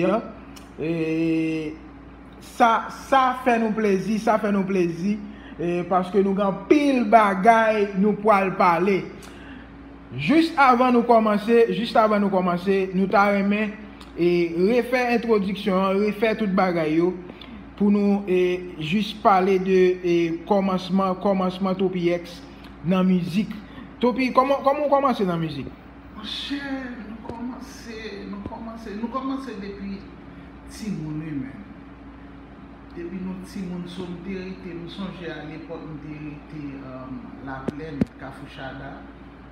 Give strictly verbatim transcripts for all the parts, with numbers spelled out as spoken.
an. E, sa, sa fè nou plezi, sa fè nou plezi, e, paske nou gen anpil bagay nou pral pale. Jis avan nou kòmanse, jis avan nou kòmanse, nou ta renmen, e, refè entwodiksyon an, refè tout bagay yo, pou nou, e, jis pale de, e, kòmansman, kòmansman Toppy X nan mizik. Toppy, kòman, kòman w kòmanse nan mizik? Monchè, nou kòmanse, nou kòmanse, nou kòmanse depi timoun, wi, men. Depi nou timoun, so m te rete, m sonje alepòk m te rete, um, Laplèn, Kafou Chada.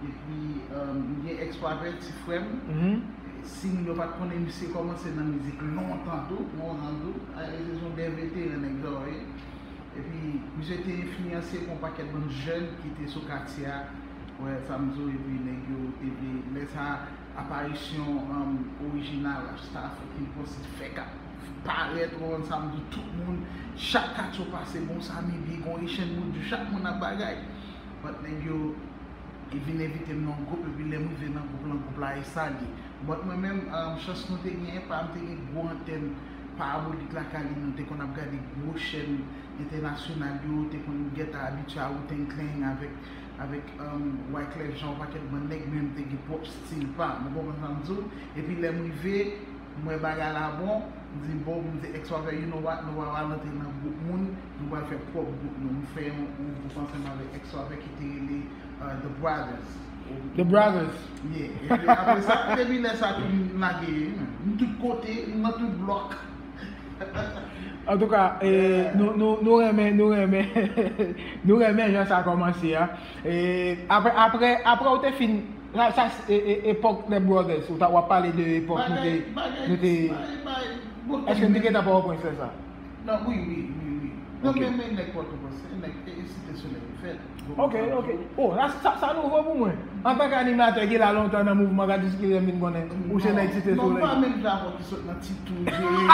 Epi, um, m gen Ex Pwavè, ti frè m. Simin yo pa t konnen misye kòmanse nan mizik lontan tou, lontan tou. A, se yon de veteran nèg sa yo ye. Epi, misye te enfliyanse pou yon pakèt bann jèn ki te sou katye a. Wè, sa m di w, epi nèg yo te vle, lè sa, aparisyon, um, orijinal Rasta African Posse fèk ap parèt, ou konprann sa m di w, tout moun, chak katye w pase, gon Sammy B, gon Echèn Moudjou, chak moun ap bagay. But nèg yo, e vin envite m nan yon gwoup, epi lè m rive nan gwoup lan, gwoup la e sa l ye. But mwen menm, um, chans nou te genyen, pa m te gen gwo antèn parabolik lakay li, nou te konn ap gade gwo chèn entènasyonal yo, te konn gentan abitye a Wu-Tang Clan avèk, avèk, um, Wyclef Jean, yon pakèt bann nèg, men m te gen pwòp stil pa m, ou konprann sa m di w? Epi lè m rive, m wè bagay la bon, m di, bon, m di Ex Pwavè, you know what, nou pa pral antre nan gwoup moun, nou pral fè pwòp gwoup nou. M fè yon, yon gwoup ansanm avèk Ex Pwavè ki te rele, uh, The Brothers. The Brothers. Yeah. Epi apre sa, depi lè sa tou m lage, m tout kote, m nan tout blòk. Antouka, e, nou, nou, nou renmen, nou renmen, nou renmen jan sa kòmanse a. E, apre, apre, apre ou te fin, sa, sa, e, e, epòk The Brothers, ou ta, w ap pale de epòk nou te, nou te, èske nou te gentan Pòtoprens lè sa? Non, wi, wi, wi, wi. Non, men, men nèg Pòtoprens, se nèg, e, e Site Solèy yo fèt. Ok, ok. Oh, sa, sa, sa nouvo pou mwen. Antanke animatè ki la lontan nan mouvman, gade ki lè m vin konnen ou se nèg Site Solèy. Non, pa menm Javò ki sot nan Titou, Jeremi.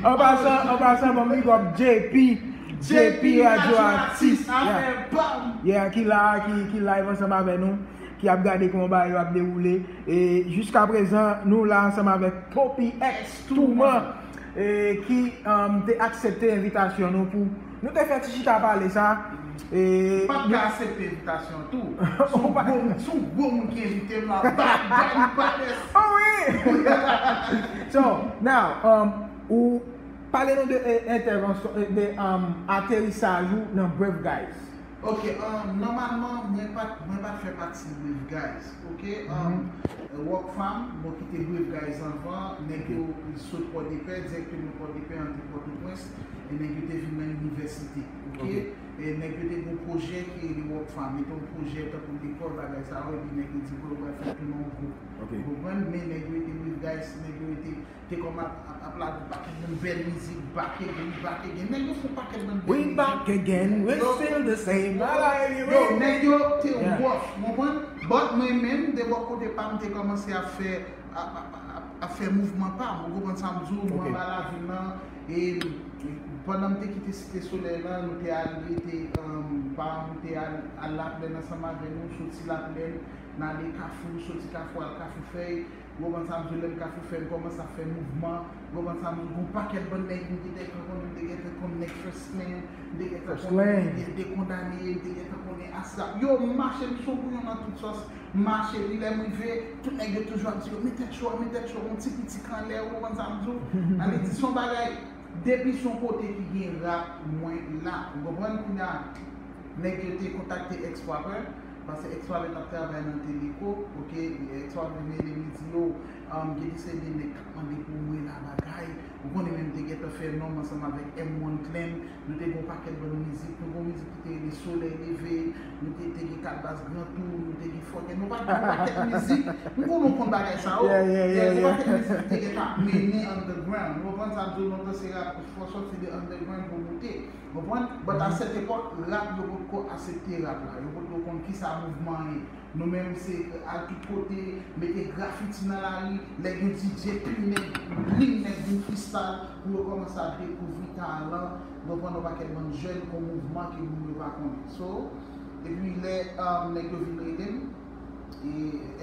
An pasan, an pasan, bon, big up J P, J P Radyo Atis. Yeah, ki la, ki, ki live ansanm avè nou, ki ap gade kòman bagay yo ap dewoule. E jiska prezan, nou la ansanm avèk Toppy X Touma, e, ki, um, te aksepte envitasyon nou pou nou te fè ti chita pale sa. E, m pa t ka aksepte envitasyon tou. Se yon gwo, se yon gwo moun ki envite m la. Bad, bad, baddest. Oh wi! So, now, um, ou pale nou de, e, entèvansyon, e, de, um, aterisaj ou nan Brave Guys. Ok, um, nòmalman, mwen pa t, mwen pa t fè pati Brave Guys, ok? Um, Rockfam, mwen kite Brave Guys anvan, nèg yo sot Pòdepè, dirèkteman Pòdepè, antre Pòtoprens, e nèg yo te vin nan inivèsite, ok? E nèg yo te gen yon pwojè ki rele Rockfam, e te yon pwojè tankou lekòl, bagay sa yo, epi nèg yo di, bro, yo pral fè l tou nan yon gwoup. Ou konprann? Men nèg yo rete Brave Guys, nèg yo rete te kòm ap, ap, ap lage yon pakèt bann bèl mizik, back again, back again. Nèg yo fè yon pakèt bann bèl mizik. We back again, we still the same. Yo, nèg yo te rough, ou konprann? But mwen menm, de bò kote pa m, te kòmanse ap fè, ap, ap, ap, ap fè mouvman pa m, ou konprann sa m di w, mwen anba lavil lan, e pandan m te kite Site Solèy lan, nou te al rete, um, pa m, te al, al Laplèn ansanm avè nou, soti Laplèn, n ale Kafou, soti Kafou al Kafou Fèy, Ou konprann sa m di w, lè m Kafou Fèy, m kòmanse ap fè mouvman. Ou konprann sa m di w, gon pakèt bann nèg m te gentan konnen, m te gentan konn nèg First Clan, m te gentan konnen Dekondannen, m te gentan konnen Asap. Yo, m mache, m sou bouyon nan tout sòs, m mache, epi lè m rive, tout nèg yo toujou ap di yo, met tèt cho, met tèt cho, yon ti pitik anlè, ou konprann sa m di w? Sa vle di, se yon bagay, depi se yon kote ki gen rap, mwen la. Ou konprann? Kounye a, nèg yo te kontakte Ex Pwavè, paske Ex Pwavè t ap travay nan Teleco, ok, Ex Pwavè vin rele m, li di, yo, um, gen de seri de nèg k ap mande pou mwen la bagay, ou konnen men m te gentan fè non m ansanm avèk M one Clan, nou te gen yon pakèt bann mizik, nou gen yon mizik ki te rele Solèy Leve, nou te, te gen Kat Bas Gran Tou, nou te gen Fòkè, nou pa t gen yon pakèt mizik, m konnen w konn bagay sa yo, gen yon pakèt mizik ki te gentan ap mennen underground, ou konprann sa m di w, lontan se rap, fò sòti de underground pou moute. Konprann? But a sèt epòk, rap yo potko aksepte rap la. Yo potko konn kisa mouvman an ye. Nou menm se al tout kote, mete grafiti nan lari, nèg yo D J, pil nèg, pil nèg vin freestyle pou yo kòmanse ap dekouvri talan, konprann yon pakèt bann jèn kon mouvman ke moun yo pa konnen. So, epi lè, um, nèg yo vin rele m, E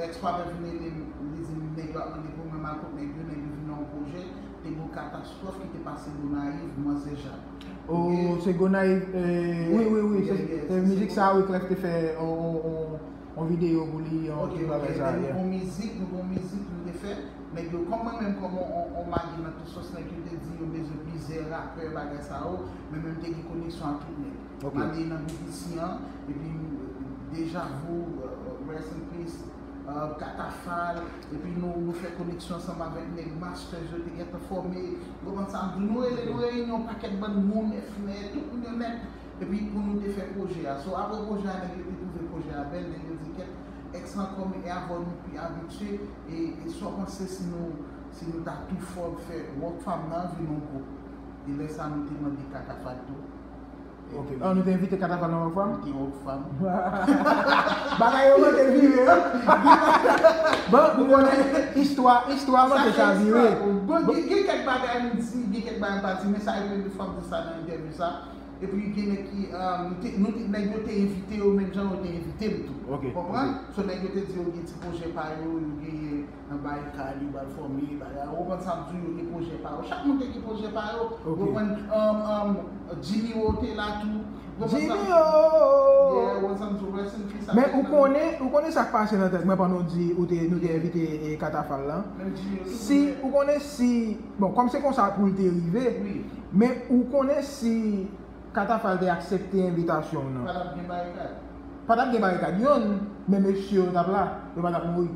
ex pa vin rele m, li di m nèg yo ap mande pou mwen, m al kot nèg yo, nèg yo vin nan yon pwojè, te gen yon katastwòf ki te pase Gonayiv, Manzè Jak. Oh, se Gonayiv, eh, wi, wi, wi, se, eh, mizik sa, wi, Clef te fè on, on, on, on videyo pou li, on ti bagay sa, yeah. Yon mizik, nou gen yon mizik nou te fè, nèg yo, kòm mwen menm, kòm on, on, on magi nan tout sòs, nèg yo te di yo bezwen plizyè rapè, bagay sa yo, men menm te gen koneksyon ak tout nèg. M ale nan B B C an, epi Deja Vu, uh, rest in peace, uh, Katafal, epi nou, nou fè koneksyon ansanm avèk nèg Masters yo te gentan fòme, ou konprann sa m di w, nou rele, nou reyini yon pakèt bann moun, Efnè, tout moun yo nèt, epi pou nou te fè pwojè a. So, apre pwojè a, nèg yo te twouve pwojè a bèl, nèg yo di kèt, ex lan kòm e avè w nou pi abitye, e, e sa w panse si nou, si nou ta tou fò fè Rockfam nan vin yon gwoup? E lè sa a, nou te mande Katafal tou. Ok. Ah, nou te envite Katafal nan Rockfam? Te Rockfam. Bagay yo manke vire, wi. Bon, ou konnen istwa, istwa manke chavire. Bon, gen, gen kèk bagay m di, gen kèk bagay m pa di, men sa e premye fwa m di sa nan entèvyou sa. Epi gen nèg ki, um, nou te, nou te, nèg yo te envite yo, menm jan yo te envite m tou. Ok, ok. Konprann? So, nèg yo te di yo gen ti pwojè pa yo, yo genyen nan Barikad, yo pral fòme, bagay. Ou konprann sa m di w, yo gen pwojè pa yo. Chak moun te gen pwojè pa yo. Ok. Ou konprann, um, um, Jimmy Wo te la tou. Ou konprann sa m di w? Jimmy Wo! Yeah, ou konprann sa m di w, rest in peace. Men ou konnen, ou konnen sa k pase nan tèt mwen pandan w di ou te, nou te envite, eh, Katafal lan. Menm Jimmy Wo tou. Si, ou konnen si, bon, kòm se konsa pou l te rive, wi, men ou konnen si Katafal te aksepte envitasyon w nan. Pa t ap gen Barikad. Pa t ap gen Barikad. Yonn, men mesye yo t ap la, yo pa t ap mouri.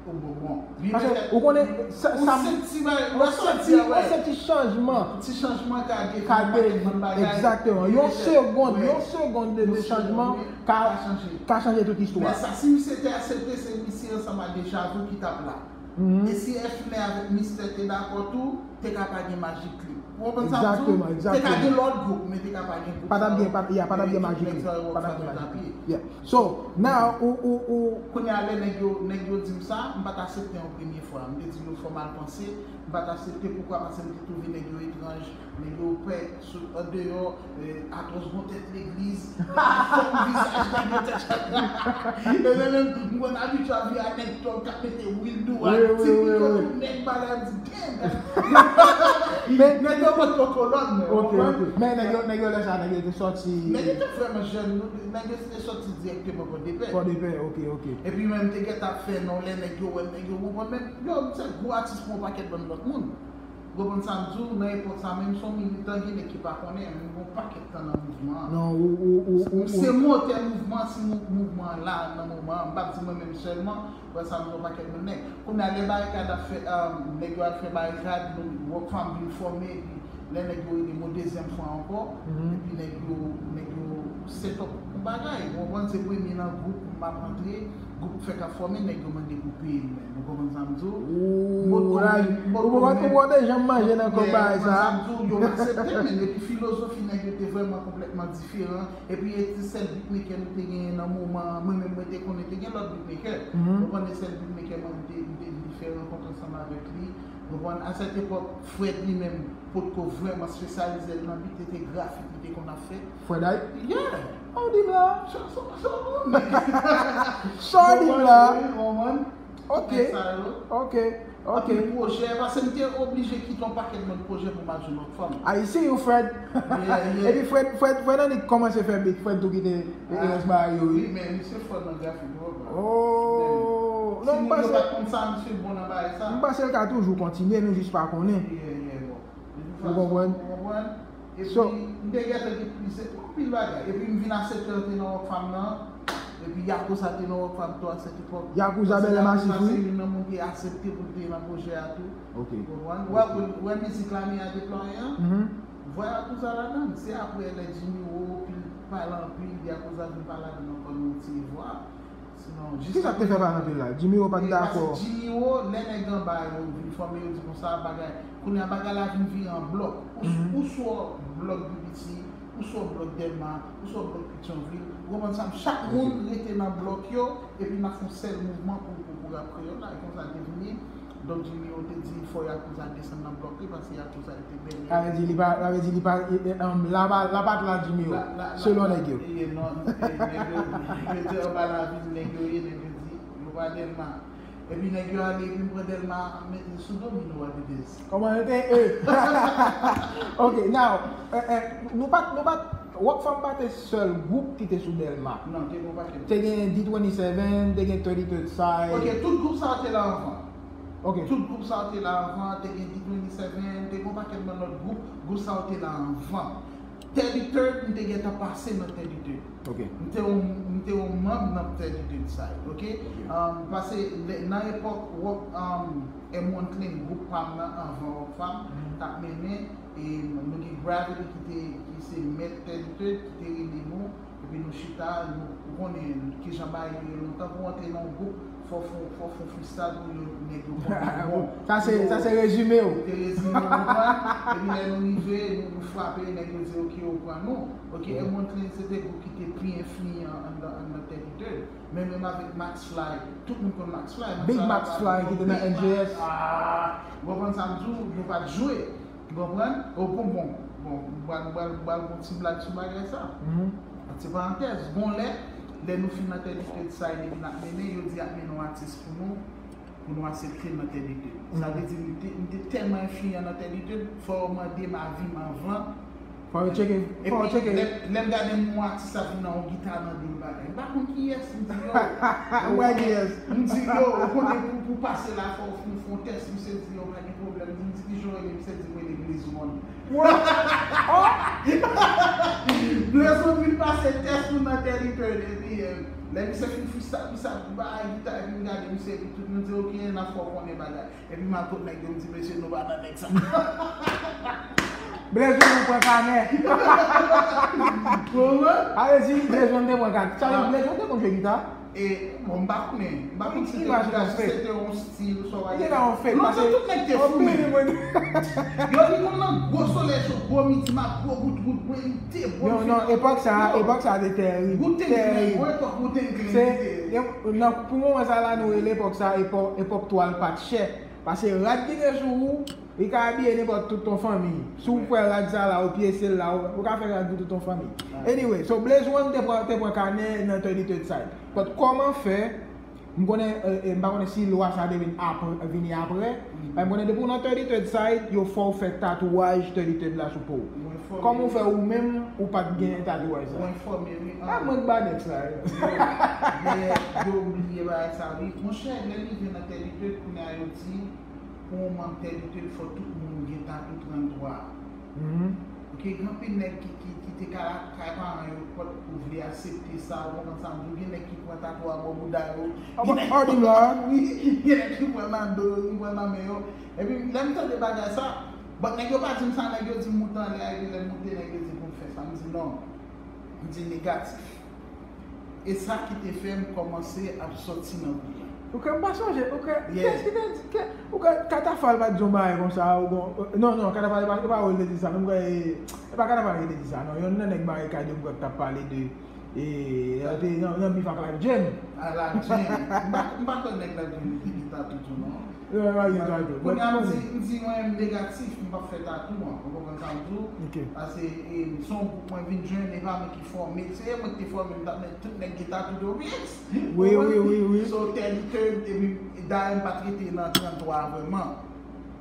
Oh, bon, bon. Paske ou konnen, sa, sa, yon senti bay-, yon senti, yon senti chanjman. Ti chanjman ka defini yon pakèt bann bagay. Egzakteman. Yon segonn, yon segonn de, de chanjman ka, ka chanje tout istwa. Men sa, si misye te aksepte, se misye ansanm ak Deja Vu ki t ap la. E si Efnè avèk Mistè te dakò tou, te ka pa gen Magic Clip. Ou konprann sa m di w? Egzakteman, egzakteman. Te ka gen lòt gwoup, men te ka pa gen gwoup sa yo. Pa t ap gen, pa, yeah, pa t ap gen Magic Clip. Pa t ap gen Magic Clip. Yeah. So, now, ou, ou, ou. Kounye a, lè nèg yo, nèg yo di m sa, m pa t aksepte yon premye fwa. M te di yo fò m al panse, m pa t aksepte, poukwa? Paske m te twouve nèg yo etranj, nèg yo pè sou, andeyò, eh, atwòs gon tèt legliz, fòm vizaj nèg yo tèt chatra. E mwen menm, m konn abitye a vi a nèg tòg k ap mete wil dwat, ti pito, tout nèg bagay, m di, damn, nèg yo pot yon kolòn, men, ou konprann? Men nèg yo, nèg yo lè sa, nèg yo te sòti. Nèg yo te vrèman jèn, nèg yo te sòti dirèkteman Pòdepè. Pòdepè, ok, ok. Epi menm te gentan ap fè non, lè nèg yo wè m, nèg yo konprann, men, yo, m se gwo atis pou yon pakèt bann lòt moun. Ou konprann sa m di w, nan epòk sa menm, se yon militan, gen nèg ki pa konnen, men m gen yon pakèt tan nan mouvman an. Non, ou, ou, ou, ou, ou se motè mouvman an, si mou-, mouvman an la nan moman an, m p ap di mwen menm sèlman, wè sa m di yon pakèt moun nèg. Kounye a, lè Barikad ap fè, um, nèg yo al fè Barikad, nou, Rockfam vin fòme, epi lè nèg yo rele m yon dezyèm fwa ankò, epi nèg yo, nèg yo set up yon bagay, ou konprann, se premye nan gwoup m ap antre, gwoup fèk ap fòme, nèg yo mande pou peye m menm. Ou konprann sa m di w? Ou poko, ou poko te janm manje nan kòb bagay sa. Ou konprann sa m di w? Yo aksepte, men epi filozofi nèg yo te vrèman konplètman diferan. Epi e ti sèl beatmaker nou te genyen nan moman an, mwen menm mwen te konnen te gen lòt beatmaker. Ou konprann e sèl beatmaker mwen m te, m te, m te fè rankont ansanm avèk li. Ou konprann, a sèt epòk, Fred li menm potko vrèman espesyalize l nan beat, se te grafik li te konn ap fè. Fred Hype? Yeah. Sa w di m la? Sa w di m la? Ok. Ok. Ok. Anpil pwojè, paske m te oblije kite yon pakèt lòt pwojè pou m al jwenn lòt fanm. I see you, Fred. Yeah, yeah. Epi Fred, Fred, Fred annik kòmanse fè beat, Fred tou kite Erans Mario, wi. Wi, men misye fò nan grafik, bro. Oh, non, m panse, yo pa t konn sa, misye bon nan bagay sa. M panse l ka toujou kontinye, nou jis pa konnen. Yeah, yeah, bon. Ou konprann? Ou konprann? Epi, m te gentan gen plizyè, anpil bagay. Epi, m vin aksepte antre nan Rockfam nan. Epi, Yakuza te nan Rockfam tou a sèt epòk. Yakuza bèlè masif, wi. Yakuza se youn nan moun ki aksepte pou l te nan pwojè a tou. Ok. Ou konprann? Ou wè, ou wè mizik lame a deplwaye an? Vwa Yakuza ladan l. Se apre lè Jimmy Wo, pil pale anpil, Yakuza vin pale ladan l ankò nan yon ti vwa. Sinon, jis... Kisa k te fè pale anpil la? Jimmy Wo pa t dakò. Paske Jimmy Wo, lè nèg anba yo vin fòme, yo di konsa, bagay, kounye a bagay la vin vire an blòk. Ou, ou sou blòk B B C, ou sou blòk Dèlma, ou sou blòk Petyonvil. Ou konprann sa? Chak moun rete nan blòk yo, epi n ap fè yon sèl mouvman pou, pou, pou rap kreyòl la. E konsa l te vini. Donk, Jimmy Wo te di, fò Yakuza desann nan blòk li, paske Yakuza te bèl. Sa vle di, li pa, sa vle di, li pa, e, e, um, la pa, la pa t la, Jimmy Wo, selon nèg yo. E, non, e, nèg yo, nèg yo te anba lavil, nèg yo ye, nèg yo di, yo Wa Dèlma. Epi nèg yo ale, epi m pran Dèlma, m mete sou do m, you know what it is. Kòman yo te, e? Ok, now, eh, eh, nou pa t, nou pa t, Rockfam pa te sèl gwoup ki te sou Dèlma. Non, te gen yon pakèt. Te gen D twenty-seven, te gen thirty-third Side. Ok, tout gwoup sa yo te la anvan. Ok. Tout gwoup sa yo te la anvan, te gen D twenty-seven, te gen yon pakèt nan lòt gwoup, gwoup sa yo te la anvan. Thirty-third, m te gentan pase nan thirty-third. Ok. M te yon, m te yon manm nan thirty-third Side, ok? Ok. Um, pase lè, nan epòk Rock, um, M one Clan, gwoup pa m nan anvan Rockfam, t ap mennen, e nou gen Gravity ki te, ki se mèt thirty-third, ki te rele nou, epi nou chita, nou, ou konnen kijan bagay yo ye lontan pou w antre nan yon gwoup, fò w fè, fò w fè freestyle pou yo, nèg yo konnen bon. Sa se, sa se rezime w. Te rezime w, konprann? Epi lè nou rive, nou, nou frape, nèg yo di, "Ok, yo pran nou." Ok, M one Clan se te gwoup ki te pi enfliyan anndan, anndan thirty-third. Menm, menm avèk Max Fly, tout moun konn Max Fly. Big Max Fly ki te nan N J S. Ah, ou konprann sa m di w, nou pa t jwe. Ou konprann? O, bon, bon, bon, m pral, m pral, m pral fè yon ti blag sou bagay sa. Mhm. Ti parantèz, gon lè, lè nou fin nan thirty-third Side epi n ap mennen, yo di y ap mennen yon atis pou nou, pou nou aksepte l nan thirty-third. Sa vle di, m te, m te tèlman enfliyan nan thirty-third, fò yo mande m avi m anvan. Fò yo tcheke, fò yo tcheke. Epi, lè, lè m gade m wè atis la vin nan yon gita nan do l bagay. M pa konn kiyès, m di yo. Ou wè kiyès? M di yo, ou konnen pou, pou pase la, fò w fè yon tès, misye di yo, pa gen pwoblèm. M di, "Kijan w rele?" Misye di m rele Blaze One. What? Oh! Blaze One vin pase tès pou nan thirty-third, epi, eh, lè misye fin freestyle, misye ap bay gita, epi m gade misye, epi tout moun di, "Ok, n ap fè w konnen bagay." Epi m al kot nèg yo, m di, "Mesye, nou pa nan nèg sa." Blaze One pran kanè. Kòman? Ale di, Blaze One te pran kanè. Sa vle di Blaze One te konn jwe gita? E, bon, m pa konnen. M pa konn si se te yon stil, sa w a di. Li te nan yon fake, non, se tout nèg te fou, men. Yo, li konn nan gwo solèy cho, gwo midi, m ap gwo bout, bout, mwen, li te bon. Non, non, epòk sa, epòk sa te tèrib. Wu-Tang Clan, bon, epòk Wu-Tang Clan ki te ye. Nan, pou moman sa la, nou rele epòk sa, epòk, epòk twal pa t chè. Pase rad ki te sou ou, li ka abiye nenpòt tout ton fanmi. Si w fè rad sa la, ou pyese l la, ou, ou ka fè rad pou tout ton fanmi. Anyway, so Blaze One te pran, te pran kanè nan thirty-third Side. But kòman fè, m konnen, eh, eh, m pa konnen si lwa sa te vin apre, vini apre, men m konnen depi w nan thirty-third Side, yo fè w fè tatouaj thirty-third la sou po w. Kòman w fè ou menm, ou pa t gen tatouaj sa? Mwen enfòme, wi. Ah, mwen k ba nèg sa, wi. Yo, yo, yo bliye bagay sa, wi. Monchè, lè m rive nan thirty-third, kounye a yo di, pou yon manm thirty-third, fò tout moun gen tatou tranntwa. Mhm. Ok, gen anpil nèg ki, ki, ki te ka lakay paran yo, pòt pou vle aksepte sa, ou konprann sa m di w, gen nèg ki pran tatou a bò bouda yo. Wi, gen nèg ki pran nan do yo, ki pran nan men yo. Epi, lè m tande bagay sa, but nèg yo pa di m sa, nèg yo di m moute anlè a, epi lè m moute, nèg yo di pou m fè sa. M di non. M di negatif. E sa ki te fè m kòmanse ap sòti nan kou a. Ou kwè m pa sonje, ou kwè, kiyès ki te di, ke, ou kwè Katafal pa t di yon bagay konsa, ou bon, non, non, Katafal, e pa, e pa ou li te di sa, non, m kwè, e, e pa Katafal ki te di sa, non, yonn nan nèg Barikad yo m kwè k t ap pale de, e, nan, nan bif ak Life Jam. A, Life Jam. M pa, m pa kwè nèg Life Jam te gen tatou tou, non. Yo, yo, yo, yo, yo. Kounye a, m di, m di mwen menm negatif, m p ap fè tatou an. Ou konprann sa m di w? Ok. Paske, e, se yon gwoup mwen vin jwenn, e pa mwen ki fòme l. Se mwen ki te fòme l, m t ap met tout nèg gen tatou yo, yes! Wi, wi, wi, wi. So, thirty-third, epi, dayè, m pa t rete nan tranntwa vrèman.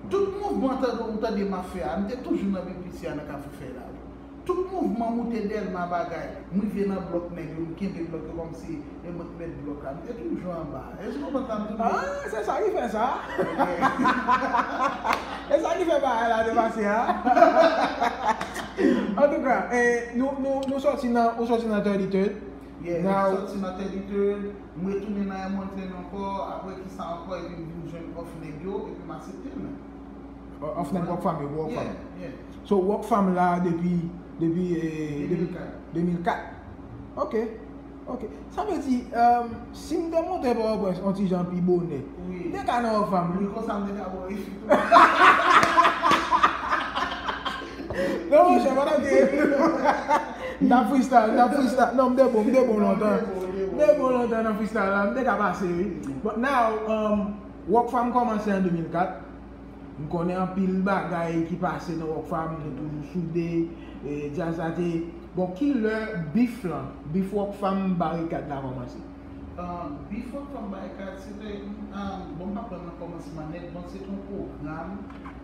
Tout mouvman tande, ou tande m ap fè a, m te toujou nan B P C a, nan Kafou Fèy la. Tout mouvman moute Dèlma bagay, m rive nan blòk nèg yo, m kenbe blòk yo kòmsi e mwen k mèt blòk la. M te toujou anba. Èske w konprann sa m di w? Ah, se sa ki fè sa. E sa ki fè bagay la te pase a. Antouka, eh, nou, nou, nou sòti nan, nou sòti nan thirty-third. Yeah, m sòti nan thirty-third, m retounen nan M one Clan ankò, apre ki sa ankò, epi m vin jwenn Off Nèg yo, epi m aksepte l, men. Off Nèg Rockfam yo, Rockfam. Yeah, yeah. So, Rockfam la depi, depi, eh, depi de mil kat. De mil kat. Ok, ok. Sa vle di, um, si m te monte Pòtoprens yon ti jan pi bonè, wi, m te ka nan Rockfam, wi. Wi, konsa m te ka wè. Non, monchè, pandan m te, m t ap freestyle, m t ap freestyle. Non, m te bon, m te bon lontan. M te bon lontan nan freestyle la, m te ka pase, wi. But now, um, Rockfam kòmanse an de mil kat. M konnen anpil bagay ki pase nan Rockfam, nou toujou soude, e, djaz la te, bon, ki lè bif lan, bif Rockfam Barikad la kòmanse? Bif Wòkfanm Bay Katye se te, bon, m pa pran nan kòmansman nèt, bon, se te yon pwogram,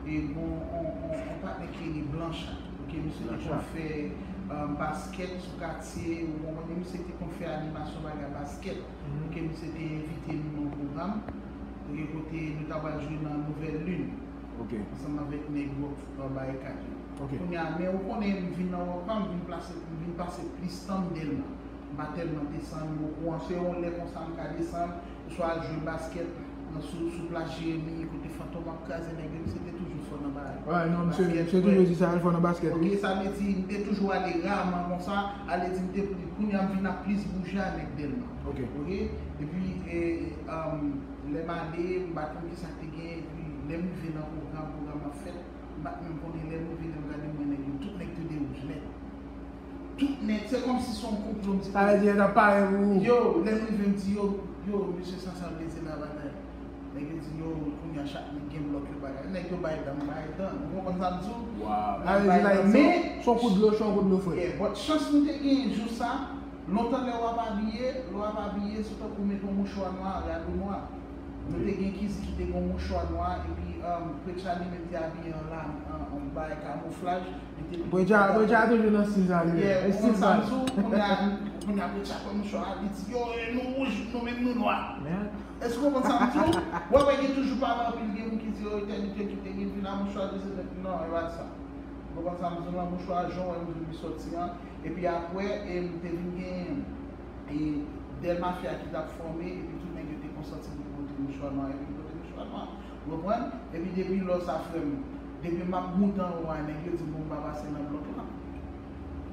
e bon, on, on, on patnè ki rele Blanchard. Ok, misye te konn fè baskèt sou katye, ou konprann, misye te konn fè animasyon bagay baskèt. Ok, misye te envite nou nan yon pwogram, ok, kote nou ta pral jwe nan Nouvèl Lin, ansanm avèk nèg Wòkfanm Bay Katye. Kounye a, men ou konnen m vin nan Wòkfanm, m vin plase, m vin pase plis tan m Dèlma. M pa tèlman desann, ou kouran, se yon lè konsa m ka desann, oswa al jwe baskèt nan, sou, sou plas Jeremi, kote Fantom ap kraze nèg yo, misye te toujou fò nan ba-, baskèt, misye toujou di sa, l fò nan baskèt, wi. Ok, sa vle di, m te toujou ale raman konsa, ale di m te, kounye a m vin ap plis bouje a nèg Dèlma. Ok. Epi, e, lè m ale, m pa t konn kisa k te gen, epi lè m rive nan pwogram, pwogram ap fèt, m pa t menm konnen lè m rive, lè m gade m wè nèg yo, tout nèg te de wouj nèt. Tout nèg, se kòmsi se yon konplo, m di. Sa vle di, yo t ap pare pou ou. Yo, lè m rive, m di yo, yo, mesye, sa, sa vle di la, bagay. Nèg yo di, yo, kounye a chak nèg gen blòk yo bagay. Nèg yo bay dan, m bay dan. Ou konprann sa m di w? Waw. Sa vle di, like, se yon kout dlo cho, yon kout dlo frèt. Yeah, but chans nou te genyen jou sa, lontan lè w ap abiye, lè w ap abiye, se tankou w mete yon mouchwa nwa, rado nwa. Nou te gen kizik ki te gen yon mouchwa nwa, epi, um, Preacher li menm te abiye an la, an, an bagay kamouflaj. Preacher, Preacher toujou nan stil sa, li menm. Yeah, ou konprann sa m di w, kounye a, kounye a Preacher pran mouchwa a, li di, yo, e nou wouj, nou menm nou nwa. Èske ou konprann sa m di w? Ou wè, gen toujou pale anpil, gen moun ki di, yo, tèl, tèl, ki te gen vin a mouchwa, di se tèt, non, e pa sa. Ou konprann sa m di w, nan mouchwa, jan w wè m vin soti an, epi apre, e m te vin gen, e Dèlma Mafya ki t ap fòme, epi tout nèg yo te konsanti pou pote mouchwa nwa, epi pote mouchwa nwa. Ou konprann? Epi depi lò sa, frè m, depi m ap moute anwo a, nèg yo di m pou m pa pase nan blòk la.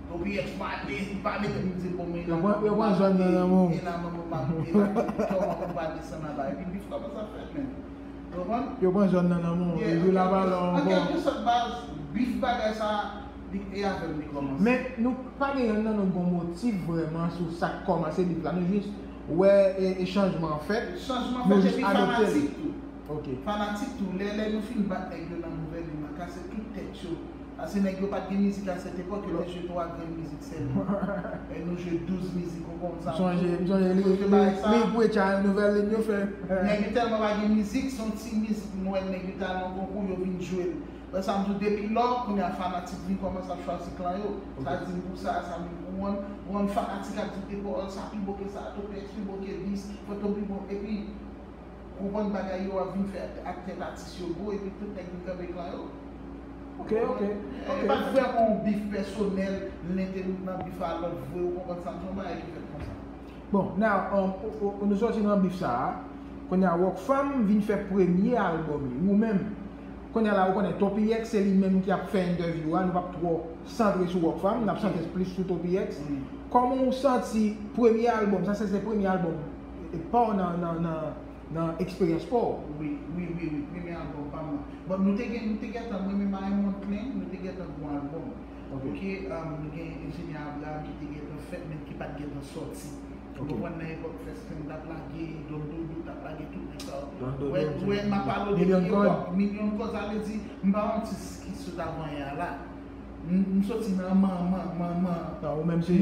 Topiyex pa mete, pa mete m di bon, men e la manman m ap, e la manman m ap, e la kòman pou m pa desann anba. Epi bif la pa sa fèt, men. Ou konprann? Yo pran zòn nan nan men w. Yo la pa la ankò. An kèlkesòt, baz, bif bagay sa, li, e avè m li kòmanse. Men nou pa gen yonn nan nou bon motif vrèman sou sa k kòmanse bif la. Nou jis wè e, e chanjman an fèt. Chanjman fèt epi fanatik tou. Ok. Fanatik tou. Lè, lè nou fin bat nèg yo nan Nouvèl Lin nan, kase tout tèt yo. Paske nèg yo pa t gen mizik a sèt epòk, yo te jwe twa grenn mizik sèlman. E nou jwe douz mizik, ou konn sa. M sonje, m sonje li, li, li Preacher Nouvèl Lin yo fè. Nèg yo tèlman pa gen mizik, se yon ti mizik nou wè nèg yo te al nan konkou, yo vin jwe l. Lè sa m di w depi lò, kounye a fanatik vin kòmanse ap chwazi klan yo. Sa di m pou sa, sa m pou wonn, wonn fanatik ap di de pawòl, sa pi bon ke sa, Topiyex pi bon ke dis, Fantom pi bon, epi konprann bagay yo ap vin fè ak tèt atis yo gwo, epi tout nèg vin kanpe klan yo. Ok, ok, ok. E pa t vrèman yon bif pèsonèl, len te nan bif a lòt vre, ou konprann sa m di w, yon bagay ki fèt konsa. Bon, now, um, o, o, o, nou sòti nan bif sa a. Kounye a, Rockfam vin fè premye albòm li. Ou menm, kounye a la, ou konnen Topiyex, se li menm ki ap fè entèvyou a. Nou p ap twò santre sou Rockfam, n ap santre plis sou Topiyex. Kòman ou santi premye albòm? Sa se, se premye albòm e, pa w nan, nan, nan, nan eksperyans pa w? Wi, wi, wi, wi. Premye albòm pa m nan. Bon, nou te gen, nou te gentan, mwen menm a yon mond plen, nou te gentan gon albòm. Ok. Ok, um, nou gen Enjenyè Abraham ki te gentan fèt, men ki pa t gentan sòti. Ou konprann, nan epòk First Clean t ap lage, Don Dodo t ap lage tout nèg sa yo. Ou wè, ou wè, m ap pale w depi epòk Milyon Kòd, sa vle di, m pa yon atis ki sot avan yè a la. M, m soti nan manman, manman mouvman. Ou menm se,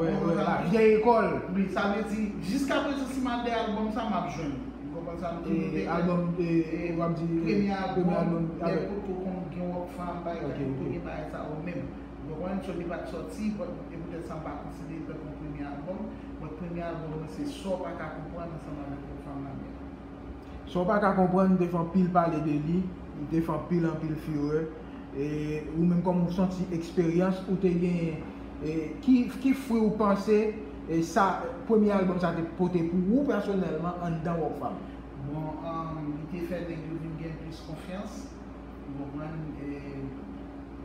wè, wè, la vieille école. Wi, sa vle di, jiska prezan, si m al dèyè albòm sa, m ap jwenn. Ou konprann sa m di w? Albòm, e, w ap di premye albòm, lè potko konn gen Rockfam, bagay, potko gen bagay sa yo menm. Ou konprann? So, li pa t sòti, but, e poutèt sa m pa konsidere l tankou yon premye albòm. But premye albòm mwen se Sa w pa ka konprann ansanm avèk Rockfam Lamè. Sa w pa ka konprann, li te fè anpil pale de li, li te fè anpil, anpil fire. E ou menm, kòman w santi eksperyans ou te genyen, e ki, ki fwi ou panse, e sa, premye albòm sa te pote pou ou pèsonèlman anndan Rockfam? Bon, um, li te fè nèg yo vin gen plis konfyans. Ou konprann? E,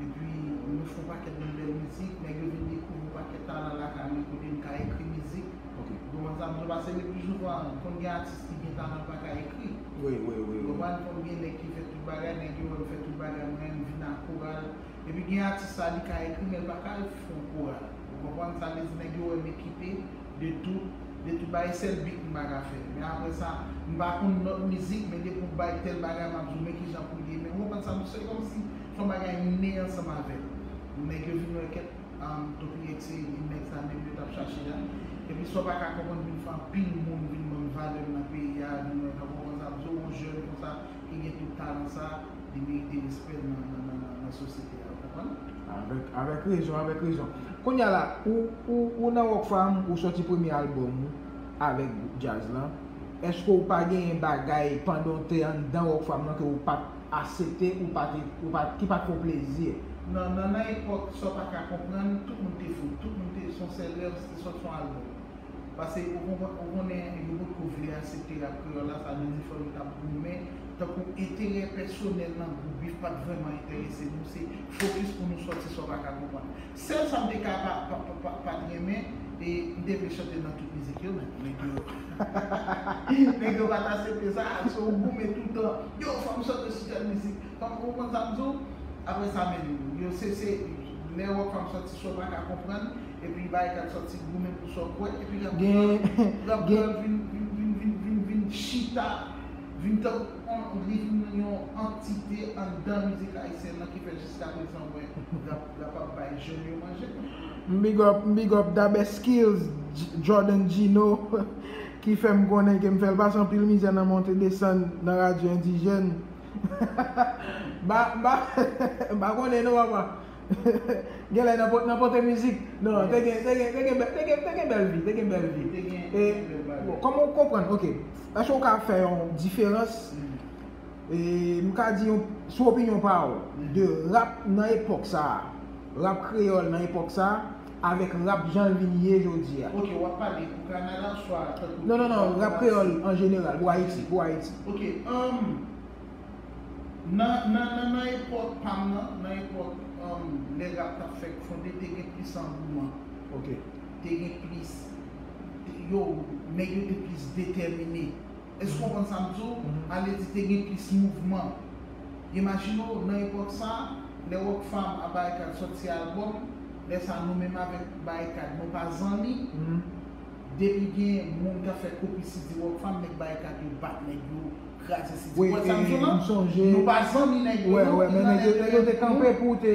epi, nou fè yon pakèt de bèl mizik, nèg yo vin dekouvri yon pakèt talan lakay mwen kote m ka ekri mizik. Ok. Ou konprann sa m di w? Paske le pli souvan, konn gen atis ki gen talan, l pa ka ekri. Wi, wi, wi, wi. Ou konprann? Konn gen nèg ki fè tout bagay, nèg yo wè m fè tout bagay, mwen menm m vin ak koral. Epi gen atis sa, li ka ekri, men l pa ka al fè yon koral. Ou konprann? Sa vle di nèg yo wè m ekipe de tout, de tout bagay, sèl beat m pa ka fè. Men apre sa, m pa konn nòt mizik, men depi w bay tèl bagay, m ap di w men kijan pou l ye. Men ou konprann sa m di w, se kòmsi se yon bagay m ne ansanm avè l. Nèg yo vin wè kèt, um, Topiyex se nèg sa menm yo t ap chache a. Epi sa w pa ka konprann vin fè anpil moun vin ban m valè m nan peyi a, vin wè, tankou konsa m di w, yon jèn konsa ki gen tout talan sa, li merite respè nan, nan, nan, nan, nan sosyete a, ou konprann? Avèk, avèk rezon, avèk rezon. Kounye a la, ou, ou, ou nan Rockfam, ou sòti premye albòm ou avèk gwoup djaz lan. Èske ou pa genyen bagay pandan w te anndan Rockfam nan ke ou pa t aksepte, ou pa te, ou pa, ki pa t fè w plezi? Nan, nan, nan epòk sa w pa ka konprann, tout moun te fou, tout moun te, se yon sèl rèv, se te sòti yon albòm. Paske ou konprann, ou konnen yo potko vle aksepte rap kreyòl la, sa vle di fò yo t ap goumen, tankou enterè pèsonèl nan gwoup Bif pa t vrèman enterese nou, se fokis pou nou sòti sa w pa ka konprann. Sèl sa m te ka pa, pa, pa, pa, pa t renmen, e m te vle chante nan tout mizik yo, men nèg yo, nèg yo pa t aksepte sa, so w goumen toutan, yo, fò m chante sou tèl mizik, fò m, ou konprann sa m di w? Apre sa, men, yo, se, se, lè Rockfam sòti, sa w pa ka konprann, epi Barikad sòti goumen pou sa w kwè, epi rap kreyòl, rap kreyòl vin, vin, vin, vin, vin, vin chita, vin tankou yon, li vin yon antite anndan mizik ayisyèn nan ki fè jiska prezan, wè, rap, rap ap bay jèn yo manje. M big up, m big up Da Best Skills, J- Jordan Gino, ki fè m konnen ke m fè l pase anpil mizè nan monte desann nan radyo endijèn. Ba, ba, ba konnen non, papa. Genlè nan pot-, nan pote mizik. Non, te gen, te gen, te gen, bè- te gen, te gen bèl vi, te gen bèl vi. Te gen, e, te gen bèl bagay. Bon, kòman w konprann, ok, èske w ka fè yon diferans, e, m ka di yon, sou opinyon pa w, de rap nan epòk sa a, rap kreyòl nan epòk sa a, avèk rap jan l vin ye jodi a? Ok, w ap pale pou Kanada, swa tankou non, non, non, rap kreyòl an jeneral, pou Ayiti, pou Ayiti. Ok, um, Nan, nan, nan, nan epòk pa m nan, nan epòk, um, lè rap t ap fèk fonde, te gen plis angouman. Ok. Te gen plis, te- yo, nèg yo te plis detèmine. Èske w konprann sa m di w? Mhm. Ale di te gen plis mouvman. Imajine w, nan epòk sa, lè Rockfam a Barikad sòti albòm, lè sa nou menm avèk Barikad, nou pa zanmi. Mhm. Depi gen moun k ap fè kopi C D Rockfam, nèg Barikad yo bat nèg yo, kraze C D. Wi, wè sa m di w la? M sonje. Nou pa zanmi nèg yo, wè, non, wè, men nèg yo, nèg yo te kanpe pou te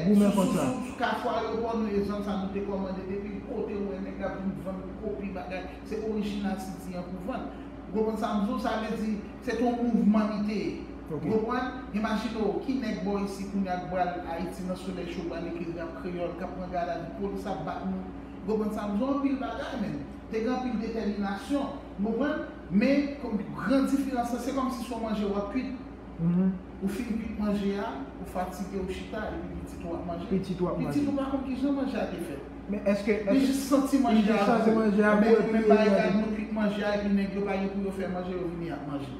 goumen kont sa. Sou, sou, sou kafou ayewopò nou, e zòn sa nou te kòmande depi kote w wè nèg la vin vann kopi bagay, se orijinal C D an pou vann. Ou konprann sa m di w? Sa vle di, se te yon mouvman li te ye. Ok. Ou konprann? Imajine w, ki nèg bò isi kounye a k pral Ayiti nan solèy cho, pral ekri rap kreyòl, k ap pran gad a vi, polis ap bat nou. Ou konprann sa m di w? Anpil bagay, men. Te gen anpil detèminasyon. Ou konprann? Men, kòm gran diferans lan, se kòmsi se yon manje w ap kwit. Mhm. Ou fin kwit manje a, ou fatige, ou chita, epi pitit ou ap manje. Pitit ou ap manje. Pitit ou pa konn kijan manje a te fèt. Men èske, li jis santi manje a bon. Li jis santi manje a bon, epi menm bagay la, nou kwit manje a, epi nèg yo pa gen pou yo fè manje, yo vini ap manje.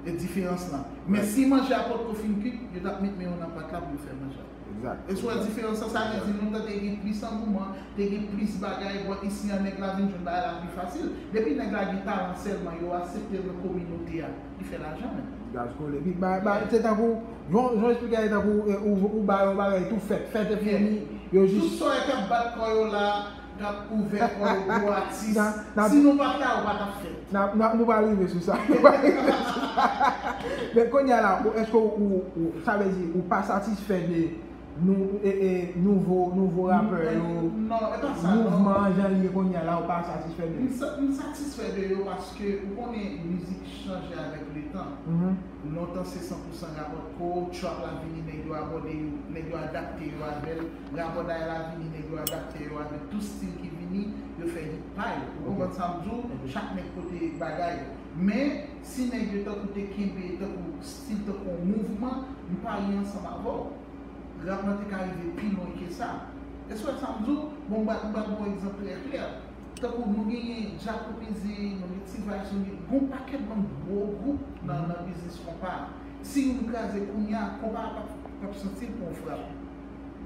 E diferans lan. Men si manje a potko fin kwit, yo t ap met men yo nan pat la pou yo fè manje a. Egzak. E si w wè diferans lan, sa vle di lontan te gen plis angouman, te gen plis bagay, bò isi an nèg la vin jwenn bagay la pi fasil. Depi nèg la gen talan sèlman, yo aksepte l nan kominote a, li fè lajan menm. Gaz kole. Epi, ba, ba, se tankou, jan, jan w eksplike a, se tankou, e, ou, ou ba yo bagay tou fèt, fèt epi yo jis. Tout sa yo k ap bat kò yo la, k ap ouvè kò yo pou atis. Si nou pa t la, yo pa t ap fèt. N ap, n ap, nou pral rive sou sa. Nou pral rive sou sa. Men kounye a la, ou, èske ou, ou, ou, sa vle di, ou pa satisfè de nou, e, e, nouvo, nouvo rapè yo, mouvman an jan l ye kounye a la, ou pa satisfè de yo? M sa-, m satisfè de yo paske ou konnen mizik chanje avèk letan. Mhm. Lontan se san pou san rapòt ko, trap la vini, nèg yo abòde yo, nèg yo adapte yo avè l. Rabòday la vini, nèg yo adapte yo avèk tout stil ki vini, yo fè hit pa yo. Ou konprann sa m di w? Chak nèg pote bagay yo. Men, si nèg yo tankou te kenbe, tankou stil, tankou yon mouvman, m parye ansanm avè w. Rap lan te ka rive pi lwen ke sa. Èske w wè sa m di w? Bon, m ba, m ba nou yon egzanp trè klè. Tankou nou genyen Djakout Mizik, nou gen T-Vice, nou gen yon pakèt bann gwo gwoup nan, nan biznis konpa a. Si youn kraze kounye a, konpa a p ap, p ap santi l pran yon frap.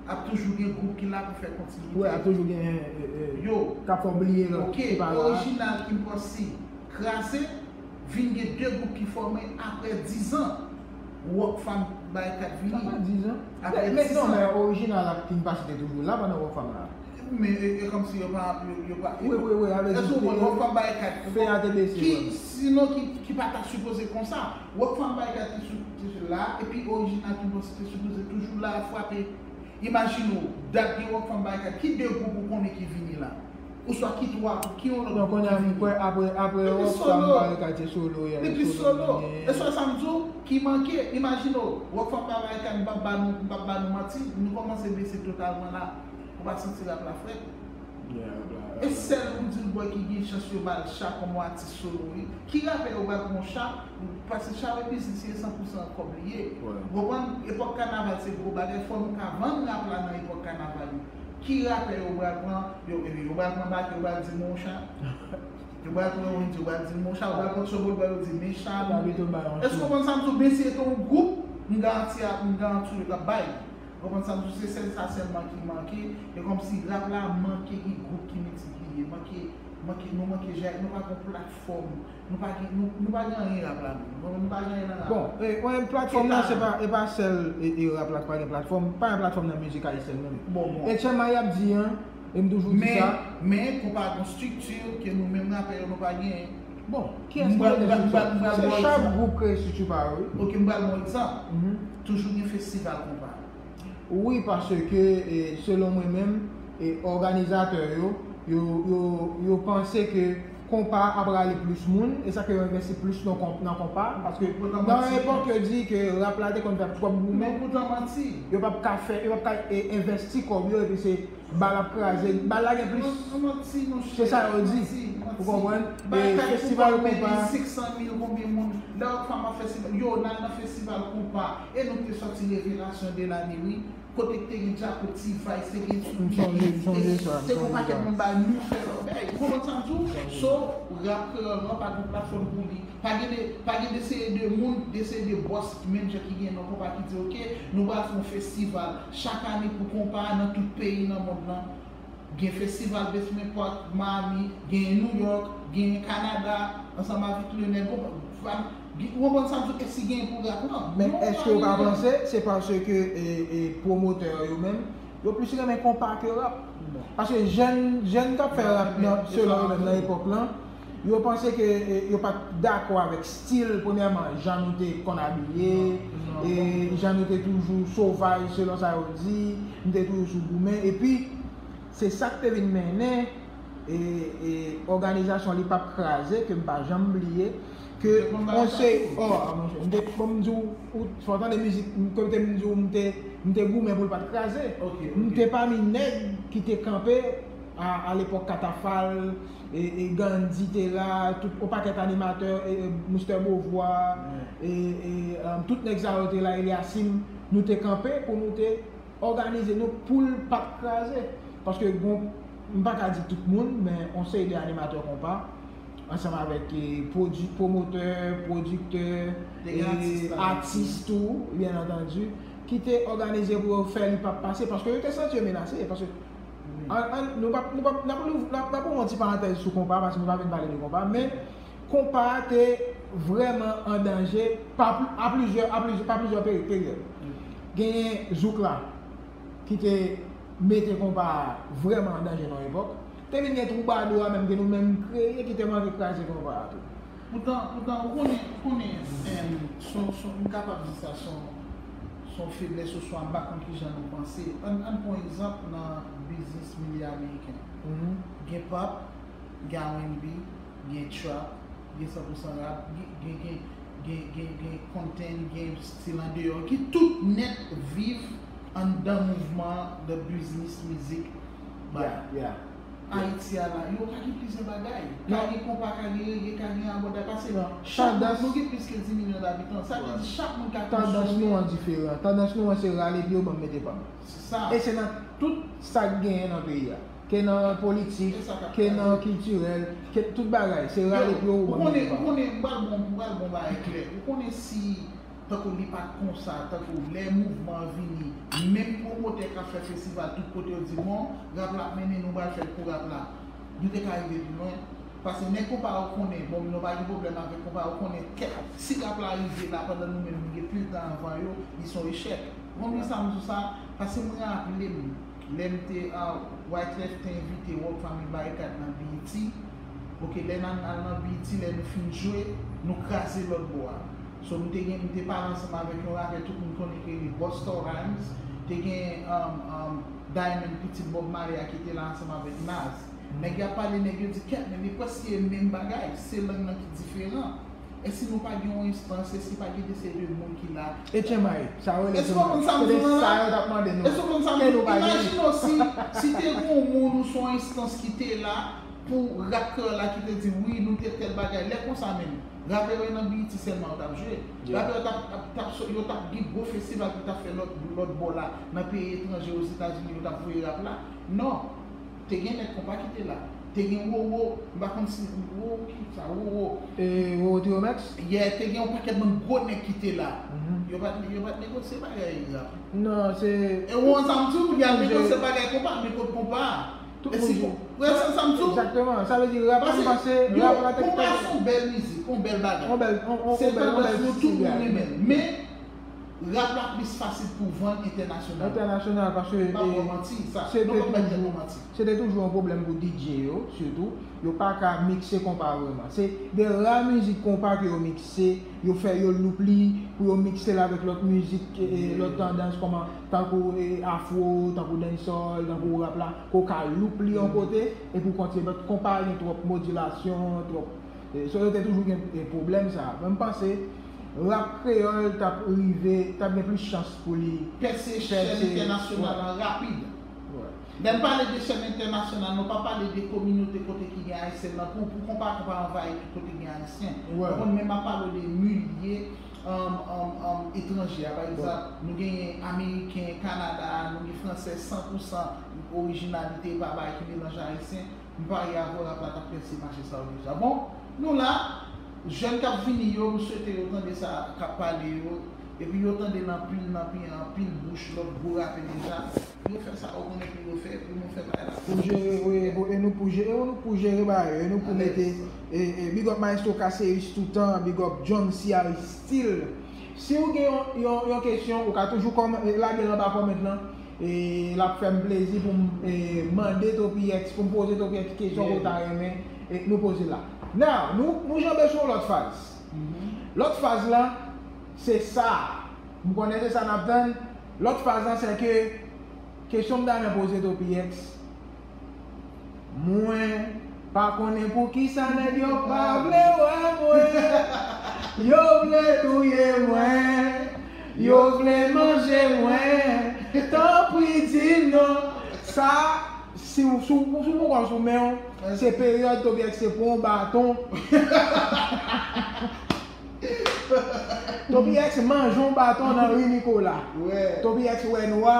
Ap toujou gen gwoup ki la pou fè kontinite. Wi, ap toujou gen, e, e, yo, k ap fè w bliye lòt ki pa la. Ok, Orijinal King Posse kraze, vin gen de gwoup ki fòme apre diz an. Rockfam Barikad vini. Sa pa diz an. Apre diz an. Men, men non, men Orijinal ak King Posse te toujou la pandan Rockfam la. Men e, e kòmsi yo pa, yo, yo pa. Wi, wi, wi, avè di, èske w konn Rockfam Barikad, fè a te bese, ki, sinon ki, ki pa ta sipoze konsa. Rockfam Barikad te sou, te sou la, epi Orijinal King Posse te sipoze toujou la ap frape. Imajine w, dat gen Rockfam Barikad, ki de gwoup ou konnen ki vini la? Oswa ki twa, ki yon lòt Non, gwoup kounye a ki m vini. kwè apre apre Li pi Rockfam solo. Barikad se solo, yeah, Li pi solo solo. li ye. E sa sa m di w, ki manke. Imajine w, Rockfam Barikad, m p ap ba nou, m p ap ba nou manti, nou kòmanse bese totalman la. Ou pa santi rap la frèt? Yeah, rap la, E rap la. Sèl ou di l bòy ki gen chans yo ba l Cha kòm yon atis solo wi. Ki rapè yo pral pran Cha? Paske Cha e biznis li, se san pou san kòb li ye. Ouais. Ou konprann? Epòk kanaval se gwo bagay, fò nou ka vann rap la nan epòk kanaval yo. Ki rapè yo pral pran? Yo, yo pral pran Baky, yo pral di men yon Cha. Yo pral pran Wendyy, yo pral di men yon Cha. Yo pral pran Sobolba, yo di men Cha. Yo pral pito bay yon Èske Cha. ou konn sa m di w? Bese te yon gwoup, m garanti a, m garanti w yo t ap bay. Ou konprann sa m di w? Se sèl sa sèlman ki manke. E kòmsi rap la manke gen gwoup ki miltipliye. Manke, manke, nou manke jay, nou pa gen platfòm. Nou pa gen, nou, nou pa gen anyen rap la menm. Nou, nou pa gen anyen nan rap. Bon, e, mwen, platfòm nan, se pa, e pa sèl e, e rap la ki pa gen platfòm. Pa gen platfòm nan mizik ayisyèn menm. Bon, bon. H M I ap di an, e m toujou di Men, sa. Men, konpa gon estrikti ke nou menm rapè yo nou pa genyen. Bon, kiyès ki Mwen, mete mwen, estrikti? mwen, mwen, Se mwen, chak mwen, gwoup kreye estrikti pa yo, wi. Ok, m pral ba w egzanp. Mhm. Toujou gen festival konpa. Wi, paske, e, selon mwen menm, e, òganizatè yo, yo, yo, yo panse ke konpa ap rale plis moun, e sa ke yo envesti plis nan konp-, nan konpa, paske Poutan nan manti. Epòk yo di ke rap la te konn fè twòp goumen, Men poutan manti. yo p ap ka fè, yo p ap ka, e, envesti kòb yo, epi se bal ap kraze, bal la gen plis. Nan manti, monchè. Se sa yo di. Manti, manti. Ou konprann? Bagay E kay festival konpa, konpa. Senk san mil, konbyen moun? Lè w ap fè festival, yo, n al nan festival konpa. E nou te sòti revelasyon de lane, wi. Kote k te gen Djakout, T-Vice, te gen M sonje, m sonje sa, m te gon sonje pakèt sa. Moun bay nou fè lòt bagay. Ou konprann sa m di w? So, rap kreyòl lan pa gen platfòm pou li. Pa gen de, pa gen de seri de moun, de seri de bòs, menm jan ki gen nan konpa ki di, ok, nou pral fè yon festival chak ane pou konpa nan tout peyi nan mond lan. Gen festival Best Park Miami, gen New York, gen Kanada, ansanm avèk Lionel. Ou konprann sa m di w, e si gen pou rap lan? Men Non, èske w pa pa gen. Panse se paske, e, e, pwomotè yo menm, yo plis renmen konpa ke rap? Paske jèn, jèn k ap fè rap nan, selon yo menm nan epòk lan, yo panse ke, e, yo pa t dakò avèk stil, premyèman, jan nou te konn abiye, Non, non, e, non. Jan nou te toujou sovaj, selon sa yo di, nou te toujou sou goumen, epi se sa k te vin mennen, e, e, òganizasyon Li p ap kraze, ke m pa janm bliye, ke Te konn bagay on sa se, tou. Oh, a, monchè, m te, bon, m di w, ou, fò w tande mizik, m, kote m di w, m te, m te goumen pou l pa t kraze. Ok, M ok. te pami nèg ki te kanpe a, a lepòk Katafal, e, e Gandhi te la, tout, on pakèt animatè, e, e Mister Beauvoir, e, e, um, tout nèg sa yo te la, Eliasim, nou te kanpe pou nou te òganize nou pou l pa t kraze. Paske, bon, m pa ka di tout moun, men on seri de animatè konpa, ansanm avèk, e, pwodi-, pwomotè, pwodiktè, Te gen e, atis la. Atis tou, byen antandi, ki te òganize pou yo fè Li p ap pase, paske yo te santi yo menase, paske, an, an, nou p ap, nou p ap, n ap, n ap, n ap ouvri yon ti parantèz sou konpa, paske nou pa vin pale de konpa, men konpa a te vrèman an danje pa pl-, a plizyè, a plizyè, pa plizyè peri-, peryòd. Genyen Zouk la, ki te mete konpa a vrèman an danje nan yon epòk. Te vin gen Twoubadou a menm ke nou menm kreye ki te manke kraze konpa a tou. Poutan, poutan, ou konnen, ou konnen, em, son, son, m kapab di sa, son, son feblès oswa m pa konn kijan nou panse. Ann, ann pran egzanp nan biznis milye ameriken. Mhm. Gen pop, gen R and B, gen trap, gen san pou san rap, gen, gen, gen, gen, gen, gen konten, gen stil andeyò, ki tout nèt viv anndan mouvman the business music. Yeah, yeah. Ayiti a la, yo ka gen plizyè bagay. Ka Non. Gen konpa, ka gen rege, ka gen abòday. Paske Non. chak Tandans moun, nou gen plis ke dis milyon abitan. Sa vle di chak moun ka Tandans nou konsome. An diferan. Tandans nou an se rale pye w ban m mete pa m. Se sa. E se nan tout sa k genyen nan peyi a. Ke nan politik, E sa k ap ke nan kraze. Kiltirèl, ke tout bagay. Se rale pye w Ou ban m konnen, mete pa ou m. Konnen, m pral bon, m pral bon bagay klè. Ou konnen si, tankou li pa t konsa, tankou lè mouvman an vini, menm pwomotè k ap fè festival tout kote yo di, bon, rap la ap mennen, nou pral fè l pou rap la. Nou te ka rive pi lwen. Paske nèg konpa yo konnen, bon, nou pa gen pwoblèm avèk konpa yo, konnen kèk, si rap la rive la pandan nou menm nou gen pil tan anvan yo, li se yon echèk. Ou konprann sa m di w sa? Paske mwen raple m, lè m te, ah, Wyclef te envite Rockfam Barikad nan B E T. Ok, lè n al nan B E T, lè nou fin jwe, nou kraze lòt bò a. So, m te gen, m te pale ansanm avèk yon rapè tout moun konnen ki rele Busta Rhymes. Te gen, um, um, Diamond, pitit Bob Marley a, ki te la ansanm avèk Nas. Nèg y ap pale, nèg yo di kèt, men li prèske menm bagay, se lang nan ki diferan. E si nou pa gen yon enstans, e si pa gen de seri de moun ki la? E tchenmay, sa yo rele Èske w konprann sa m di w la? Sa yo t ap mande nou. Èske w konprann sa m Ke di nou w? pa gen. Imajine w si, si te gen yon moun ou se yon enstans ki te la pou rap kreyòl la ki te di wi, nou te fè tèl bagay. Lè konsa menm, rapè yo nan B E T sèlman yo t ap jwe. Rapè yo t ap, t ap, t ap, yo t ap gen gwo festival ki t ap fè lòt, lòt bò la, nan peyi etranje, Ozetazini, yo t ap voye rap la. Non. Te gen nèg konpa ki te la. Te gen Wowo, m pa konn si Wowo ki sa, Wowo. E Wowo Trio Mèks? Yeah, te gen yon pakèt bann gwo nèg ki te la. Yo pa t, yo pa t negosye bagay rap. Non, se E ou wè sa m di w, y al negosye bagay konpa, men kot konpa a? Tout E moun si jwe. Ou wè sa, sa m di w? Egzakteman. Sa vle di rap la, m panse, Yo, rap la te konpa se yon bèl mizik, yon bèl bagay. On bèl, on, on, Se on bèl, on tandans bèl nou tout stil nou rap. Renmen l. Men, rap la plis fasil pou vann entènasyonal. Entènasyonal, paske Pa e, pou manti, sa. se Nou te pa bay tèt nou toujou, manti. se te toujou yon pwoblèm pou D J yo, sitou. Yo pa ka mikse konpa vrèman. Se de ra mizik konpa ke yo mikse, yo fè, yo loup li, pou yo mikse l avèk lòt mizik, e, e, lòt tandans, kòman, tankou e, afro, tankou dancehall, tankou rap la, ke w ka loup li yon kote, epi w kontinye. But konpa gen twòp modilasyon, twòp. E, so yo te toujou gen e, pwoblèm sa. Men m panse, rap kreyòl t ap rive, t ap gen plis chans pou li Pèse chèn entènasyonal lan rapid. Wè. Lè n pale de chèn entènasyonal, nou pa pale de kominote kote ki gen ayisyen nan. Pou, pou konpa, konpa anvayi tout kote gen ayisyen. Wè. Ou konprann, men m ap pale de milye um, um, um, etranje a. Pa egzanp, nou genyen ameriken, Kanada, nou gen fransè san pou san orijinalite, pa bagay ki melanje ayisyen. M parye avè w, rap la t ap pèse mache sa yo deja. Bon, nou la, jèn k ap vini yo, m swete yo tande sa k ap pale yo, epi yo tande l anpil, nan pi anpil bouch lòt gwo rapè deja. Yo fè sa yo konnen pou yo fè, pou nou fè bagay la. Pou jere, wi, pou, e nou pou jere, e nou pou jere bagay yo, e nou pou mete, e, e, big up Maestro Caceus toutan, big up John C R Style. Si w gen yon, yon, yon kesyon, ou ka toujou kòm, e, lage l anba kòmant lan. E l ap fè m plezi pou m, e, mande Toppy X, pou m poze Toppy X kesyon ke w ta renmen, e, nou poze la. Now, nou, nou janbe sou yon lòt faz. Lòt faz lan, se sa. M konnen se sa n ap tann. Lòt faz lan, se ke kesyon m ta renmen poze Toppy X, mwen pa konnen poukisa nèg yo pa vle wè mwen. Yo vle touye mwen. Yo vle manje mwen. Tanpri di non. Sa, si w, si w, si w poko sou men w, se peryòd Toppy X te pran yon baton. Toppy X manje yon baton nan ri Nikola. Wè. Toppy X wè nwa,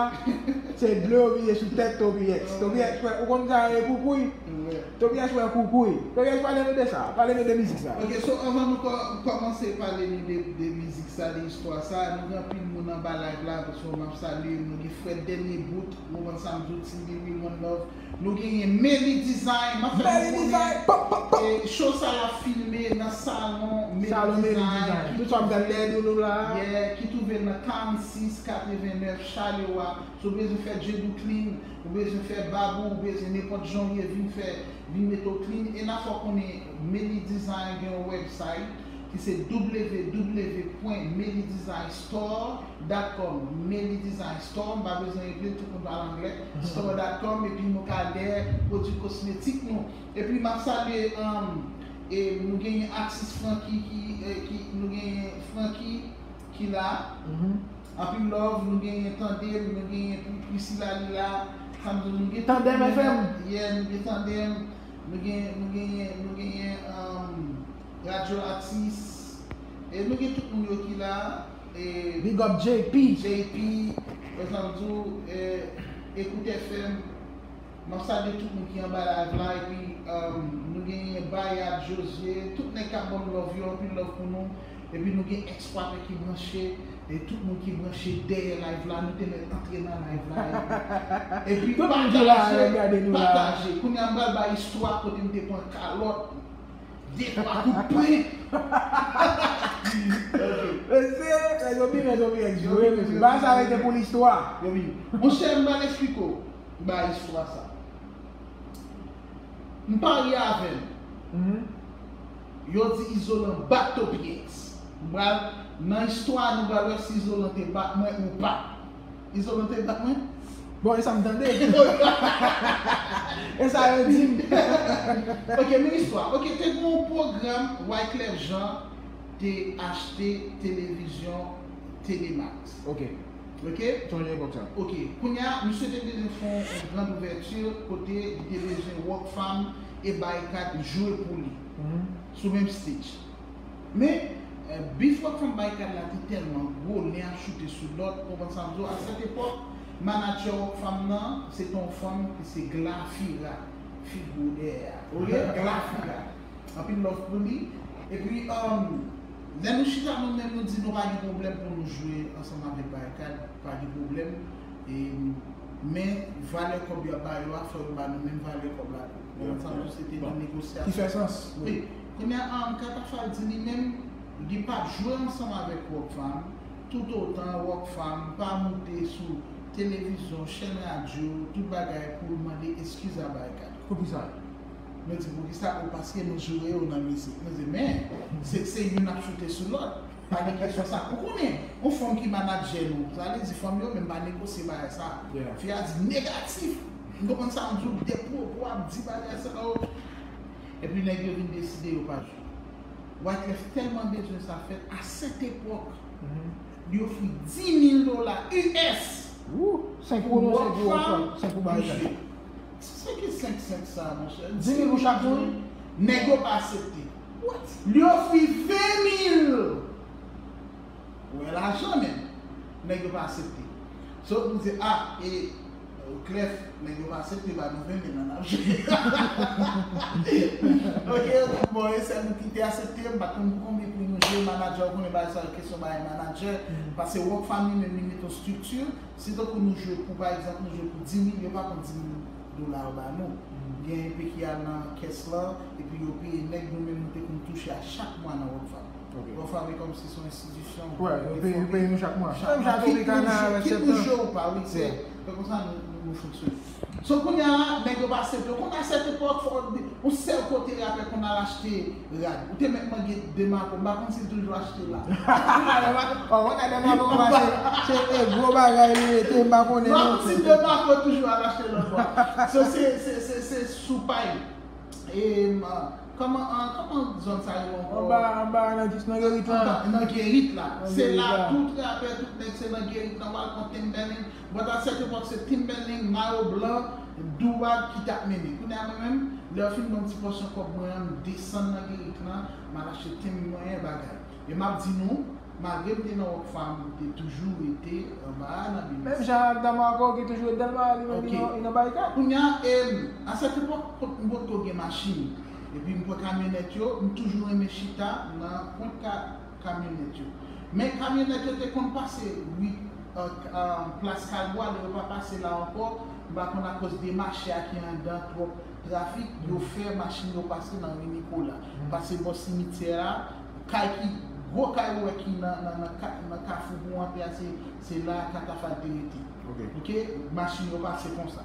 se dlo vire sou tèt Toppy X. Toppy X wè, ou konn sa yo rele koukouy? Wè. Toppy X wè koukouy. Toppy X pale nou de sa, pale nou de mizik sa. Ok, so anvan nou kò- kòmanse pale nou de, de mizik sa, de istwa sa, nou gen anpil moun anba live la, so m ap salye, nou gen frè Dènye Bout, ou konn sa m di w, Timbiwi, One Love, nou genyen Melly Design, m ap fè nou konnen, e, show sa l ap filme nan salon Melly Design, ki Tout sa m gade dèyè nou la. Yeah, ki twouve nan karannsis katrevennèf Chalewa. Si w bezwen fè dread ou clean, ou bezwen fè bab ou, ou bezwen nenpòt jan w ye, vin fè, vin mete w clean. E n ap fè w konnen Melly Design gen yon website ki se w w w pwen melly design store dot com. Melly Design Store, m pa bezwen ekril, tout moun pale anglè, store dot com, epi nou ka dèyè pwodui kosmetik nou. Epi m ap salye, um, e nou genyen atis Francky ki, e, ki, nou genyen Francky ki la. Anpil love, nou genyen Tandem, nou genyen Pri- Priscilla li la. Sa m di w, nou gen Tandem tout moun F M. nan- Yeah, nou gen Tandem, nou gen, nou genyen, nou genyen, um, Radyo Atis. E nou gen tout moun yo ki la. E Big up J P. J P, wè sa m di w, e, Ekout F M. M ap salye tout moun ki anba live la, epi, um, nou genyen Bayard, Josué, tout nèg k ap ban m love yo, anpil love pou nou. Epi nou gen X Quater ki branche, e tout moun ki branche dèyè live la, nou te mèt antre nan live la. Epi, epi Tout moun ki la, pataje, gade nou la. Pataje. Kounye a m pral bay istwa kote m te pran kalòt, de twa kout pwen. Mesye, yo byen, yo byen jwe, mesye. Ba sa rete pou listwa. Yo byen. Monchè, m pral eksplike w. Ba istwa sa. M parye avè l. Yo di Izolan bat Toppy X. M pral, nan istwa a, nou pral wè si Izolan te bat mwen ou pa. Izolan te bat mwen? Bon, e sa m tande. E sa yo di m. Ok, men istwa. Ok, te gen yon pwogram Wyclef Jean te achte televizyon Telemax. Ok. Ok? Sonje epòk sa. Ok. Kounye a, misye te bezwen fè yon grand ouvèti kote li te bezwen Rockfam e Barikad jwe pou li. Mhm. Sou menm stage. Men, eh, beef Rockfam Barikad la te tèlman gwo, len ap choute sou lòt, ou konprann sa m di w? A sèt epòk, manadjè Rockfam nan, se te yon fanm ki se Glafira, fi gwo dèyè a. Ok? Glafira. Anpil love pou li. Epi, um, lè nou chita nou menm, nou di nou pa gen pwoblèm pou nou jwe ansanm avèk Barikad, pa gen pwoblèm. E, men, valè kòb y ap ba yo a, fò yo ba nou menm valè kòb la tou. Bon, sa nou se te nan negosyasyon. Ki fè sans. Wi. Kounye a, um, Katafal di li menm, li p ap jwe ansanm avèk Rockfam, toutotan Rockfam pa moute sou televizyon, chèn radyo, tout bagay pou l mande eskiz a Barikad. Poukisa? Nou di, poukisa? O, paske nou joure yo nan mizik. Nou di, men, se, se youn ap choute sou lòt. Pa gen kesyon sa. Ou konnen, yon fanm ki manadjè nou, sa vle di fanm yo menm pa negosye bagay sa. Yeah. Fi a di negatif. M konprann sa, m di w de pwopo ap di bagay sa yo. Epi nèg yo vin deside yo pa jwe. Wyclef tèlman bezwen sa fèt, a sèt epòk, mhm, li ofri dis mil dola U S. Wou, senk pou nou, senk pou Rockfam, senk pou Barikad. Se ki senk senk sa, monchè? Dis mil pou chak moun? Nèg yo pa aksepte. What? Li ofri ven mil. Ou wè lajan menm. Nèg yo pa aksepte. So, nou di, a, e, Clef, nèg yo pa aksepte ba nou ven mil nan ap jwe. Ok, bon, e sèl nou ki te aksepte, m pa t konn pou konbyen pri nou jwe, manadjè, ou konnen bagay sa, kesyon bagay manadjè, paske Rockfam li menm, li mete yon estrikti, si tankou nou jwe pou, pa egzanp, nou jwe pou dis mil, yo pa pran dis mil dola yo ba nou. Gen enpe ki al nan kès lan, epi yo peye nèg nou menm nou te konn touche a chak mwa nan Rockfam. Ok. Rockfam e kòmsi se yon enstitisyon. Wè, yo peye, yo peye nou chak mwa. Chak mwa, kit nou jwe, kit nou jwe ou pa, wi, se, se konsa nou, nou, nou fonksyone. So, kounye a, nèg yo pa aksepte. Ou konn a sèt epòk, fò yon sèl kote rapè konn al achte rad. Ou te mèt manje Demarco, m pa konn si l toujou achte la. Ou konn a Demarco, se, se, e, gwo bagay li rete, m pa konnen non. M pa konn si Demarco toujou al achte lòt bò. So, se, se, se, se sou pay. E, m, kòman, an, kòman zòn sa rele ankò? Anba, anba, nan, nan Gerit la. Anba, nan Gerit la. Se la, tout rapè, tout nèg, se nan Gerit la, w al pran Timberland. But a sèt epòk, se Timberland, mayo blan, Dubag ki t ap mennen. Kounye a, mwen menm, lè yo fin ban m ti pòsyon kòb mwen an, m desann nan Gerit lan, m al achte tenn mwen, bagay. E m ap di nou, malgre m te nan Rockfam, m te toujou rete anba a nan Bibis. Menm jan ak Damarco ki toujou ret Dèlma, li menm li nan, li nan Barikad. Kounye a, em, a sèt epòk, kot m potko gen machin, epi m pran kamyonèt yo, m toujou renmen chita nan pwent ka, kamyonèt yo. Men kamyonèt yo te konn pase, wi, euh, euh, Plas Kalbwa, lè yo pa pase la ankò, m pa konn akoz de mache a ki anndan twòp trafik, yo fè machin yo pase nan ri Nikola. Pase bò simityè a, kay ki, gwo kay ou wè ki nan, nan, nan ka-, nan kafou pou w antre a, se, se la Katafal te rete. Ok. Ok? Machin yo pase konsa.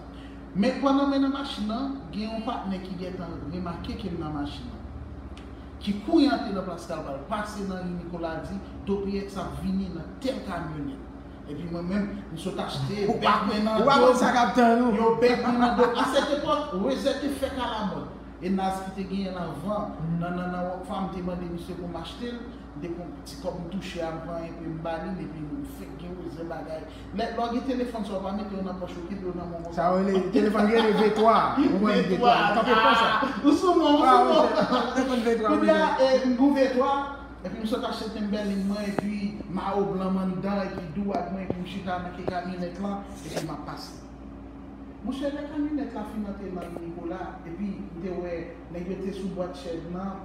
Men pandan mwen nan machin nan, gen yon patnè ki gentan remake ke m nan machin nan. Ki kouri antre nan Plas Kalbwa, pase nan ri Nikola, di, Dopeyèks ap vini nan tèl kamyonèt. Epi mwen menm, m sot achte, bèk mwen nan do m. Ou pa konn sa k ap tann ou. Yo bèk mwen nan do m. A sèt epòk, Rezè te fèk alamòd. E Naz ki te genyen l anvan, nan, nan, nan Rockfam, m te mande misye pou m achte l. M te pran ti kòb m touche a, m pran enpe m ba li, epi m fèk gen Rezè bagay. Lè, lè w gen telefòn sa, w pa mete yo nan pòch ou, kenbe yo nan men w konsa. Sa yo rele, telefòn ki rele V twa. Ou konn V twa, kanpe konsa. Ou sou men, ou sou men. Telefòn V twa. Kounye a, e, m gen V twa, epi m sot achte Timberland mwen, epi mayo blan m anndan, epi Dubag mwen, epi m chita nan ke kamyonèt lan, epi m ap pase. Monchè, lè kamyonèt la fin antre nan ri Nikola, epi m te wè nèg yo te sou bwat chèn nan,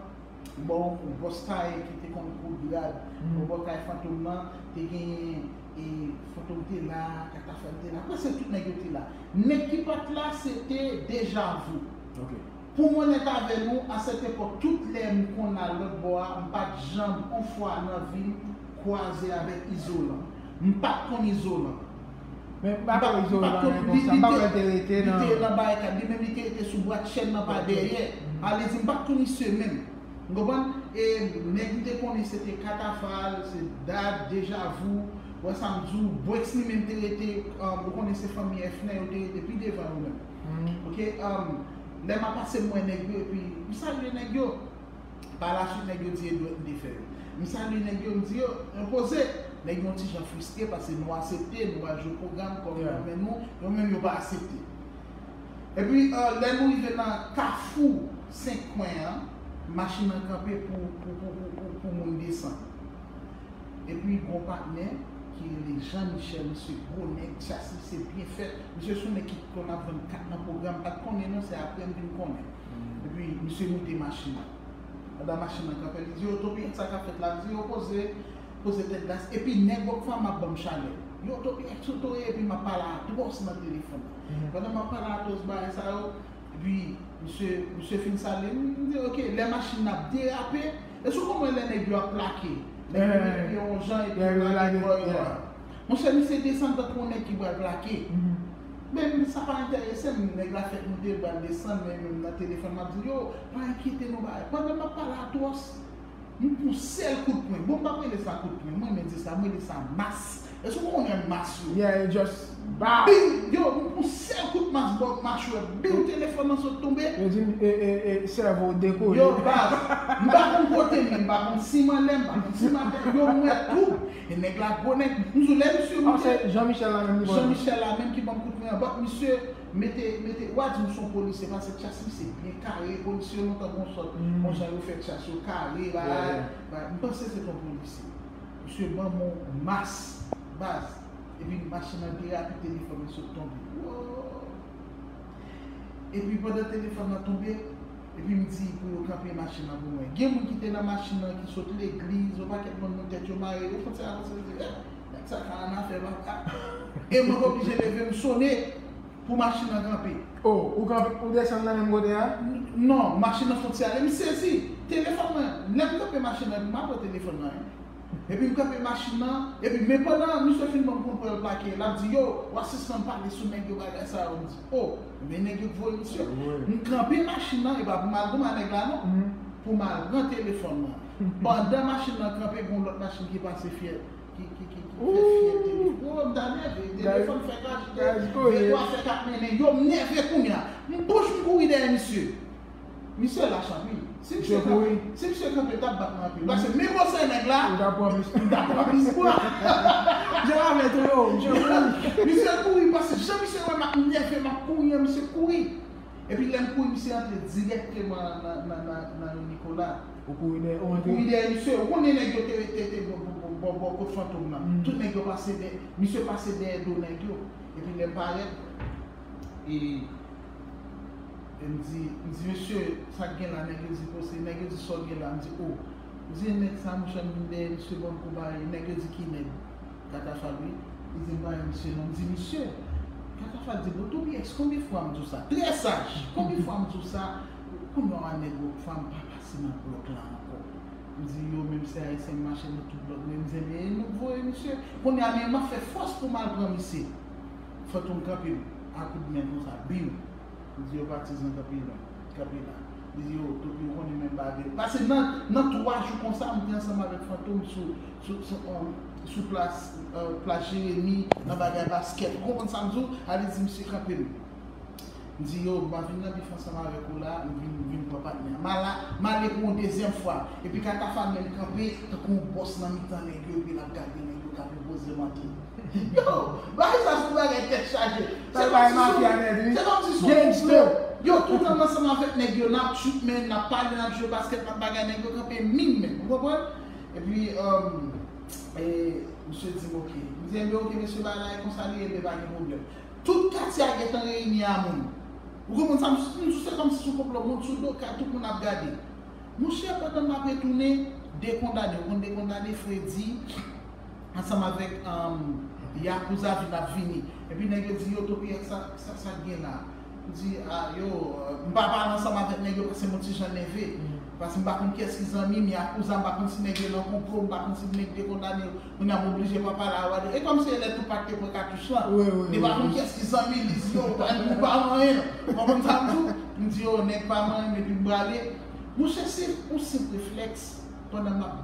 bò, bò Style ki te konn koud rad, bò, bò kay Fantom nan, te genyen, e, Fantom te la, Katafal te la, prèske tout nèg yo te la. Nèg ki pa t la, se te Deja Vu. Ok. Pou m onèt avè nou, a sèt epòk, tout lè m konn al lòt bò a, m pa t janm, on fwa nan vi m, kwaze avèk Izolan. M pa t konn Izolan. Men m pa kwè Izolan pa t gen konsa, m pa kwè l te rete nan. Li te nan Barikad, li menm li te rete sou bwat chèn nan pa dèyè. A vle di, m pa t konn misye menm. Ou konprann? E nèg m te konnen se te Katafal, se Dad, Dejavou, wè sa m di w, Bwex li menm te rete, um, ou konnen se fanmi Efnen, yo te rete pi devan yo menm. Ok, um, lè m ap pase m wè nèg yo, epi m salye nèg yo. Pa la swit, nèg yo di e dwèt m te fè yo. M salye nèg yo, m di yo, yo poze. Nèg yo yon ti jan fristre paske nou asepte, nou al jwe pwogram kòm yo men nou, yo menm yo pa asepte. Epi, uh, lè nou rive nan kafou Senk Kwen an, machin nan kanpe pou, pou, pou, pou, pou, pou moun desann. Epi, gon patnè ki rele Jean Michel, misye gwo nèg, chasi misye byen fèt. Misye sou nèg ki konn ap vann kat nan pwogram, m pa t konnen non, se apre m vin konnen. Epi, misye moute machin nan. Pandan machin nan kanpe, li di yo, "Topi, sa k ap fèt la?" Li di yo, "Poze, poze tèt glas." Epi, nèg Rockfam ap ban m chalè. "Yo, Topi, èske w toye?" Epi, m ap pale atwòs nan telefòn. Pandan m ap pale atwòs bagay sa yo, epi, misye, misye fin salye m, m di, "Ok." Lè machin nan ap derape, èske w konprann lè nèg yo ap plake? Nèg yo depi yon jan epi yo lage kò yo a. Monchè, misye desann tankou yon nèg ki pral plake. Men sa pa enterese m, nèg la fèk moute, l pral desann, men menm nan telefòn, m ap di, "Yo, pa enkyete nou, bagay." Pandan m ap pale atwòs, m pran sèl kout pwen. Bon, m p ap rele sa kout pwen, mwen menm di sa, mwen rele sa mas. Èske w konnen mas yo? Yeah, it just bam! Biw! Yo, m pran sèl kout mas bò machwè. Biw, telefòn nan sot tonbe. Yo di m, e, e, e, sèvo w dekole. Yo, baz, m pa konn kote m ye, m pa konn si m anlè, m pa konn si m atè. Yo, m wè tou. E nèg la gwo nèg. M di w, lè misye moute. Ah, se Jean Michel la menm ki ban w. Jean Michel la menm ki ban m kout pwen an. But misye mete, mete, w a di m se yon polisye, paske chas misye byen kare, polisye yo lontan gon sòt, bon jan yo fè chas yo kare, bagay, bagay. M panse se te yon polisye. Misye ban m yon mas, baz. Epi machin nan derape, telefòn nan sot tonbe. Woy! Epi pandan telefòn nan tonbe, epi m di pou yo kanpe machin nan pou mwen. Gen moun ki te nan machin nan ki sot legliz, yon pakèt moun, moun tèt yo mare, yo fè sa avanse, yo di, "Eh, nèg sa ka annafè, papa." E mwen oblije leve m sone pou machin nan kanpe. Oh, ou kanpe, ou desann nan menm kote a? N-, non, machin nan fon ti ale, m sezi. Telefòn mwen, lè m kanpe machin nan, m pa pran telefòn nan, wi. Epi m kanpe machin nan, epi men pandan misye fin ban m kontwòl plake, l ap di, "Yo, w a sispann pale sou nèg yo, bagay sa yo." M di, "Oh, men nèg yo k voye misye." M kanpe machin nan, e pa pou m al goumen ak nèg la non, pou m al pran telefòn nan. Pandan machin nan kanpe, gen yon lòt machin ki pase fyèl, ki, ki, ki, ki fè fyèl telefòn. Oh, m ta nève, telefòn fè krache, V twa fè kat mennen, yo m nève kounye a. M bouch m kouri dèyè misye. Misye lach anpil. Si misye kanpe, si misye kanpe, l t ap bat mwen anpil. Paske men gwosè nèg la, m t ap pran plis pwa. Misye kouri, paske jan misye wè m ap nève, m ap kouri an, misye kouri. Epi lè m kouri, misye antre dirèkteman nan, nan, nan, nan ri Nikola. Ou kouri dèyè, ou antre? Kouri dèyè misye. Ou konnen nèg yo te, te, te bò, bò, bò, bò, bò kot Fantom nan. Tout nèg yo pase dèyè, misye pase dèyè do nèg yo. Epi lè m parèt, e, e m di, m di, "Mesye, sa k gen la?" Nèg yo di, "Pose." Nèg yo di, "Sa w gen la?" M di, "O." M di, "E nèg sa, monchè, m vin dèyè misye, ban m kou bay." Nèg yo di, "Ki nèg?" Katafal, wi. Li di, "M pa wè misye non." M di, "Misye." Katafal di, "Bon, Toby X, konbyen fwa m di w sa?" Trè saj. "Konbyen fwa m di w sa?" Kounye a, nèg Rockfam pa pase nan blòk la ankò. M di, "Yo, menm se Ayisyen, m mache nan tout blòk." Men m di, "Ebyen, e nou k voye misye." Kounye a, men m ap fè fòs pou m al pran misye. Fantom kanpe m a kout men konsa, biw. Li di, "Yo, patizan, kanpe la, kanpe la." Li di, "Yo, Toby, ou konnen menm bagay." Paske nan, nan twa jou konsa, m te ansanm avèk Fantom sou, sou, sou, um, sou plas, uh, plas Jeremi, nan bagay baskèt. Ou konprann sa m di w? Ale di misye kanpe m. M di, "Yo, m pa vin nan bif ansanm avèk ou la, m vin, m vin pran patnè." M al, m ale pou yon dezyèm fwa. Epi Katafal menm kanpe, tankou yon bòs nan mitan nèg yo, epi l ap gade nèg yo k ap enpoze mantèl. Yo, bagay sa se yon bagay tèt chaje. Se kòmsi se yon, se kòmsi se yon konplo. Yo, toutan m ansanm avèk nèg yo, n ap shoot, men, n ap pale, n ap jwe baskèt, n ap bagay, nèg yo kanpe minm, men, ou konprann? Epi, um, e, misye di m, "Ok." M di, "Ebyen, ok, mesye, bagay la e konsa li ye, ebyen, pa gen pwoblèm." Tout katye a gentan reyini a moun. Ou konprann sa? M di w, se kòmsi se yon konplo, moun sou do kay, tout moun ap gade. Monchè, pandan m ap retounen, de kondane, ou konn de kondane, Fredi, ansanm avèk, um, Yakuza vin ap vini. Epi nèg yo di, "Yo, Toby X, sa, sa, sa k gen la?" M di, "A, yo, m pa pale ansanm avèk nèg yo paske m yon ti jan nève. Paske m pa konn kiyès ki zanmi m, Yakuza, m pa konn si nèg yo nan konplo, m pa konn si nèg de kondane yo." Kounye a m oblije pa pale a Wade. E kòmsi e lè Tupac te pran katouch lan. Wi, wi, wi. Li pa konn kiyès ki zanmi li, li di, "Yo, ou pa, ou pa manyen." Ou konprann sa m di w? M di, "Yo, nèg pa manyen m," epi m prale. Monchè, se yon senp reflèks. Pandan m ap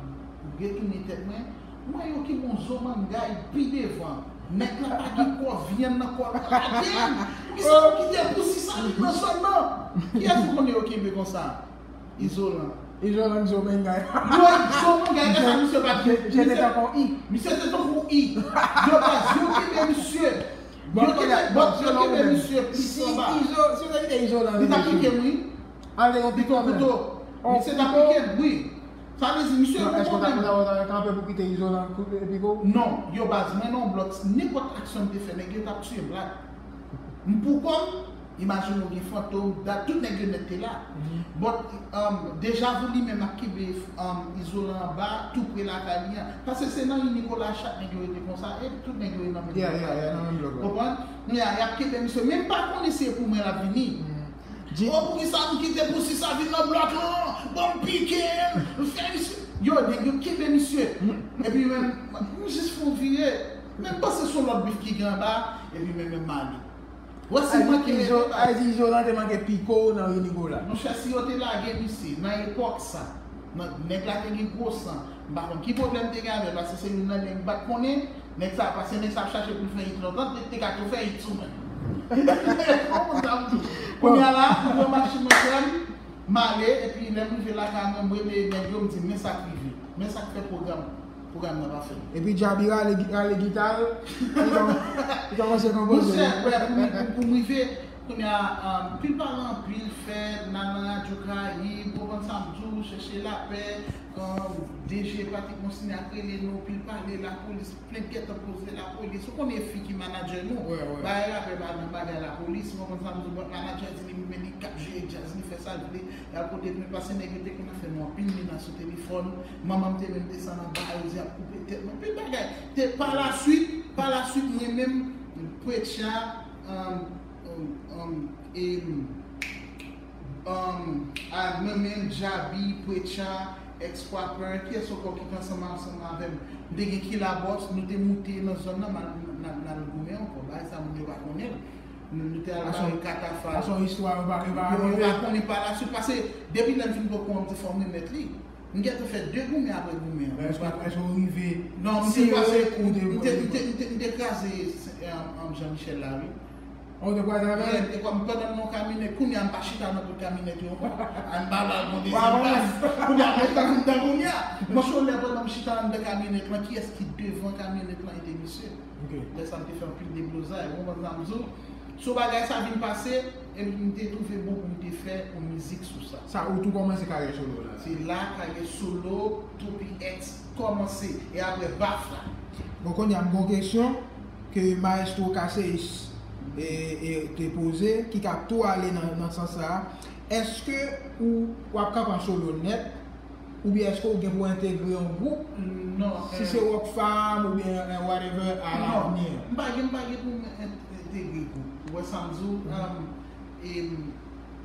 retounen tèt mwen, m wè yo kenbe yon zo mangay pi devan. Nèg la pa gen kò vyann nan kò l, lage l. Misye ap kite pou sisa vin nan zòn nan. Kiyès ou konnen yo kenbe konsa? Izolan. Izolan zo mangay. Yo, zo mangay, men sa misye pa t gen. Misye te tankou i. Misye te tankou i. Yo pa, yo kenbe misye. Yo kenbe, bon, yo kenbe misye plis anba. Si Izo, si yo te kite Izolan, li t ap pike m, wi. Al te yon pik kouto. Misye t ap pike m, wi. Sa vle di, misye gen pwoblèm. Èske w ta kanpe pou kite Izolan pike w? Non, yo baz mwen nan yon blòk, nenpòt aksyon m te fè, nèg yo t ap tiye m la. M pou kò m, imajine w gen Fantom, dat, tout nèg yo nèt te la. But, um, Deja Vu li menm ap kenbe, um, Izolan anba, tou pre lakay li an. Paske se nan ri Nicolas chak nèg yo rete konsa, e tout nèg yo nan menm blòk la. Konprann? Kounye a, y ap kenbe misye, men m pa konnen si e pou mwen l ap vini. Oh, poukisa nou kite pou sisa vin nan blòk lan? Bon, m pike l, m fè misye. Yo, nèg yo kenbe misye. Epi menm, m jis fè yon vire. Men m panse se yon lòt bif ki gen anba, epi menm, menm m ale. Wè si manke Izo, Izo lan te manke pike w nan ri Nicolas. Monchè, si yo te lage misye nan epòk sa, nan, nèg la te gen gwo san. M pa konn ki pwoblèm te gen avè l, paske se youn nan nèg m pa t konnen. Nèg sa, paske nèg sa ap chache pou l fè it lontan, te, te ka tou fè it sou mwen. Ou konprann sa m di w? Kounye a la, m pran machin mwen frè m, m ale, epi lè m rive lakay mwen, m rele nèg yo, m di, men sa k rive, men sa k fè pwogram, pwogram nan pa fèt. Epi Djaby rale, rale gita l, li kòm-, li kòmanse konpoze. Monchè, wè, pou m, pou, pou m rive, kounye a, um, pil pale anpil fè, n al nan Radyo Karayib, ou konprann sa m di w, chèche lapè, um, D J Patrick Monsignat rele nou, pil pale, lapolis, plen gentan poze lapolis. Ou konnen fi ki manadjè nou. Bagay rapè pa nan bagay lapolis. Ou konprann sa m di w, but manadjè di li menm li k ap jwe djaz, li fè sa l vle. Y al pote plent paske nèg yo te konn ap fè nou anpil menas sou telefòn. Manman m te menm desann anba, yo di y ap koupe tèt mwen. Anpil bagay. Te, pa la swit, pa la swit, mwen menm, Preacher, um, um, um, e, um, a, mwen menm, Djaby, Preacher, Ex Proper, kiyès ankò ki te ansanm, ansanm avè m? M te gen Killa Boss, nou te moute nan zòn nan, n al, n al, n al goumen ankò. Bagay sa moun yo pa konnen l. Nou, nou te al bare Katafal. Sa se yon istwa yo pa, yo pa rakonte. Yo pa konnen pa la swit, paske depi lè m fin pran kou an, m di fò m remèt li. M gentan fè de goumen apre goumen an. Men èske, èske w rive tire kou de? Non, m te kraze, m te, m te, m te, m te kraze, um, um, Jean Michel la, wi. Oh, ou te kwaze avè l? Wi, m te kwa-, pandan m nan kamyonèt, kounye a m pa chita nan tout kamyonèt yo ankò. Ann ba l al gon dezyèm plas. Kounye a, mwen tann anndan kounye a. Monchè, lè pandan m chita anndan kamyonèt lan, kiyès ki devan kamyonèt lan? E te misye. Lè sa m te fè anpil deblozay, ou konprann sa m di w? So bagay sa vin pase, epi m te twouve bon pou m te fè yon mizik sou sa. Sa, ou tou kòmanse karyè solo w la? Se la karyè solo Toppy X kòmanse, e apre Baf la. Bon, kounye a m gon kesyon ke Maestro Kaseis, e, e, te poze, ki ka tou ale nan, nan sans sa a. Èske ou, w ap kanpe an solo nèt, oubyen èske ou gen pou entegre yon gwoup? Non, si se Rockfam oubyen, eh, whatever, a lavni. M pa gen, m pa gen pou m en-, entegre gwoup. Ou wè sa m di w? Um, e, m,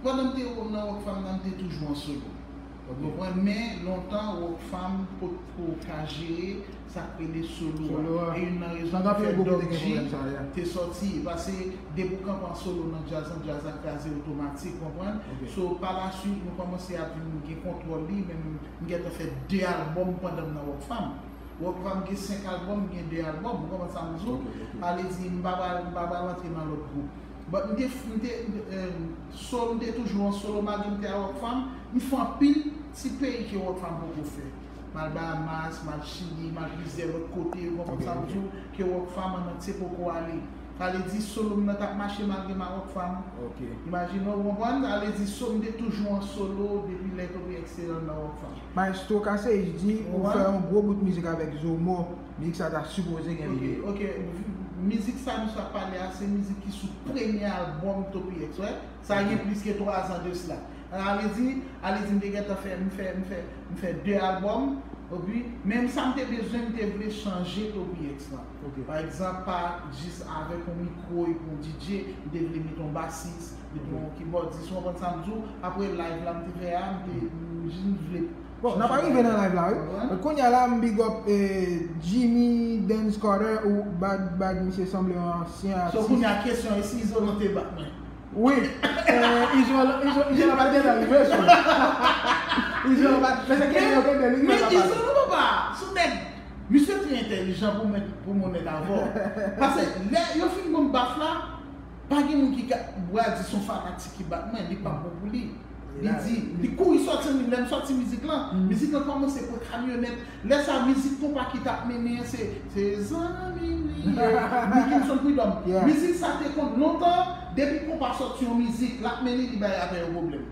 pandan m te nan Rockfam nan, m te toujou an solo. Ou konprann? Men lontan, Rockfam potko ka jere sa k rele solo a. E youn nan rezon ki fè Doc G te sòti, paske depi w kanpe an solo nan djaz lan, djaz la kraze otomatik, konprann? So, pa la swit, nou kòmanse ap vin gen kontwòl li, men m, m gentan fè de albòm pandan m nan Rockfam. Rockfam gen senk albòm, m gen de albòm, ou konprann sa m di w? Sa vle di, m pa pral, m pa pral antre nan lòt gwoup. But m te, m te, m te, em, so, m te toujou an solo, malgre m te a Rockfam, m fè anpil ti peyi ke Rockfam poko fè. M al Bahamas, m al Chili, m al plizyè lòt kote, ou konprann sa m di w, ke Rockfam an antye poko ale. Sa vle di, solo m nan t ap mache malgre m a Rockfam. Imajine w, ou konprann? Sa vle di, so, m te toujou an solo depi lè Toppy X te nan Rockfam. Maestro Kaseis di ou fè yon gwo bout mizik avèk Zomo, mizik sa ta sipoze gen videyo. Ok, ok. Mizik sa misye ap pale a, se mizik ki sou premye albòm Toppy X, wè. Sa gen plis ke twa zan de sila. Sa vle di, sa vle di m te gentan fè, m fè, m fè, m fè de albòm, epi, men sa m te bezwen, m te vle chanje Toppy X lan. Pa egzanp, pa jis avèk yon mikwo epi yon D J, m te vle met yon basis, met yon kibòdis, ou konprann sa m di w? Apre live la m te fè a, m te, m jis vle. Bon, n ap arive nan live la, wi. Kounye a la, m big up, eh, Jimmy Dance Carter ou Bad Bad, misye sanble yon ansyen atis. So, kounye a kesyon, e si Izolan te bat mwen? Wi. Eh, Izolan, Izo, Izolan pa t gentan rive sou. Izolan pa t, men se kenbe yo kenbe li, men papa. Izolan papa, sou nèg, misye trè entèlijan pou mwen, pou mwen nèt avè w. Paske lè yo fin ban m baf la, pa gen moun ki ka, w a di se yon fanatik ki bat mwen, li pa bon pou li. Li di, li kouri sòti, lè m sòti mizik lan, mizik lan kòmanse pran kamyonèt. Lè sa, mizik konpa ki t ap mennen an, se, se zanmi m li ye. Wilkinson Prud'homme. Mizik sa te konn lontan, depi konpa sòti yon mizik, l ap mennen li bay rapè yo pwoblèm.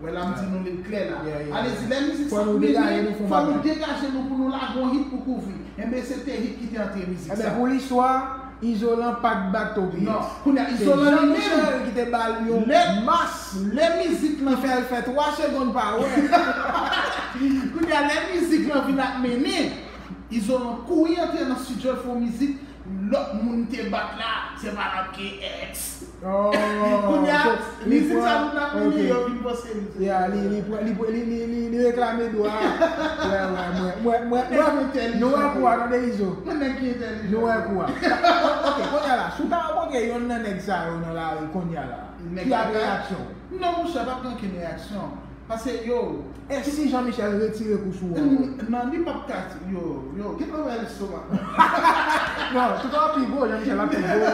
Wè la m di nou li klè la. Alezi, lè mizik sa ap mennen, fò nou degaje nou pou nou lage yon hit pou kouvri. Enben, se te hit ki te antre mizik sa. Enben, pou listwa, Izolan pa t bat Toby X. Non, kounye a, Izolan li menm, se Jean Michel ki te ba l yon mas. Lè mizik lan fè l fè twa segonn pa wè. Kounye a, lè mizik lan vin ap mennen, Izolan kouri antre nan estidyo, l fè yon mizik, lòt moun te bat la, se pa lòt ke X. Kounye a, mizik sa moun ap mennen, yo vin panse li se. Ya, li, li, li, li, li, li, li reklame dwa. Wè, wè, mwen, mwen, mwen, mwen, nou wè kou a, tande Izo. Mwen nèg ki entèlijan. Nou wè kou a. Ok, kounye a la, si w ta rankontre yonn nan nèg sa yo nan lari kounye a la, ki ap reyaksyon w? Non, monchè, p ap gen okenn reyaksyon. Paske, yo. E si Jean Michel retire kou sou ou? Non, li p ap ka, yo, yo, gen pwoblèm lestomak. Non, si w ta pi gwo, Jean Michel ap pi gwo.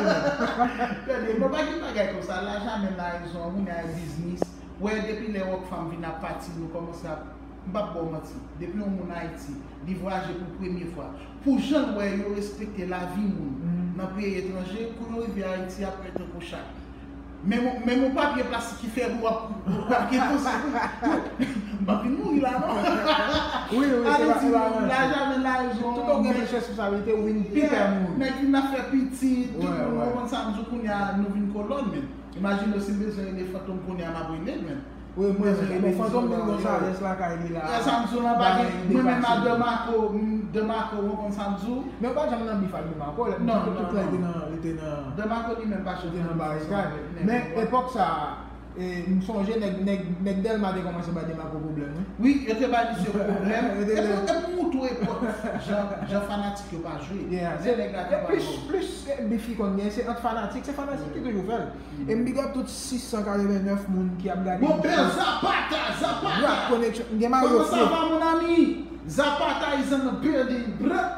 Tande, mwen pa gen bagay konsa, la jamè la rezon, moun ay biznis. Wè, depi lè Rockfam vin ap pati, nou kòmanse ap, m p ap ba w manti, depi yon moun Ayiti, li vwayaje pou premye fwa, pou jan l wè yo respekte lavi moun nan peyi etranje, kou yo rive Ayiti, y ap pran tankou chat. Menm, menm yon papye plastik ki fèb, w ap, w ap gen konsa. M p ap vin mouri la, non. Wi, wi, se pa, se pa la jamè la rezon. Tout ou gen plis responsablite, ou vin pi pè mouri. Nèg vin ap fè pitit, tout moun, ou konprann sa m di w, kounye a, nou vin kolòn, men. Imajine w si m bezwen rele Fantom kounye a, m ap rele l, men. Wi, mwen, bon, Fantom vin gon sajès lakay li la. Sa m di w lan pa gen, mwen menm a Demarco, m, Demarco, ou konn sa m di w? Men ou pa janm nan bif ak Demarco, lè m di tout tan li te nan, li te nan, Demarco li menm pa chanje nan barikad. Men epòk sa a, e, m sonje nèg, nèg, nèg Dèlma te kòmanse bay Demarco pwoblèm, wi. Wi, yo te bay misye pwoblèm. Epi, epi m moutre w epòk jan, jan fanatik yo pa jwe. Se nèg la ki pa jwe. Plis, plis, e, bif ki konn gen, se ant fanatik, se fanatik ki toujou fè l. E m big up tout sis san katreven nèf moun ki ap gade. Mon père Zapata, Zapata. Rap Connection. M gen Mario Flo. Comment ça va, mon ami? Zapata is in the building, bruh.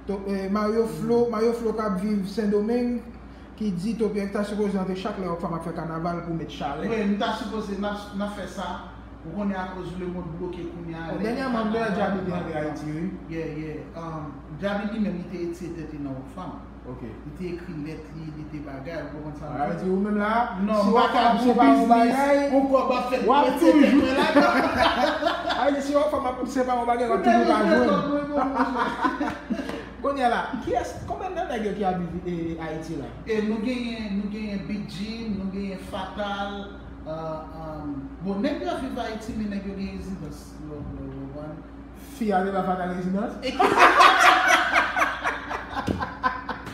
To-, eh, Mario Flo, Mario Flo k ap viv Sendomeng, ki di Toby X ta sipoze antre chak lè Rockfam ap fè kanaval pou met chalè. Wi, nou ta sipoze, n ap, n ap fè sa. Ou konnen akoz lemonn bloke kounye a. Bon, dènyèman, m te wè Djaby te antre Ayiti, wi. Yeah, yeah. Um, Djaby li menm, li te retire tèt li nan Rockfam. Ok. Li te ekri lèt li, li te bagay, ou konprann sa m di w? Sa vle di ou menm la, si Rockfam se pa yon bagay, w ap toujou. Sa vle di si Rockfam ap, se pa yon bagay, w ap toujou ka jwenn. Kounye a la, kiyès, konbyen nan nèg yo ki ap viv, e, Ayiti la? E nou genyen, nou genyen Big Jim, nou genyen Fatal, e, e, bon, nèg yo ap viv Ayiti, men nèg yo gen rezidans. Fi a te ba Fatal rezidans?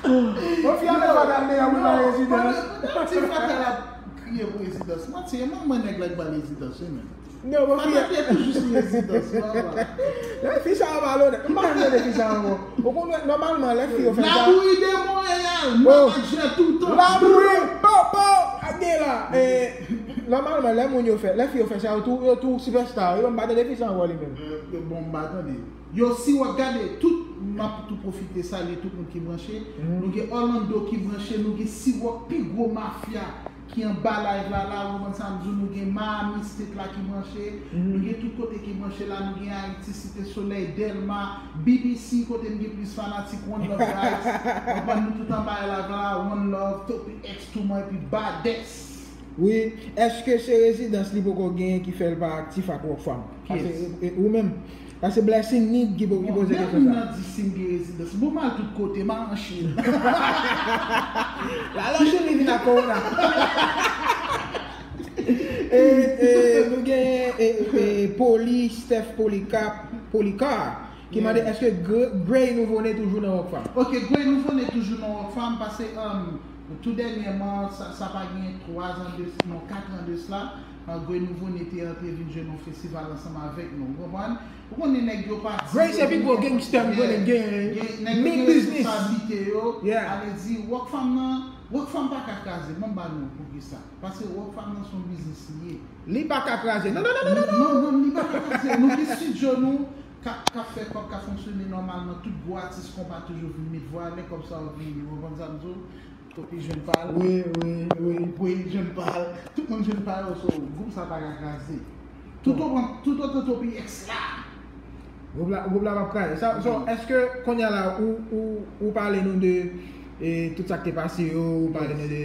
Bon, fi a te ba Fatal deyò pou l ba rezidans. Pandan, pandan ti Fatal ap kriye pou rezidans, manti, e manman nèg la ki ba l rezidans, wi, men. Non, bon, fi a te toujou sou rezidans, non, non. Lè fi sa yo pa lè, m pa janm tande fi sa ankò. Ou konn, nòmalman, lè fi yo fè sa. Labouyi de Monreyal, manadjè toutan. Labouyi, po, po, ap gen la. E, nòmalman, lè moun yo fè, lè fi yo fè sa, yo tou, yo tou sipèsta, yo, m pa tande fi sa ankò li menm. Bon, m pa tande. Yo, Siwòk, gade, tout, m ap tou pwofite salye tout moun ki branche. Nou gen Orlando ki branche, nou gen Siwòk, pi gwo mafya ki anba live la, la, ou konprann sa m di w, nou gen Miami State la ki branche, nou gen tout kote ki branche la, nou gen Ayiti, Site Solèy, Dèlma, B B C, kote m gen plis fanatik, One Love Guys, ou konprann, nou tout anba live la, One Love, Toby X, Toumon, epi Badès. Wi, èske se rezidans li poko genyen ki fè l pa aktif ak Rockfam? Paske, e, e, ou menm, paske Blessing Need ki po-, ki poze kesyon sa. Lè moun nan di si m gen rezidans, bon, m al tout kote, m al an Chin. L al an Chin, li vin ak kowona. E, e, nou gen, e, e, Poli, Steph Polycarp, Polycar, ki mande, èske Gr-, Gray Nouveau-Né toujou nan Rockfam? Ok, Gray Nouveau-Né toujou nan Rockfam, paske, um, Tou dènyèman, sa, sa pa gen twa zan de, non, kat an de sla, Grey Nouveau Ne te antre vin jwe nan yon festival ansanm avèk nou. Ou konprann? Ou konnen nèg yo pati. Grey se pi gwo gangster m konnen gen. Nèg yo gen respektiblite yo. Ale di, Rockfam nan, Rockfam pa ka kraze. Ban m ba nou poukisa. Paske Rockfam nan se yon biznis li ye. Li pa ka kraze. Non, non, non, non, non, non. Non, non, li pa ka kraze. Nou gen estidyo nou k ap, k ap fè kòb, k ap fonksyone nòmalman. Tout gwo atis konpa toujou vin met vwa lè kòb sa yo vini. Ou konprann sa m di w? Topi jwenn pa l. Wi, wi, wi. Wi, jwenn pa l. Tout moun jwenn pa yo, so, gwoup sa pa ka kraze. Tout otan, tout otan Topi X la. Gwoup la, gwoup la p ap kraze. Sa, so, èske kounye a la, ou, ou, ou pale nou de, e, tout sa k te pase yo, ou pale nou de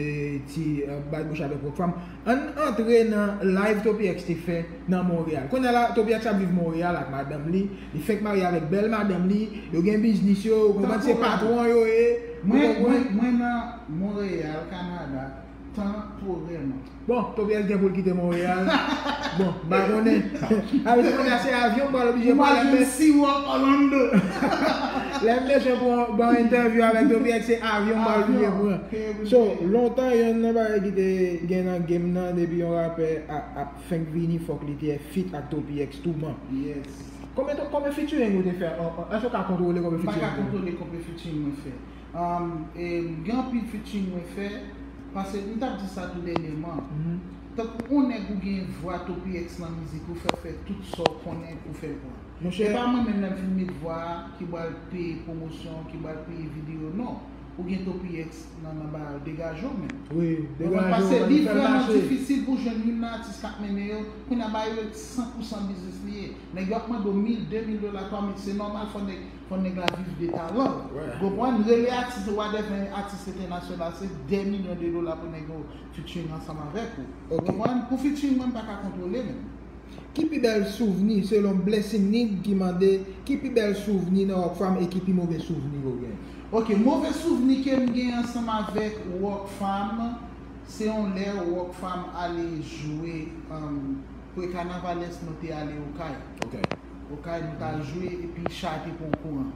ti, e, bay bouch avèk Rockfam. Ann antre nan live Topi X te fè nan Monreyal. Kounye a la, Topi X ap viv Monreyal ak madanm li. Li fenk marye avèk bèl madanm li. Yo gen biznis yo, ou konprann, se patwon yo ye. Mwen, mwen, mwen nan Monreyal, Kanada, tanporèman. Bon, Topi X gen pou l kite Monreyal. Bon, m pa konnen. Avè se kounye a se avyon m pral oblije pran. Imajine si w Orlando. Lè m bezwen pran, ban entèvyou avèk Topi X, se avyon m pral oblije pran. So, lontan, yonn nan bagay ki te gen nan game nan, depi yon rapè ap, ap fenk vini, fòk li te fè feat ak Topi X touman. Yes. Konbyen, konbyen featuring ou te fè? Èske w ka kontwole konbyen featuring ou te fè? M pa ka kontwole konbyen featuring mwen fè. Um, e, gen anpil featuring mwen fè, paske m t ap di sa tou dènyèman. Tankou yon nèg ou gen vwa Topi X nan mizik, ou fè fè tout sa w konnen pou fè l pran. E pa mwen menm lè m fin met vwa a, ki pral peye pwomosyon, ki pral peye videyo, non. Ou gen Topi X nan, nan bagay, degaje w menm. Wi, degaje w, paske li vrèman difisil pou jwenn youn nan atis k ap mennen yo, kounye a ba yo san pou san biznis li ye. Nèg yo ap mande w mil, de mil dola, twa mil, se nòmal, fò nèg, fò nèg la viv de talan. Ou konprann? Rele atis, whatever, atis entènasyonal, se dè milyon de dola pou nèg yo featuring ansanm avèk ou. Ou konprann? Pou featuring mwen, m pa ka kontwole menm. Ki pi bèl souvni, selon Blessing Need ki mande, ki pi bèl souvni nan Rockfam e ki pi move souvni ke w gen? Ok, move souvni ke m gen ansanm avèk Rockfam, se yon lè Rockfam ale jwe, um, pre Carnavalesque, nou te ale Okay. Ok. Okay, nou t al jwe, epi cha te pran kouran.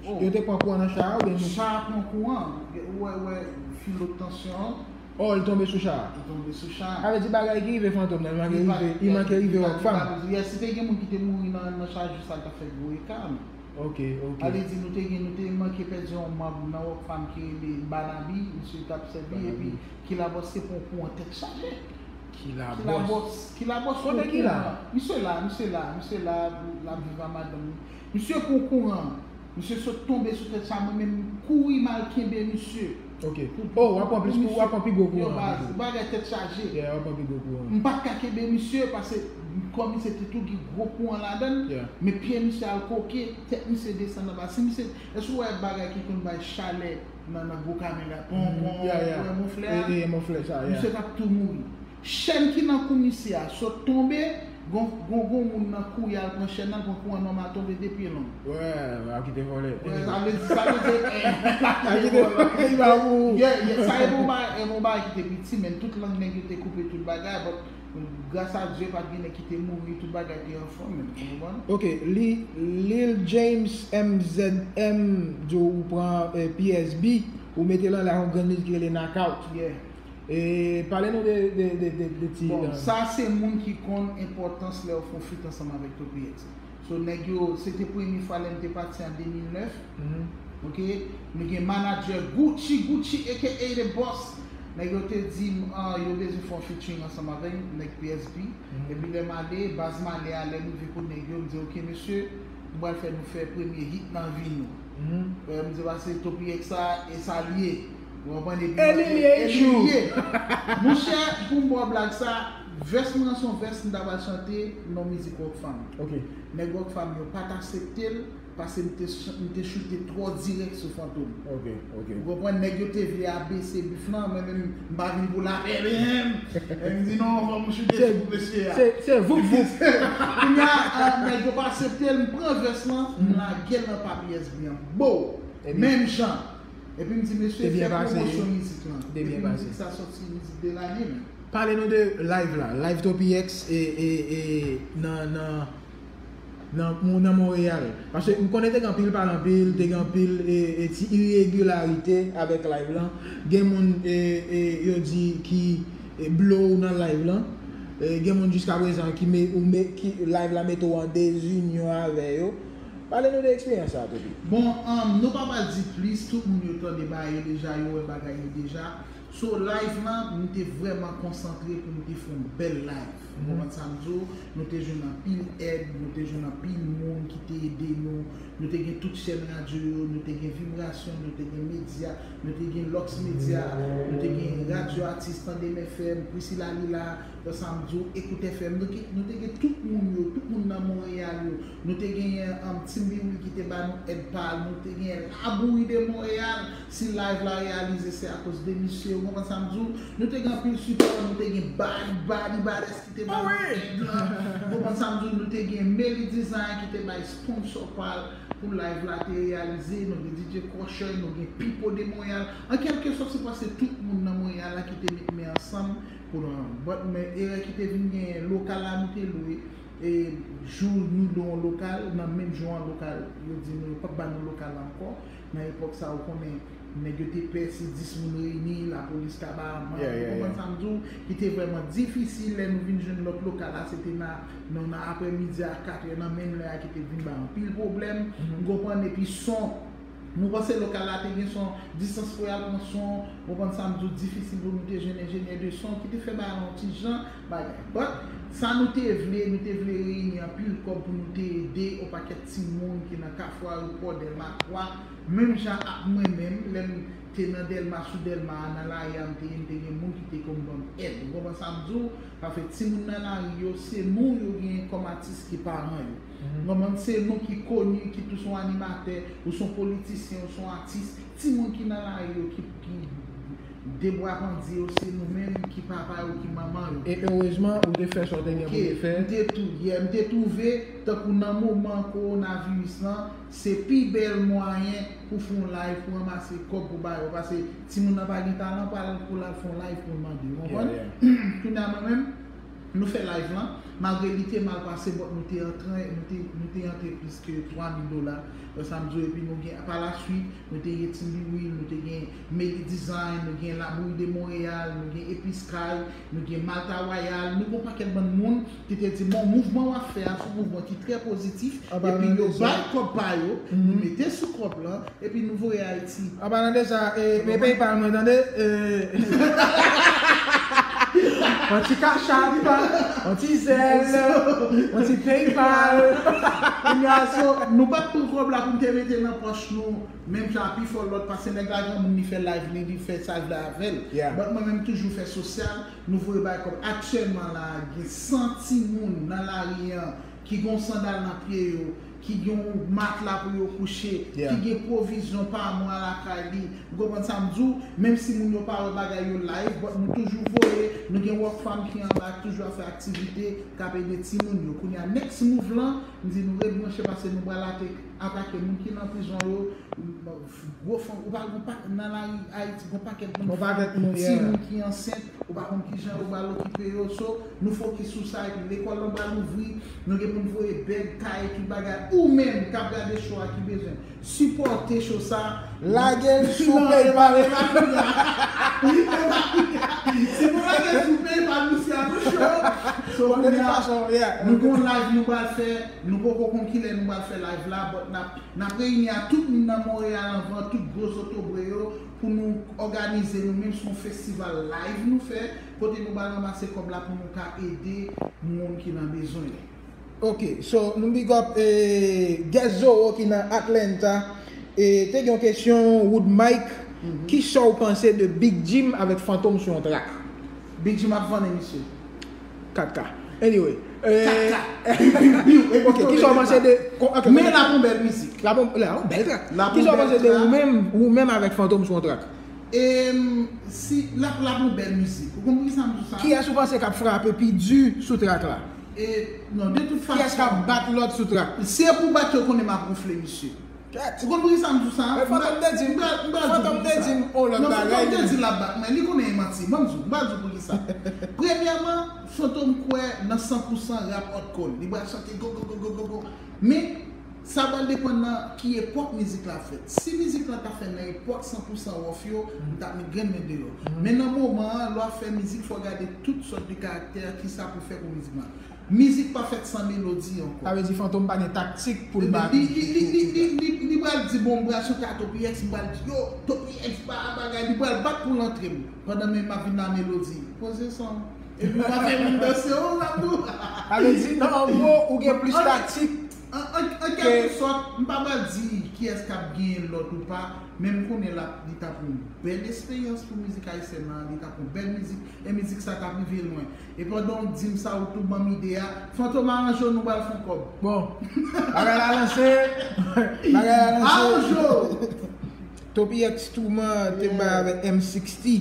Oh. Yo te pran kouran nan cha a oubyen nou? Cha a pran kouran. Ou wè, ou wè, filo tansyon an. Oh, li tonbe sou cha a. Li tonbe sou cha a. Sa vle di bagay ki rive Fantom nan, li manke rive, li manke rive Rockfam. Yes, si te gen moun ki te mouri nan, nan cha a, jis sa, l t ap fè gwo eka, men. Ok, ok. Sa vle di nou te gen, nou te manke pèdi yon manm nan Rockfam ki rele Banabi, misye t ap sèvi, epi Kilabòs te pran kouran tèt chaje. Kilabòs, Kilabòs pran kouran. Misye la, misye la, misye la, l ap viv a madanm li. Misye pran kouran. Misye sot tonbe sou tèt cha, mwen menm m kouri m al kenbe misye. Ok. Oh, w ap pran plis, w ap pran pi gwo kouran an. Yo, baz, bagay tèt chaje. Yeah, w ap pran pi gwo kouran an. M pa t ka kenbe misye, paske kò misye te tou gen gwo kouran ladan l, men pye misye al koke, tèt misye desann anba. Si misye, èske w wè bagay ki konn bay chalè nan, nan gwo kamera, pon, pon, ou wè moflè a? Misye t ap tou mouri. Chèn ki nan kou misye a sot tonbe, gon, gon, gon moun nan kouri al pran chèn nan, pran kouran nòmal, tonbe de pye long. Wè, a kite vòlè. Wè, sa vle di, sa vle di, eh, a kite vòlè, li pa pou. Yeah, yeah, sa e bon bagay, e bon bagay ki te piti, men tout lang nèg yo te koupe tout bagay, but gras a Dye, pa t gen nèg ki te mouri, tout bagay te anfòm, men, ou konprann? Ok, Lil, Lil James M Z M di w ou pran, eh, P S B, ou mete l anlè ak yon grenn mizik ki rele Knockout. Yeah. E pale nou de, de, de, de, de ti, bon, eh, sa se moun ki konn enpòtans lè w fè yon feat ansanm avèk Topi X. So, nèg yo, se te premye fwa lè m te pati an de mil nèf. Ok? Nou gen manadjè Gucci, Gucci A K A The Boss. Nèg yo te di m, ah, yo bezwen fè yon featuring ansanm avè m, nèg P S B. Epi lè m ale, baz m ale a, lè m rive kot nèg yo, m di, "Ok, mesye, m pral fè nou fè premye hit nan vi nou." Wè, m di, "Pase Topi X sa, e sa l ye." Ou konprann? Epi e li l ye, e li l ye. Monchè, pou m ba w blag sa, vès mwen an se yon vès m ta pral chante nan mizik Rockfam. Ok. Nèg Rockfam yo pa t aksepte l, paske m te ch-, m te choute twò dirèk sou Fantom. Ok, ok. Ou konprann? Nèg yo te vle abese bif lan, mwen menm, m pa vin pou lapè menm. E m di, "Non, fò m choute sou mesye a." Se, se voup, voup. Kounye a, ah, nèg yo pa aksepte l, m pran vès lan, m lage l nan pa P S B an. Bo! Menm jan. Epi m di, "Mesye, fè pwomosyon mizik lan." Epi mizik sa sòti mizik de lane, men. Pale nou de live la, live Topi X, e, e, e, nan, nan, Nan, nan Monreyal. Paske m konnen te gen anpil pale anpil, te gen anpil e, e ti iregilarite avèk live lan. Gen moun e, e, yo di ki e, blow nan live lan. E, gen moun jiskaprezan ki, me, ou me, ki live la mete w an dezinyon avè yo. Pale nou de eksperyans sa, Toby. Bon, um, nou pa pral di plis, tout moun yo tande bagay yo deja, yo wè bagay yo deja. So, live lan, nou te vrèman konsantre pou nou te fè yon bèl live. Ou konprann sa m di w? Nou te jwenn anpil èd, nou te jwenn anpil moun ki te ede nou. Nou te gen tout chèn radyo yo, nou te gen Vibrasyon, nou te gen Medya, nou te gen Lux Media, nou te gen Radyo Atis Tandem F M, Priscilla Lila, Lè sa m di w, Ekout F M, nou, ki- nou te gen tout moun yo, tout moun nan Monreyal yo. Nou te genyen um, Team Biwi ki te ba nou èd pa l. Nou te genyen Labouyi de Monreyal. Si live la reyalize, se akoz de misye. Ou konprann sa m di w? Nou te gen anpil sipò. Nou te gen Bad, Badi Bades ki te ba nou èd lan. Ou konprann sa m di w? Nou te gen Meli Design ki te bay sponsor pa l pou live la te reyalize. Nou gen D J Crusher, nou gen Pipo de Monreyal. An kèlkesòt, se paske tout moun nan Monreyal la ki te met men ansanm pou nou. But, men erè ki te vin genyen, lokal la nou te lwe, e jou nou lwe yon lokal, nan menm jou an lokal, yo di nou yo p ap ba nou lokal la ankò. Nan epòk sa, ou konnen, nèg yo te pè si dis moun reyini, lapolis ka ba manm, ou konprann sa m di w, ki te vrèman difisil. Lè nou vin jwenn lòt lokal la, se te nan, nan, nan aprèmidi a katrè, nan menm lè a ki te vin bay anpil pwoblèm, ou konprann, epi son, nou panse lokal la te gen son, distans pou y al pran son, ou konprann sa m di w, difisil pou nou te jwenn enjenyè de son ki te fè bagay la yon ti jan, bagay. But, sa nou te vle, nou te vle reyini anpil kòb pou nou te ede yon pakèt timoun ki nan Kafou Ayewopò, Dèlma twa, menm jan ak mwen menm, lè m te nan Dèlma, sou Dèlma a, nan lari a m te ye, m te gen moun ki te konn ban m èd. Ou konprann sa m di w? Paske timoun nan lari yo, se nou yo genyen kòm atis ki paran yo. Ou konprann? Se nou ki koni, ki tou se yon animatè, ou se yon politisyen, ou se yon atis. Timoun ki nan lari yo, ki, ki debwa pandye yo, se nou menm ki papa yo, ki manman yo. E erezman, ou te fè sa w te gen pou w te fè. M te tou, yeah, m te twouve, tankou nan moman kowonaviris lan, se pi bèl mwayen pou fè yon live, pou ranmase kòb pou ba yo. Paske timoun nan pa gen talan, pa al pou l al fè yon live pou l mande. Ou konprann? Kounye a mwen menm, nou fè live lan, malgre li te mal pase, but nou te antren, nou te, nou te antre plis ke twa mil dola. Lè sa m di w, epi nou gen, pa la swit, nou te gen Team Biwi, nou te gen Meli Design, nou gen Labouyi de Monreyal, nou gen Episkay, nou gen Malta Royal, nou gen yon pakèt bann moun ki te di, bon, mouvman w ap fè a, se yon mouvman ki trè pozitif, epi yo bay kòb pa yo, nou mete sou kòb lan, epi nou voye Ayiti. An palan de sa, e, men PayPal mwen, tande. E, yon ti Cash App, yon ti Zelle, yon ti PayPal. Kounye a, so, nou pa t pran kòb la pou n te mete nan pòch nou, menm jan a pifò lòt, paske nèg la granmoun, li fè live li, li fè sa l vle avè l. But mwen menm, toujou fè sosyal, nou voye bay kòb. Aktyèlman la, gen san timoun nan lari an, ki gen yon sandal nan pye yo, ki gen yon matla pou yo kouche, ki gen pwovizyon pa mwa lakay li. Ou konprann sa m di w? Menm si moun yo pa wè bagay yo live, but nou toujou voye, nou gen Rockfam ki anba, ki toujou ap fè aktivite, k ap ede timoun yo. Kounye a, next move lan, m di nou rebranche paske nou pral ate-, atake moun ki nan prizon yo, gwo fanm, ou pa, ou pa, nan lari Ayiti, gon pakèt moun, timoun ki ansent, ou pa konn kijan ou pral okipe yo. So, nou fokis sou sa, epi lekòl lan pral ouvri, nou gen pou n voye bèg, kaye, tout bagay. Ou menm k ap gade show a ki bezwen sipòte show sa, lage l sou PayPal. Si nou lage l sou PayPal, misye ap show. So, kounye a, nou gen yon live nou pral fè, nou poko konn kilè nou pral fè live la, but n ap, n ap reyini a tout moun nan Monreyal anvan, tout gwo zotobre yo, pou nou òganize nou menm, se yon festival live nou fè, kote nou pral ranmase kòb la pou nou ka ede moun ki nan bezwen yo. Ok, so nou big up eh, Guest Zoro ki nan Atlanta. E te gen yon kesyon, Wood Mike, kisa w panse de Big Jim avèk Fantom sou yon track? Big Jim ap vann misye. Kat K. Anyway. Eh, Kat K. Biw, biw, biw. Ok, kisa w panse de. Men l ap yon bèl mizik. L ap yon bèl track. Kisa w panse de ou menm, ou menm avèk Fantom sou yon track? E si l ap, l ap yon bèl mizik. Ou konn poukisa m di sa? Kiyès ou panse k ap frape pi di sou track la? E, non, de tout fason. Kiyès k ap bat lòt sou track? Si e pou bat yo, konnen m ap gonfle misye. Ou konn poukisa m di sa? Fantom te di m, Fantom te di m yon lòt bagay. Non, Fantom te di l ap bat mwen. Li konnen e manti. Ban m di w, m pral di w poukisa. Premyèman, Fantom kwè nan san pou san rap hardcore. Li pral chante go, go, go, go, go, go. Men, sa pral depann nan ki epòk mizik la fèt. Si mizik la ta fèt nan epòk san pou san wòf yo, m t ap met grenn men deyò. Men nan moman an, lè w ap fè mizik, fò w gade tout sòt de karaktè, kisa pou fè pou mizik la. Mizik pa fèt san melodi ankò. Sa vle di Fantom pa gen taktik pou l bat. Li, li, li, li, li, li, li pral di, bon, m pral chante a Topi X, m pral di, yo, Topi X pa bagay, li pral bat pou l antre m. Pandan men m ap vin la melodi. Poze san w. Epi w ap fè moun danse, o, w ap tou. Sa vle di, nan, an gwo, ou gen plis taktik. An, an, an kèlkesòt, m pa pral di kiyès k ap genyen lòt ou pa, men m konnen l ap, li t ap yon bèl esperyans pou mizik ayisyèn nan, li t ap yon bèl mizik, e mizik sa t ap rive lwen. E pandan w di m sa, ou tou ban m ide a, Fantom aranje w, nou pral fè yon kòb. Bon, bagay la lanse, bagay la lanse. Aranje w! Topi X Tourment te bay avèk M sixty.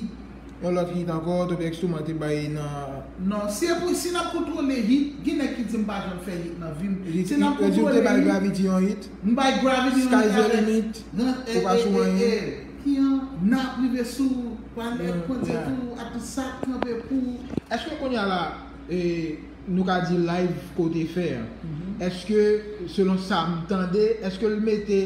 Yon lòt hit ankò, Topi X Tourment te bay nan. Non, si e pou, si n ap kontwole hit, gen nèg ki di m pa janm fè hit nan vi m. Si n ap kontwole hit, Gravity yon hit. M bay Gravity yon hit avèk Sky's the Limit. Ou pa sou anyen. Ki an n ap rive sou, pral pran di tou, ak tout sa k kanpe pou. Èske kounye a la, e, nou ka di live ke w te fè a, èske, selon sa m tande, èske l mete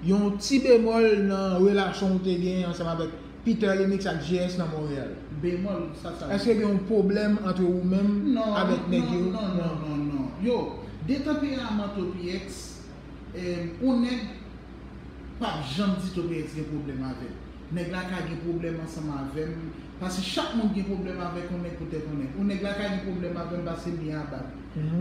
yon ti bemòl nan relasyon w te gen ansanm avèk Peter Lemix ak G S nan Monreyal? Bemòl, sa sa vle di? Èske gen yon pwoblèm ant ou menm avèk nèg yo? Non, non, non, non, non. Yo, de tanperaman Topi X, yon nèg p ap janm di Topi X gen pwoblèm avè m. Nèg la ka gen pwoblèm ansanm avè m, paske chak moun gen pwoblèm avèk yon nèg poutèt yon nèg. Yon nèg la ka gen pwoblèm avè m paske m byen aba l.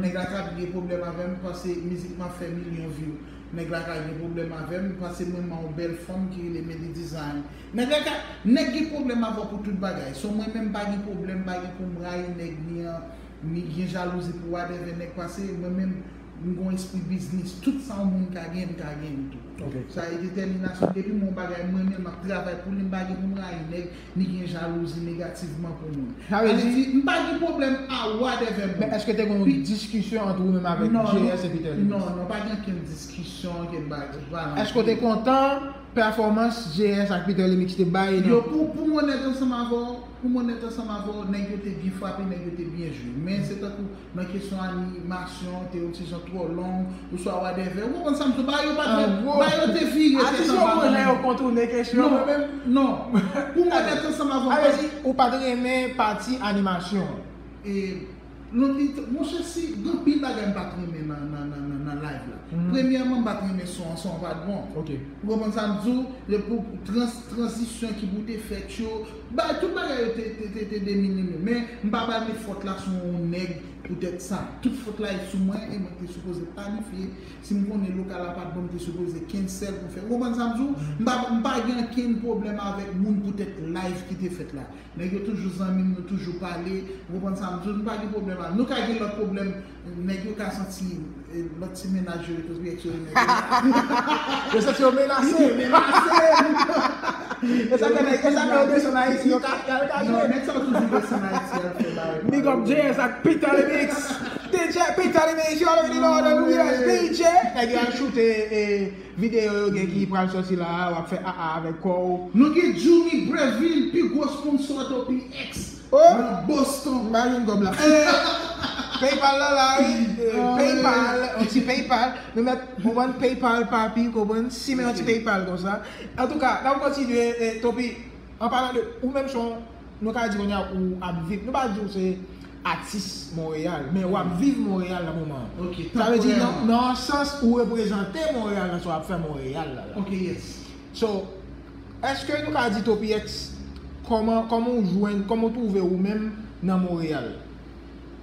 Nèg la ka gen pwoblèm avè m paske mizik m ap fè milyon view. Nèg la ka gen pwoblèm avè m paske mwen m yon bèl fanm ki rele Melly Design. Nèg la ka, nèg gen pwoblèm avè w pou tout bagay. So mwen menm m pa gen pwoblèm, m pa gen pou m rayi nèg ni an, ni gen jalouzi pou whatever nèg paske mwen menm m gon espri biznis. Tout sa yon moun ka gen, m ka gen l tou. Sa e detèminasyon. Depi m wè yon bagay m renmen, m ap travay pou li, m pa gen pou m rayi nèg, ni gen jalouzi negativman pou moun. Sa vle di, m pa gen pwoblèm a whatever moun. Men èske te gen yon diskisyon ant ou menm avèk G S e Peter Lemix? Non, non, pa gen okenn diskisyon, okenn bagay. Èske w te kontan pèfòmans G S ak Peter Lemix te bay nan? Yo, pou, pou m onèt ansanm avè w, pou m onèt ansanm avè w, nèg yo te byen frape, nèg yo te byen jwe. Men se tankou nan kesyon animasyon, te yon ti jan twò long, oswa whatever. Ou konprann sa m di w? Bagay yo pa t, bagay yo te vire tèt anba kanmenm. Atis yo konn jan yo kontounen kesyon yo menm. Non. Pou m onèt ansanm avè w. Sa vle di, ou pa t renmen pati animasyon an? E, non, li t-, monchè, si, gen anpil bagay m pa t renmen nan, nan, nan, nan, nan live la. Premyèman, m pa t renmen son an, son an pa t bon. Ou konprann sa m di w? Pou trans-, tranzisyon ki pou te fèt yo, ba, tout bagay yo te, te, te, te deminime. Men, m pa pral met fòt la sou yon nèg poutèt sa. Tout fòt la e sou mwen, e mwen ki te sipoze planifye. Si m konnen lokal la pa t bon, m te sipoze cancel pou fè. Ou konprann sa m di w? M pa, m pa gen okenn pwoblèm avèk moun poutèt live ki te fèt la. Nèg yo toujou zanmi m, nou toujou pale. Ou konprann sa m di w? Nou pa gen pwoblèm avè l. Nou ka gen lòt pwoblèm, nèg yo ka santi, e, lòt ti mennaj yo, yo tou reaksyonnen nèg yo. Yo santi yo menase. Yo menase. E sa fè nèg, e sa fè yo desann Ayiti, yo ka, yo ka jwe. Non, nèg sa yo toujou desann Ayiti, al fè bagay. Big up J S ak Peter Lemix. D J Peter Lemix, you already know the real D J. Nèg yo al choute, e, videyo yo gen ki pral sòti la a, w ap fè aa avèk kò w. Nou gen Jumi Breville, pi gwo sponsò Topi X nan Boston. M pa jwenn kòb la. Eh. PayPal la la, wi. Eh, PayPal, yon ti PayPal. Nou mèt, konprann PayPal, papi, konprann, simen yon ti PayPal konsa. Antouka, n ap kontinye, eh, Topi, an palan de, ou menm se yon, nou ka di kounye a ou ap viv, nou pa di w se atis Monreyal, men w ap viv Monreyal nan moman an. Sa vle di, nan, nan yon sans, ou reprezante Monreyal nan sa w ap fè Monreyal la, la. So, èske nou ka di Topi X, kòman, kòman w jwenn, kòman w twouve ou menm nan Monreyal?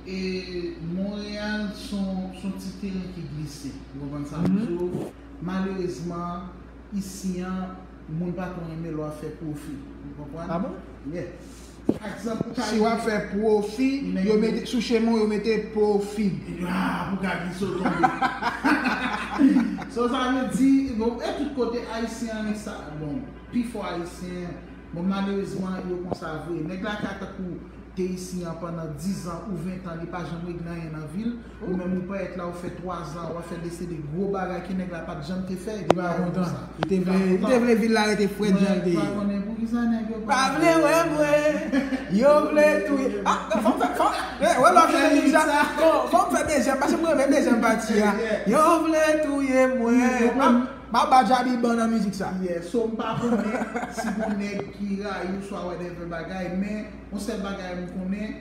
E Monreyal se yon, se yon ti teren ki glise. Ou konprann sa m di w? Malerezman, isi an, moun pa twò renmen lè w ap fè pwofi. Ou konprann? Ah bon? Yeah. Pa egzanp, ou ka... Si w ap fè pwofi, yo mete, sou chemen w, yo mete pwofi. Ah, pou ka glise w tonbe. So, sa vle di, bon, e tout kote, Ayisyen an, sa, bon, pifò Ayisyen, bon, malerezman, yo konsa vre. Nèg la ka tankou te isi an pandan diz an ou ven tan, li pa janm regle anyen nan vi l. Ou menm ou parèt la, ou fè twa zan, w ap fè de se de gwo bagay ke nèg la pa t janm te fè, epi li pa kontan. Li te vle, li te vle vi l la rete frèt jan l te ye. Mwen pa konnen poukisa nèg yo pa vle wè mwen. Yo vle touye. Ah, fò m fè, fò m, eh, wè lè w ap chante mizik sa. Bon, fò m fè dezyèm, paske m renmen dezyèm pati a. Yo vle touye mwen. Ah, ba, ba Djaby ban nan mizik sa. Yeah, so m pa konnen si gon nèg ki rayi w swa whatever bagay, men yon sèl bagay m konnen,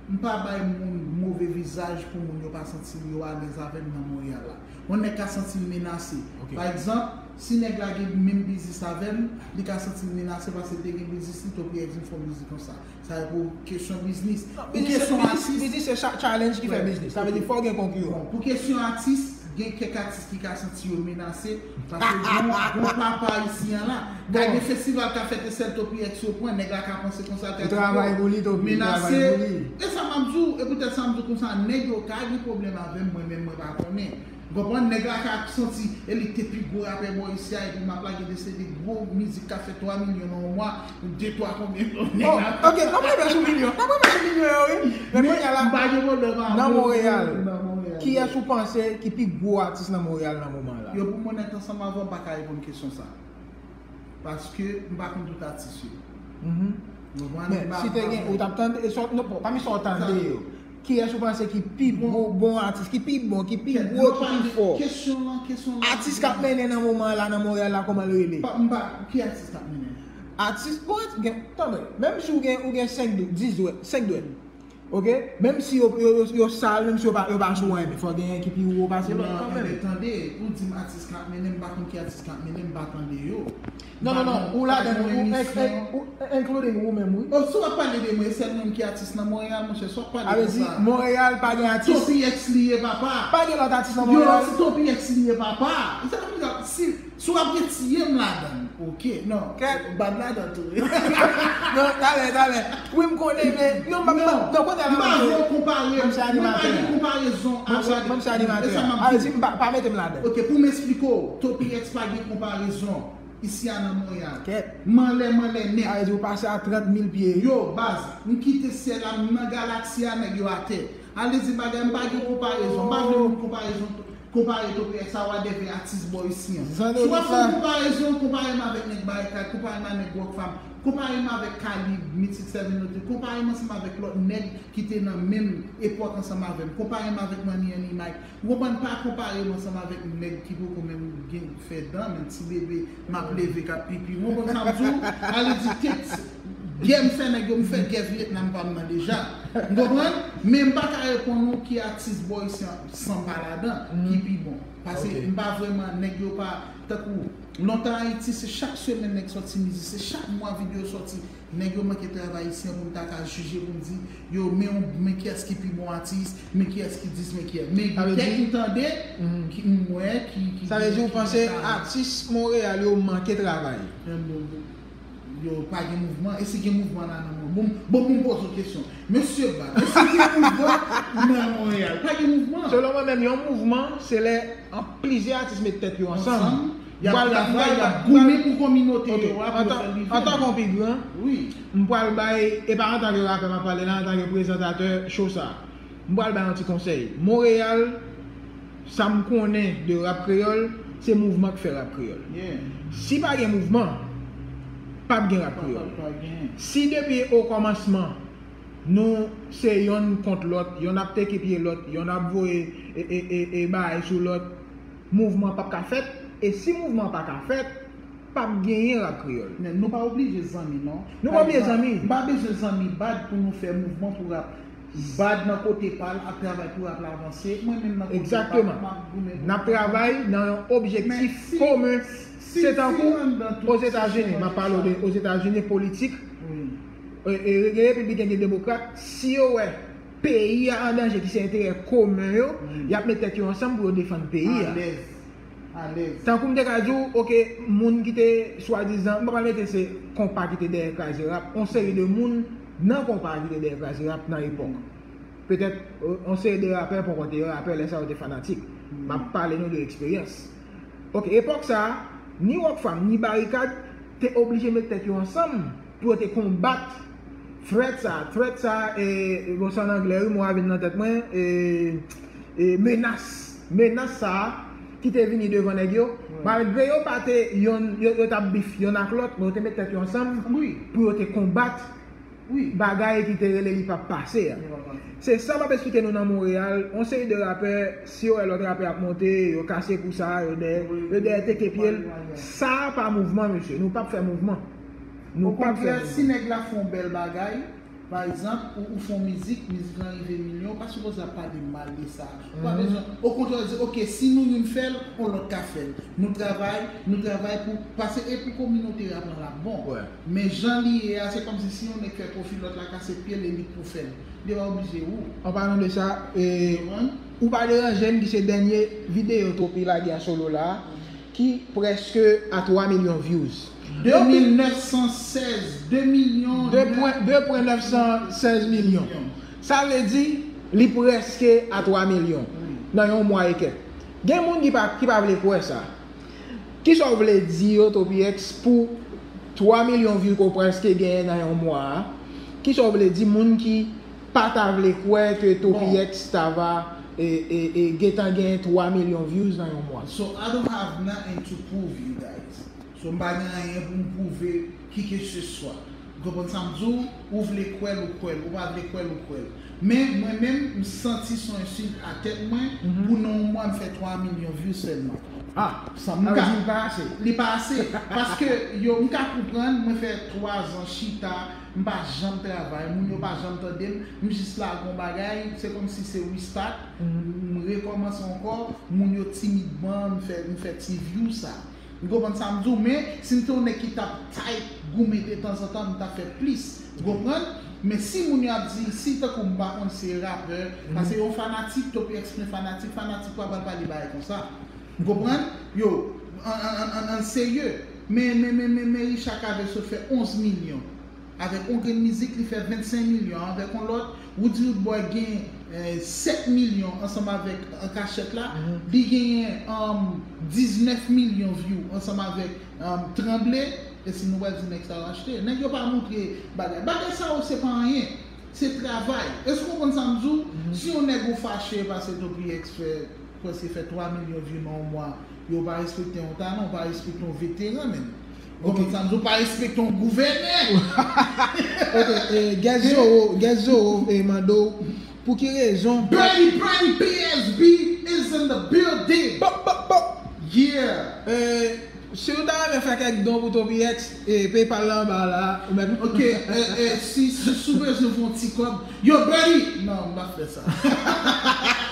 m pa bay moun move vizaj pou moun yo pa santi yo alèz avè m nan Monreyal la. Yon nèg ka santi l menase. Ok. Pa egzanp, si nèg la gen menm biznis avè m, li ka santi l menase paske l te gen biznis li, Topi X vin fè yon mizik konsa. Sa e pou kesyon biznis. Non, pou biznis, kesyon biznis, atis, biznis se cha-, challenge ki fè biznis. Sa vle di fò w gen konkiran. Bon, pou kesyon atis, gen kèk atis ki ka santi yo menase, paske gon, gon papa isi an la. Ka gen festival ka fèt e sèl Topi X yo pran, nèg la ka panse konsa, l ka di, travay pou li, Topi, travay pou li. E sa m ap di w, e poutèt sa m di w konsa, nèg yo ka gen pwoblèm avè m, mwen menm mwen pa konnen. Ou konprann? Nèg la ka santi, e li te pi gwo rapè bò isi a, epi m ap lage de C D gwo mizik ka fè twa milyon nan yon mwa, de twa konbyen nèg la. Oh, ok, n ap rive sou milyon, n ap rive sou milyon yo, wi. Men kounye a la, m pa gen pwoblèm avè w, nan Monreyal, nan Monreyal, kiyès ou panse ki pi gwo atis nan Monreyal nan moman la? Yo pou m onèt ansanm avè w, m pa ka reponn kesyon sa. Paske m pa konn tout atis yo. Mhm. Ou konprann? Men, si te gen, ou t ap tande, e sòt, non, bon, pami sa w tande yo, kiyès ou panse ki pi bon, bon atis, ki pi bon, ki pi gwo, ki pi fò? Kesyon lan, kesyon lan. Atis k ap mennen nan moman la, nan Monreyal la, kòman l rele? Pa, m pa, ki atis k ap mennen? Atis, bon, atis, gen, tanmen, menm si w gen, ou gen senk dwèt, dis dwèt, senk dwèt. Ok? Menm si yo, yo, yo, yo sal, menm si yo pa, yo pa sou anyen, men fò genyen ki pi wo pase lòt kanmenm. Non, men tande, ou di m atis k ap mennen, m pa konn ki atis k ap mennen, m pa tande yo. Non, non, non, ou ladan, ou, ou, including ou menm, wi. Oh, si w ap pale de mwen, e sèl mwen ki atis nan Monreyal, monchè, si w ap pale konsa. Sa vle di, Monreyal pa gen atis. Topi X li ye, papa. Pa gen lòt atis nan Monreyal. Yo, si Topi X li ye, papa. Sa vle di, si Si w ap retiye m ladan l, ok. Non, bad ladan tou. Non, talè, talè. Wi, m konnen, men, non, m, non, non, konnen la, m pa vle w konpare m. Mwen pa gen konparezon avèk. Mwen se animatè. E sa m ap di w. Al di m pa, pa mete m ladan. Ok, pou m eksplike w, Topi X pa gen konparezon isi a nan Monreyal. Kèt. M anlè, m anlè nèt. Sa vle di w pase a trant mil pye. Yo, baz, m kite syèl la, m nan galaksi a, nèg yo atè. Al di bagay, m pa gen konparezon. M pa vle moun konparezon. Konpare Topi X a whatever atis bò isi an. Si w ap fè yon konparezon, konpare m avèk nèg Barikad, konpare m avèk nèg Rockfam, konpare m avèk Kalib, Mitit Sèvin Lotri, konpare m ansanm avèk lòt nèg ki te nan menm epòk ansanm avè m, konpare m avèk Money Any Mike. Ou konprann, pa konpare m ansanm avèk nèg ki poko menm gen fè dan, men ti bebe m ap leve k ap pipi. Ou konprann sa m di w? Ale di kèt. Gè m fè nèg yo, m fè gè Vyetnam pa m nan deja. M konprann? Men m pa ka reponn ou ki atis bò isi an san m pa ladan, ki pi bon. Paske m pa vrèman, nèg yo pa, tankou, lontan Ayiti, se chak semèn nèg sòti mizik, se chak mwa videyo sòti. Nèg yo manke travay isi an pou m ta ka jije, pou m di, yo, men yon, men kiyès ki pi bon atis, men kiyès ki dis, men kiyès. Men gen kèk m tande, ki m wè, ki, ki. Sa vle di ou panse atis Monreyal yo manke travay? Yo pa gen mouvman. E si gen mouvman la nan Monreyal? Bon, bon, bon, m poze w kesyon. Mesye Bad, e si gen mouvman nan Monreyal? Pa gen mouvman. Selon mwen menm, yon mouvman, se lè an plizyè atis met tèt yo ansanm. Y ap travay, y ap goumen pou kominote yo a, pou yo fè l rive. Antanke yon pi gran, m pral bay, e pa antanke rapè m ap pale la, antanke prezantatè show sa. M pral bay yon ti konsèy. Monreyal, sa m konnen de rap kreyòl, se mouvman k fè rap kreyòl. Si pa gen mouvman, p ap gen rap kreyòl. Si depi okòmansman, nou se yonn kont lòt, yonn ap teke pye lòt, yonn ap voye e, e, e, e bagay sou lòt, mouvman p ap ka fèt. E si mouvman pa ka fèt, p ap genyen rap kreyòl. Men nou pa oblije zanmi, non. Nou pa oblije zanmi. M pa bezwen zanmi Bad pou nou fè mouvman pou rap. Bad nan kote pa l ap travay pou rap la avanse. Mwen menm nan kote pa m, m ap goumen pou. N ap travay nan yon objektif komen. Se tankou Ozetazini, m ap pale w de Ozetazini, politik. E, e, gen repibliken, gen demokrat. Si yo wè peyi a an danje, ki se enterè komen yo, y ap met tèt yo ansanm pou yo defann peyi a. Alèz. Alèz. Tankou m te ka di w, ok, moun ki te swadizan, m pa pral mete se konpa ki te dèyè kraze rap, yon seri de moun nan konpa ki te dèyè kraze rap nan epòk. Petèt, yon seri de rapè poko te rapè, lè sa yo te fanatik. M ap pale nou de eksperyans. Ok, epòk sa a, ni Rockfam, ni Barikad te oblije met tèt yo ansanm pou yo te konbat threat sa, threat sa, e, bon, se an anglè, wi, mo a vin nan tèt mwen, e, e, menas, menas sa ki te vini devan nèg yo, malgre yo pa te yonn, yo, yo t ap bif yonn ak lòt, men yo te met tèt yo ansanm pou yo te konbat Wi. Bagay ki te rele li p ap pase a. Se sa m ap esplike nou nan Monreyal, yon seri de rapè, si yo wè lòt rapè ap monte, yo kase kou sa, yo dèyè, yo dèyè teke pye l. Sa pa mouvman, mesye. Nou p ap fè mouvman. Nou p ap fè mouvman. Okontrè, si nèg la fè yon bèl bagay, pa egzanp, ou, ou fè yon mizik, mizik lan rive milyon, ou pa sipoze ap pale mal de sa. Ou pa bezwen, okontrè, di, oke, si nou youn fè l, yon lòt ka fè l. Nou travay, nou travay pou, paske e pou kominote rap lan l ap bon. Men jan li ye a, se kòmsi si yon nèg fè pwofi, lòt la kase pye l, e li k pou fè l. Li pa oblije ou. An palan de sa, e, ou pa deranje m, ki se dènye videyo Topi lage an solo la, ki prèske a twa milyon views. De mil nèf san sèz, de milyon de pwen, de pwen nèf san sèz milyon. Sa vle di, li prèske a twa milyon nan yon mwa e kèk. Gen moun ki pa, ki pa vle kwè sa. Kisa w vle di yo, Topi X, pou twa milyon view ke w prèske genyen nan yon mwa a? Kisa w vle di moun ki pa ta vle kwè ke Topi X ta va, e, e, e, gentan genyen twa milyon views nan yon mwa? So, I don't have nothing to prove you guys. So, m pa gen anyen pou m pwouve kikeseswa. Ou konprann sa m di w? Ou vle kwè l, ou kwè l. Ou pa vle kwè l, ou kwè l. Men, mwen menm, m santi se yon ensult a tèt mwen pou nan yon mwa m fè twa milyon view sèlman. Ah, sa m ka di li pa ase. Li pa ase. Paske, yo, m ka konprann, mwen fè twa zan chita, m pa janm travay, moun yo pa janm tande m, m jis lage yon bagay, se kòmsi se restart, m rekòmanse ankò, moun yo timidman, m fè, m fè ti view sa. Ou konprann sa m di w, men si m te yon nèg ki t ap type, goumen detanzantan, m t ap fè plis. Ou konprann? Men si moun yo ap di, si tankou m pa konn se rapè, paske yon fanatik, Topi X plen fanatik, fanatik pa pral pale bagay konsa. Ou konprann? Yo, an, an, an, an, an serye. Men, men, men, men, men Richard Cavé sot fè onz milyon. Avèk yon grenn mizik, li fè vennsenk milyon. Avèk yon lòt, Roody Roodboy gen, eh, sèt milyon ansanm avèk An Kachèt la. Li genyen, um, diznèf milyon view ansanm avèk, um, Tranble. E si nou pral di nèg sa yo achte. Nèg yo pa montre bagay. Bagay sa yo se pa anyen. Se travay. Èske w konprann sa m di w? Si yon nèg ou fache paske Topi X fè, prèske fè twa milyon view nan yon mwa, yo pa respekte yon talan, ou pa respekte yon veteran menm. Ou konprann sa m di w? Ou pa respekte yon gouvènè. Ok, e, Guest Zoro, Guest Zoro, e, mande w, pou ki rezon Bernie, Bernie P S B is in the building. Pop, pop, pop. Yeah. E, si w ta renmen fè kèk don pou Topi X, e, PayPal la anba la, ou mèt. Ok, e, e, si, si, si w bezwen fè yon ti kòb, yo, Bernie! Non, m pa fè sa.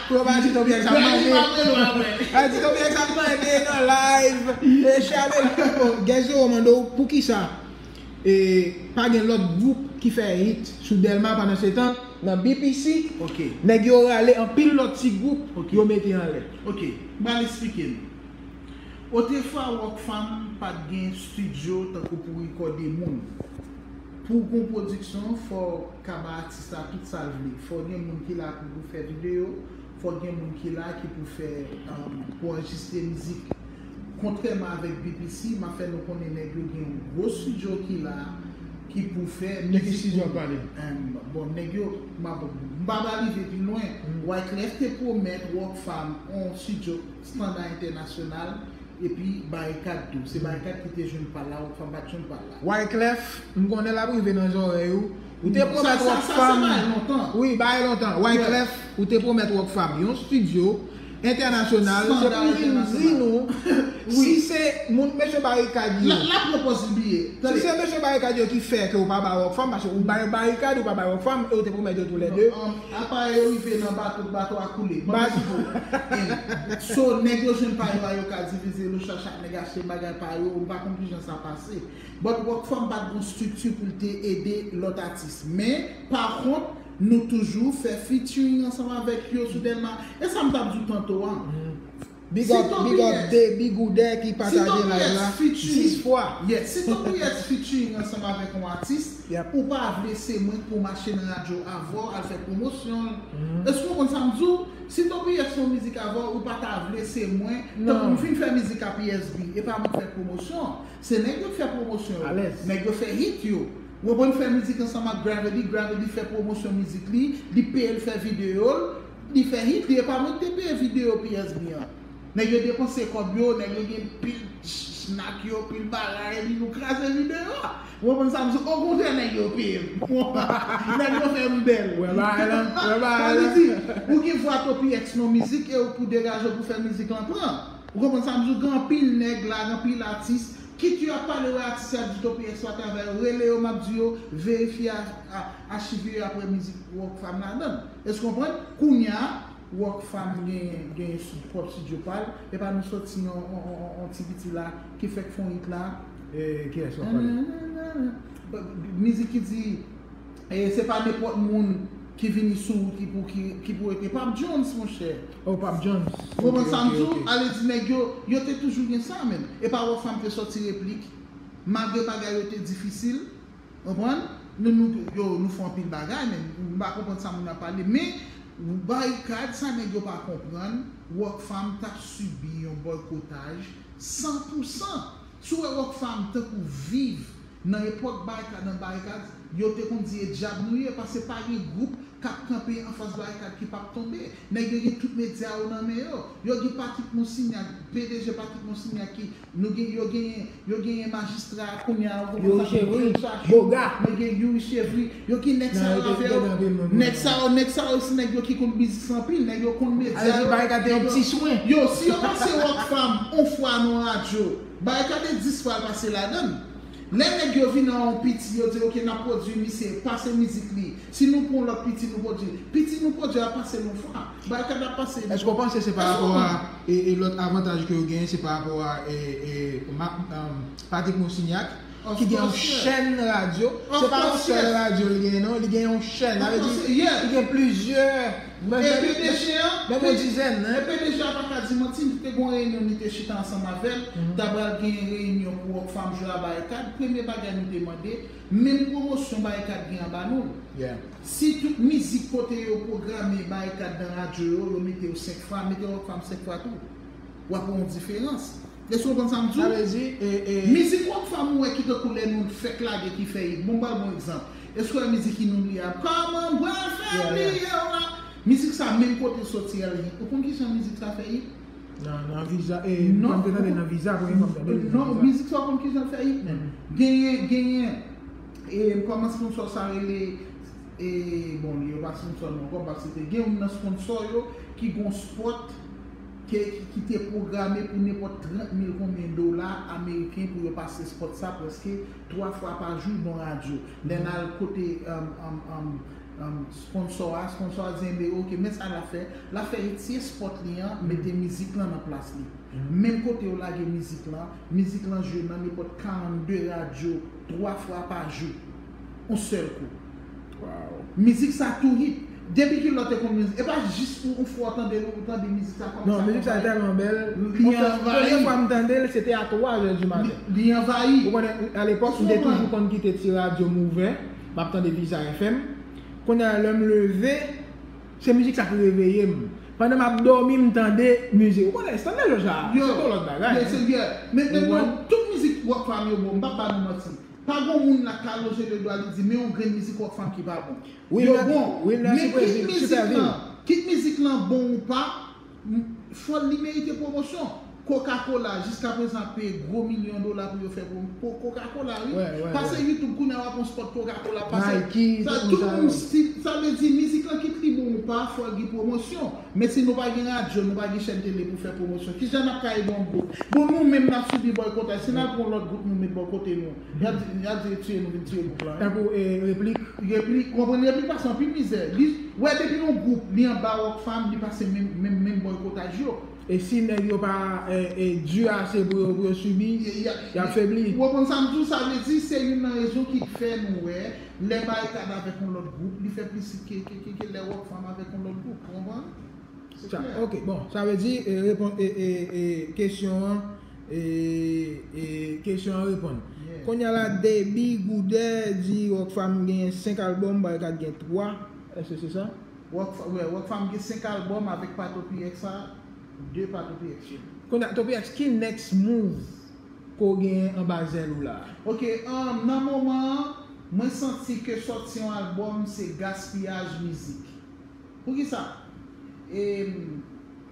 Pou yo pa di Topi X ap mande. Bernie pa vle lwa, men. A di Topi X ap mande nan live. E, chale, bon, Guest Zoro mande w, pou ki sa, e, pa gen lòt gwoup ki fè hit sou Dèlma pandan se tan, nan B P C, nèg yo rale anpil lòt ti gwoup, yo mete anlè. Ok, m pral esplike nou. Otrefwa, Rockfam pa t gen estidyo tankou pou rekòde moun. Pou w gen yon pwodiksyon, fò w ka bay atis la tout sa l vle. Fò w gen moun ki la pou, pou fè videyo, fò w gen moun ki la ki pou fè, um, pou anrejistre mizik. Kontrèman avèk B P C, m ap fè nou konnen nèg yo gen yon gwo estidyo ki la, ki pou fè mizik. De ki estidyo w ap pale? Em, bon, nèg yo, m ap, m pa ba rive pi lwen. Wyclef te pwomèt Rockfam yon estidyo estanda entènasyonal, epi Barikad tou. Se Barikad ki te jwenn pa l la, Rockfam pa t jwenn pa l la. Wyclef, m konnen l ap rive nan zòrèy ou. Ou te pwomèt Rockfam. Wi, bagay lontan. Wyclef, ou te pwomèt Rockfam yon estidyo entènasyonal, se pou vin di nou si se moun, mesye Barikad yo. L ap pran pòz li bliye. Si se mesye Barikad yo ki fè ke ou pa ba Rockfam, paske ou bay Barikad, ou pa bay Rockfam, e ou te pwomèt yo toulède. Apa yo rive nan bato, bato a koule. Ban m esplike w. So, nèg yo jwenn pa yo a, yo ka divize l, chak, chak nèg achte bagay pa yo, m pa konn kijan sa pase. But Rockfam pa t gon estrikti pou l te ede lòt atis. Men, pa kont, nou toujou fè featuring ansanm avèk yo sou Dèlma. E sa m t ap di w tanto a. Big up, big up Debbie Goudè ki pataje live la dis fwa. Yeah, si Topi X featuring ansanm avèk yon atis, ou pa vle se mwen k pou mache nan radyo avè w al fè pwomosyon l. Èske w konprann sa m di w? Si Topi X fè yon mizik avè w, ou pa ta vle se mwen, tankou m fin fè mizik a P S B, e pa mwen k fè pwomosyon an. Se nèg yo k fè pwomosyon yo. Nèg yo fè hit yo. Ou konprann, fè mizik ansanm ak Gravity, Gravity fè pwomosyon mizik li, li peye l fè videyo l, li fè hit li, e pa mwen ki te peye videyo P S B an. Nèg yo depanse kòb yo, nèg yo gen pil Snack yo, pil bagay, epi nou kraze videyo a. Ou konprann sa m di w? Okontrè, nèg yo peye m. Nèg yo fè m bèl. Wè bagay lan, wè bagay lan. Sa vle di, ou gen vwa Toppy X nan mizik, e ou pou degaje w pou fè mizik lan pran. Ou konprann sa m di w? Gen anpil nèg la, gen anpil atis. Kit yo ap pale wè atis yo ap di Toppy X pa travay, rele yo, m ap di yo, verifye a, a, achiv yo apre mizik Rockfam ladan l. Èske w konprann? Kounye a, Rockfam gen, gen pwòp estidyo pa l, epa nou sòti yon, yon, yon, yon ti piti la ki fèk fè yon hit la. E, kiyès w ap pale? Mizik ki di, e, se pa nenpòt moun ki vini sou wout ki pou, ki, ki pou rete. Pap Jones, monchè. Oh, Pap Jones. Ou konprann sa m di w? Ale di nèg yo, yo te toujou gen sa, menm. Epa Rockfam te sòti replik, malgre bagay yo te difisil, konprann? Nou, nou, yo, nou fè anpil bagay, men m pa konprann sa moun ap pale. Men, Barikad, sa nèg yo pa konprann, Rockfam t ap sibi yon bòykotaj san pou san. Si w wè Rockfam tankou viv nan epòk Barikad, nan Barikad, yo te konn di e dyab nou ye, paske pa gen gwoup k ap kanpe anfas Barikad ki p ap tonbe. Nèg yo gen tout medya yo nan men yo. Yo gen Patrick Monsignac, P D G Patrick Monsignac ki Nou gen, yo genyen, yo genyen majistra kounye a, yo Youri Chevry, Boga. Nou gen Youri Chevry, yo gen nèg sa yo avè yo. Nèg sa yo, nèg sa yo se nèg yo ki konn biznis anpil, nèg yo konn medya yo. Barikad te yon ti swen. Yo, si yo pase Rockfam on fwa nan radyo, Barikad te dis fwa l pase ladan l. Lè nèg yo vin an yon piti, yo di, "Ok, n ap pwodui misye, pase mizik li." Si nou pran lòt piti nou pwodui, piti nou pwodui a pase nou fwa. Bagay ka ap pase. Èske w panse se pa rapò a e, e lòt avantaj ke yo genyen, se pa rapò a e, e, ma, um, Patrick Monsignac, ki gen yon chèn radyo? Se pa yon sèl radyo li genyen, non, li gen yon chèn. Sa vle di, li gen plizyè. E P D G a, menm yon dizèn, e P D G a pa ka di manti, li te gon reyinyon, li te chita ansanm avè l, ta pral gen reyinyon pou Rockfam jwe a Barikad. Premye bagay nou te mande, menm pwomosyon Barikad gen anba nou l. Si tout mizik kote yo pwograme Barikad nan radyo yo, yo mete yo senk fwa, mete Rockfam senk fwa tou. W ap wè yon diferans. Èske w konprann sa m di w? Sa vle di, e, e, mizik Rockfam ou wè ki tankou lè nou fèk lage ki fè hit. Bon, m ba w bon egzanp. Èske w wè mizik Inoubliable? Kòman m pral fè bliye w la? Mizik sa menm kote l soti a l hit. Ou konn kijan mizik sa fè hit? Nan, nan Visa, e, non, m te tande nan Visa, premye fwa m tande l nan Visa. Non, mizik sa w konn kijan l fè hit menm. Genyen, genyen, e, kòman sponsò sa rele, e, bon, yo pa sponsò non, kòm pa site. Gen youn nan sponsò yo ki gon spot ke, ki, ki te pwograme pou nenpòt trant mil konbyen dola ameriken pou yo pase spot sa prèske twa fwa pa jou nan radyo. Lè n al kote, um, um, um, um, sponsò a, sponsò a di, "Enben, ok, men sa l ap fè." L ap fè retire spot li an, mete mizik lan nan plas li. Menm kote yo lage mizik lan, mizik lan jwe nan nenpòt karannde radyo twa fwa pa jou. Yon sèl kou. Mizik sa tou hit. Depi kilè w te konn mizik? E pa jis pou yon fwa w tande l, ou tande mizik sa kòm sa. Non, mizik sa tèlman bèl. Li anvayi. Premye fwa m tande l, se te a twa zè di maten. Li, li anvayi. Ou konnen, alepòk, m te toujou konn kite ti radyo m ouvè, m ap tande Visa F M. Kounye a, lè m leve, se mizik sa ki reveye m. Pandan m ap dòmi, m tande mizik. Ou konnen, Stanley George la, se yon lòt bagay. Men, men non, tout mizik Rockfam yo bon, m p ap ba nou manti. Pa gon moun la ka lonje de dwa li di, men yon grenn mizik Rockfam ki pa bon. Yo bon. Men kit mizik lan, kit mizik lan bon ou pa, m, fò li merite pwomosyon. Coca-Cola, jiskaprezan ap peye gwo milyon dola pou yo fè pwomosyon. Coca-Cola, wi. Pase YouTube, kounye a w ap yon spot Coca-Cola, pase. Sa, tout moun, sa vle di, mizik lan kit li bon ou pa, fò l gen pwomosyon. Men si nou pa gen radyo, nou pa gen chèn tele pou fè pwomosyon, kijan n ap ka ede yon gwoup? Bon, nou menm n ap sibi bòykotaj, si n al pran yon lòt gwoup, nou met bò kote nou. Y ap di, y ap di, tiye nou, vin tiye gwoup lan. Tankou, e, Replik. Replik, ou konprann, Replik pase anpil mizè. Li, wè, depi yon gwoup, li anba Rockfam, li pase menm, menm, menm bòykotaj yo. E si nèg yo pa, e, e, di ase pou yo, pou yo sibi, y ap febli. Ou konprann sa m di w, sa vle di, se youn nan rezon ki fè nou wè, lè Barikad avèk yon lòt gwoup, li fè plis hit ke, ke, ke, ke lè Rockfam avèk yon lòt gwoup, ou konprann? Se klè. Ok, bon, sa vle di, e, repon-, e, e, e, kesyon an, e, e, kesyon an reponn. Kounye a la, Deby Goudè di Rockfam genyen senk albòm, Barikad gen twa. Èske se sa? Rockfam, wè, Rockfam gen senk albòm avèk pa Toppy X sa, de pa Toppy X yo. Kounye a, Toppy X, ki next move ke w genyen anba zèl ou la? Ok, um, nan moman an, mwen santi ke sòti yon albòm se gaspiyaj mizik. Poukisa? E,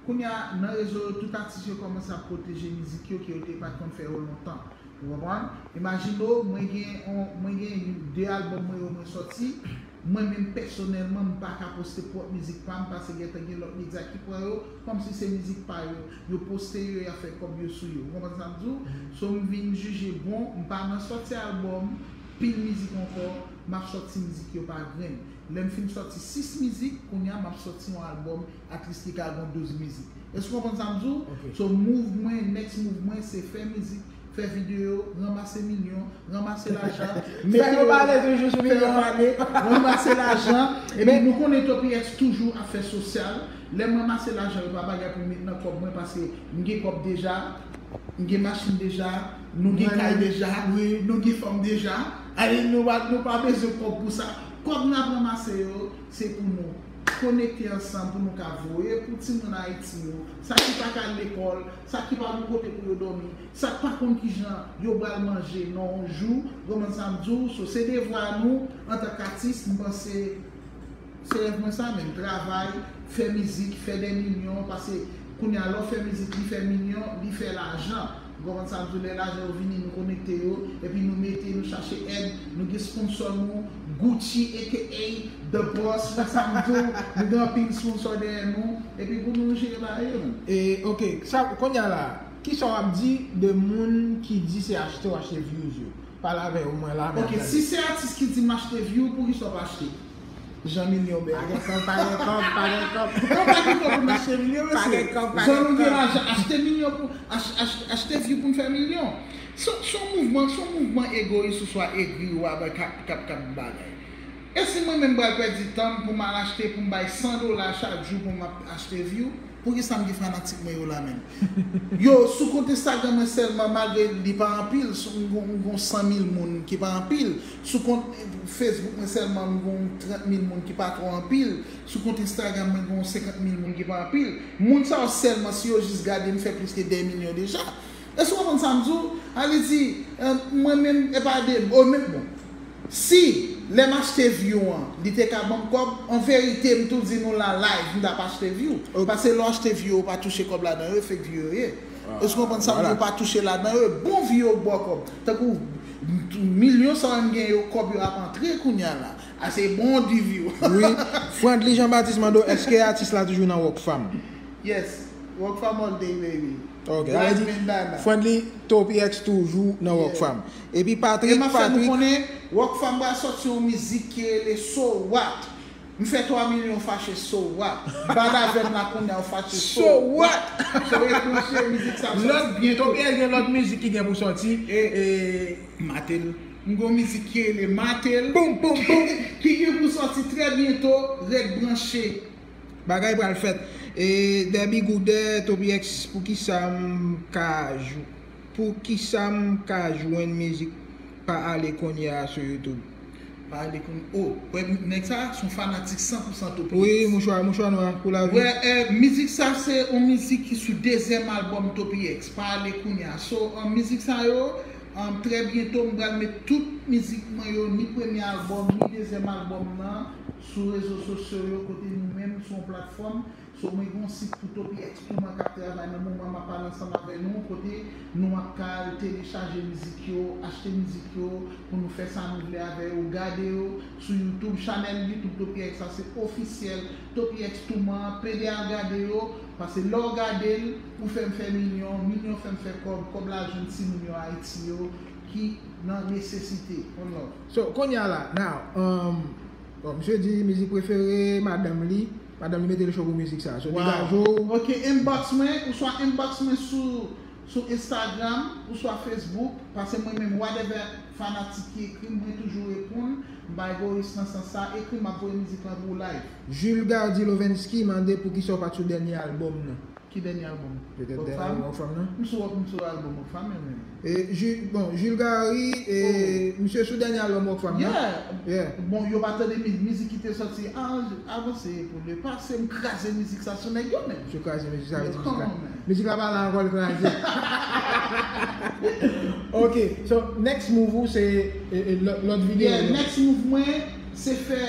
Kounye a, nan rezo yo, tout atis yo kòmanse ap pwoteje mizik yo ke yo te pa t konn fè yo lontan. Ou konprann? Imajine w, mwen gen on, mwen gen de albòm mwen yo mwen sòti, mwen menm pèsonèlman, m pa ka poste pwòp mizik pa m, paske gentan gen lòt medya ki pran yo, kòmsi se mizik pa yo, yo poste yo, y ap fè kòb yo sou yo. Ou konprann sa m di w? So, m vin jije, bon, m pa nan sòti albòm, pil mizik ankò, m ap sòti mizik yo pa grenn. Lè m fin sòti sis mizik, kounye a m ap sòti yon albòm, at least li ka gon douz mizik. Èske w konprann sa m di w? So, move mwen, next move mwen, se fè mizik, fè videyo, ranmase milyon, ranmase lajan, mete yo pale toujou sou milyon, ranmase lajan, epi nou konnen Toppy X toujou ap fè sosyal. Lè m ranmase lajan, yo pa bagay pou m met nan kòb mwen, paske m gen kòb deja, m gen machin deja, nou gen kay deja, nou gen fanm deja. Ale, nou pa, nou pa bezwen kòb pou sa. Kòb n ap ranmase yo, se pou nou konekte ansanm, pou nou ka voye pou timoun Ayiti yo, sa ki pa ka al lekòl, sa ki pa gon kote pou yo dòmi, sa k pa konn kijan yo pral manje nan yon jou, ou konprann sa m di w? So, se devwa nou antank atis, m panse se rèv mwen sa menm, travay, fè mizik, fè dè milyon, paske kounye a lè w fè mizik, li fè milyon, li fè lajan. Ou konprann sa m di w? Lè lajan yo vini, nou konekte yo, epi nou mete, nou chache èd, nou gen sponsò nou, Gucci, A K A The Boss, ou konprann sa m di w? Nou gen anpil sponsò dèyè nou, epi pou nou jere bagay yo menm. E, ok, sa, kounye a la, kisa w ap di de moun ki di se achte w achte views yo? Pale avè yo, mwen la menm. Ok, si se atis ki di m achte view, poukisa w pa achte? Jan milyon bèl. Pa gen kòb, pa gen kòb, pa gen kòb. Ou pa gen kòb pou m achte milyon, mesye. Pa gen kòb, pa gen kòb. Jan nou gen lajan, achte milyon pou, ach-, ach-, achte view pou m fè milyon. Se, se yon mouvman, se yon mouvman egoyis oswa egri ou a bay k ap, k ap, k ap bagay. E si mwen menm m pral pèdi tan m pou m al achte, pou m bay san dola chak jou pou m ap achte view? Poukisa m gen fanatik mwen yo la menm? Yo, sou kont Instagram mwen sèlman, malgre li pa anpil, sou, m gon, m gon san mil moun ki pa anpil. Sou kont Facebook mwen sèlman, m gon trant mil moun ki pa twò anpil. Sou kont Instagram mwen gon senkant mil moun ki pa anpil. Moun sa yo sèlman, si yo jis gade, m fè plis ke dè milyon deja. Èske w konprann sa m di w? A vle di, eh, mwen menm, e pa de, o, men, bon. Si, lè m achte view an, li te ka ban m kòb, an verite, m tou di nou la live, m t ap achte view. Paske lè w achte view, ou pa touche kòb ladan yo, e fake view yo ye. Èske w konprann sa m di w? Ou pa touche ladan yo, e bon view yo k ba w kòb. Tankou, milyon sa yo m gen yo, kòb yo ap antre kounye a la. A se bon di view. Wi. Frandly Jean Baptiste mande w, èske atis la toujou nan Rockfam? Yes. Rockfam all day, baby. Ok, sa vle di, Frandly, Toppy X toujou nan Rockfam. Epi Patrick, e m ap fè nou konnen, Rockfam pral sòti yon mizik ki rele So What. M fè twa milyon fache, so what? Bat avè m la kounye a, w fache, so what? So, e branche, mizik sa ap sòti byento. Toppy X gen lòt mizik ki gen pou sòti. E, e, Matel. M gon mizik ki rele Matel. Boum, boum, boum. Ki gen pou sòti trè byento, ret branche. Bagay pral fèt. E, Derby Goudè, Toppy X, poukisa m ka jou-, poukisa m ka jwenn mizik Pa Ale Kounye a sou YouTube? Pa Ale Kounye, oh, wè, nèg sa, se yon fanatik san pou san Toppy X. Wi, mouchwa, mouchwa nwa pou lavi. Wè, eh, mizik sa, se yon mizik ki sou dezyèm albòm Toppy X, Pa Ale Kounye a. So, eh, mizik sa yo, An, trè byento, m pral met tout mizik mwen yo, ni premye albòm, ni dezyèm albòm nan, sou rezo sosyo yo, kote nou menm, sou yon platfòm. So, mwen gen yon sit pou Toppy X Touman k ap travay nan moman m ap pale ansanm avè nou, kote nou ap ka al telechaje mizik yo, achte mizik yo, pou nou fè sa nou vle avè yo, gade yo sou YouTube, chanèl YouTube Toppy X la, se ofisyèl, Toppy X Touman, pede al gade yo, paske lè w gade l, ou fè m fè milyon, milyon fè m fè kòb, kòb la jwenn timoun yo Ayiti yo ki nan nesesite. One love. So, kounye a la, now, um, bon, misye di mizik prefere madanm li, madanm li mete l cho pou mizik sa. So, degaje w. Ok, inbox mwen, oswa inbox mwen sou, sou Instagram, oswa Facebook, paske mwen menm, whatever fanatik ki ekri m, mwen toujou reponn, m pa egoyis nan sans sa, ekri m, m ap voye mizik lan pou ou live. Jules Gardy Lovensky mande poukisa w pa t sou dènye albòm nan. Ki dènye albòm? Petèt dènye albòm Rockfam nan? M sou, m sou albòm Rockfam, men. E, Ju-, bon, Jules Garry, e, misye sou dènye albòm Rockfam nan? Yeah. Bon, yo pa tande mi-, mizik ki te sòti, ah, Avanse pour le passé, m kraze mizik sa sou nèg yo, men. Misye kraze mizik sa, mizik la. Mizik la pa la ankò, l kraze. Ok, so, next move ou se, e, e, lòt, lòt videyo. Yeah, next move mwen, se fè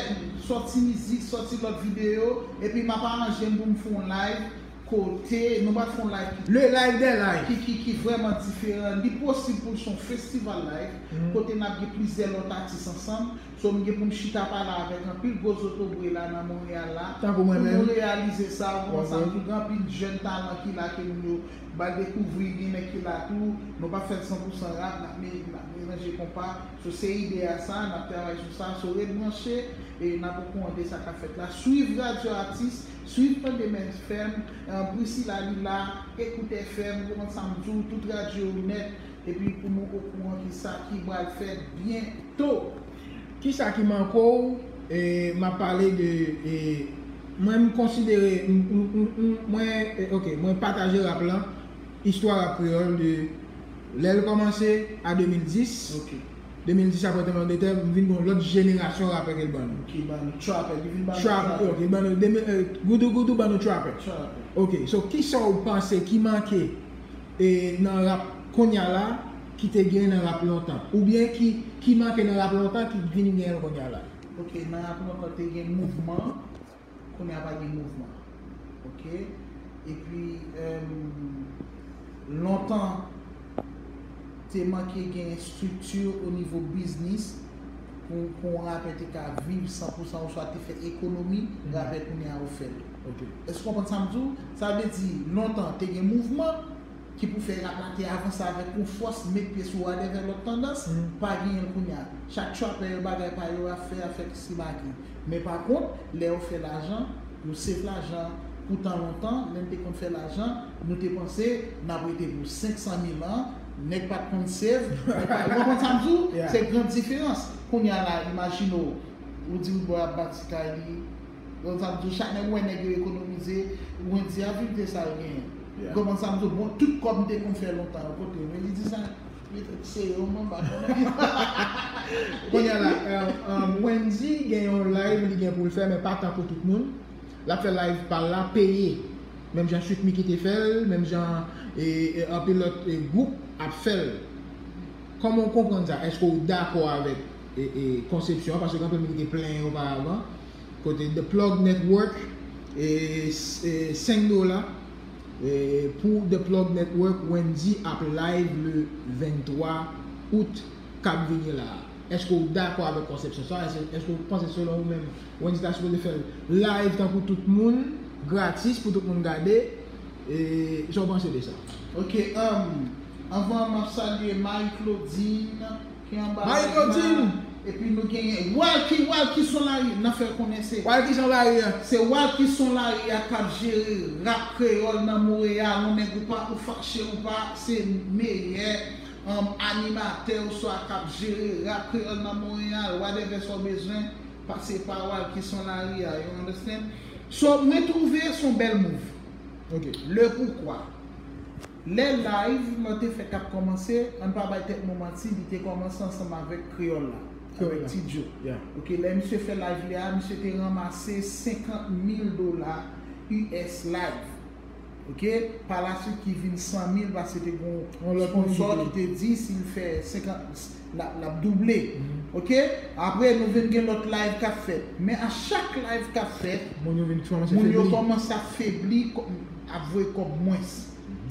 sòti mizik, sòti lòt videyo, epi m ap aranje m pou m fè yon live. kote nou pral fè yon live ki, Le live des lives. ki, ki, ki vrèman diferan. Li posib pou l se yon festival live, kote n ap gen plizyè lòt atis ansanm. So, m gen pou m chita pale avèk anpil gwo zotobre la nan Monreyal la. Tankou mwen Pou menm. nou reyalize sa, ou konprann sa m Ok. di w, gen anpil jèn talan ki la ke nou yo ba dekouvri, gen nèg ki la tou. Nou pa fè l san pou san rap, n ap me- n ap melanje konpa. So, se ide a sa, n ap travay sou sa. So, ret branche, e n ap okouran de sa k ap fèt la. Swiv Radyo Atis, swiv Tandem F M, eh, Priscilla li la, Ekout F M, ou konprann sa m di w, tout radyo yo nèt, epi pou nou okouran ki sa ki pral fèt byento. Kisa ki manke w? E, m ap pale de, e, mwen, m konsidere, m, m, m, m, mwen, e, ok, mwen pataje rap lan, istwa rap kreyòl de lè l kòmanse a de mil dis. Ok. De mil dis apre Tremblemanntè, m vin gen yon lòt jenerasyon rapè ke l ban nou. Ki ban nou trapper, li vin ban nou Trap, trapper. Ok, ban nou de mil, e, Goudou Goudou ban nou trapper. Trapper. Ok, so kisa w panse ki manke e, nan rap kounye a la ki te gen nan rap lontan? Oubyen ki, ki manke nan rap lontan ki vin gen kounye a la? Ok, nan rap lontan te gen mouvman, kounye a pa gen mouvman. Ok? Epi, em, lontan, te manke gen estrikti o nivo biznis pou, pou yon rapè te ka viv san pou san oswa te fè ekonomi, rapè kounye a yo fè l. Ok. Èske w konprann sa m di w? Sa vle di, lontan, te gen mouvman ki pou fè rap la te avanse avèk yon fòs, met pye sou whatever lòt tandans, pa genyen l kounye a. Chak trapper yo bagay pa yo ap fè, ap fè kisi maki. Men pa kont, lè yo fè lajan, yo save lajan. Poutan lontan, lè n te konn fè lajan, nou te panse n ap rete pou senk san mil an, nèg pa t konn save, nèg pa, ou konprann sa m di w? Se gran diferans. Kounye a la, imajine w, ou di w bò ap bati kay li, ou konprann sa m di w, chak nèg wè nèg yo ekonomize, Wendy a viv de sa l genyen. Ou konprann sa m di w? Bon, tout kòb m te konn fè lontan yo, kote yo? Men li di sa, se yo, mwen m pa konnen. Kounye a la, eh, eh, Wendy gen yon live li gen pou l fè, men pa tankou tout moun. L ap fè live pa l la, peye. Menm jan Sweet Micky te fè l, menm jan e, e, anpil lòt e, gwoup ap fè l. Kòman w konprann sa? Èske w dakò avèk e, e, konsepsyon an? Paske gen anpil moun ki te plenyen oparavan. Kote The Plug Network, e, s- e, senk dola e, pou The Plug Network, Wendy ap live le venntwa out k ap vini la a. Èske w dakò avèk konsepsyon sa a? Èske, èske w panse selon ou menm, Wendy ta sipoze fè l live tankou tout moun, gratis pou tout moun gade? E, sa w panse de sa? Ok, um, anvan m ap salye Marie Claudine ki anba Marie live la. Claudine! Epi nou genyen Walky, Walky Son Lari, n ap fè konnen se Walky Son Lari a. Se Walky Son Lari a k ap jere rap kreyòl nan Monreyal. Ou nèg ou pa, ou fache ou pa, se meyè um, animatè oswa k ap jere rap kreyòl nan Monreyal. Whatever sa w bezwen, pase pa Walky Son Lari a, you understand? So, mwen twouve se yon bèl move. Ok. Le poukwa. Lè live lan te fèk ap kòmanse, ann pa bay tèt nou manti, li te kòmanse ansanm avèk Kreyòl la, Kreyòl avèk la. Ti Djo. Yeah. Ok, lè misye fè live li a, misye te ranmase senkant mil dola U S live. Ok, pa la swit ki vin san mil paske te gon Yon lòt sponsor moun ki te di si l fè senkant, l ap, l ap double. Ok, apre nou vin gen lòt live k ap fèt. Men a chak live k ap fèt, Moun yo vin kòmanse moun yo febli. Kòmanse ap febli, kò- ap voye kòb mwens.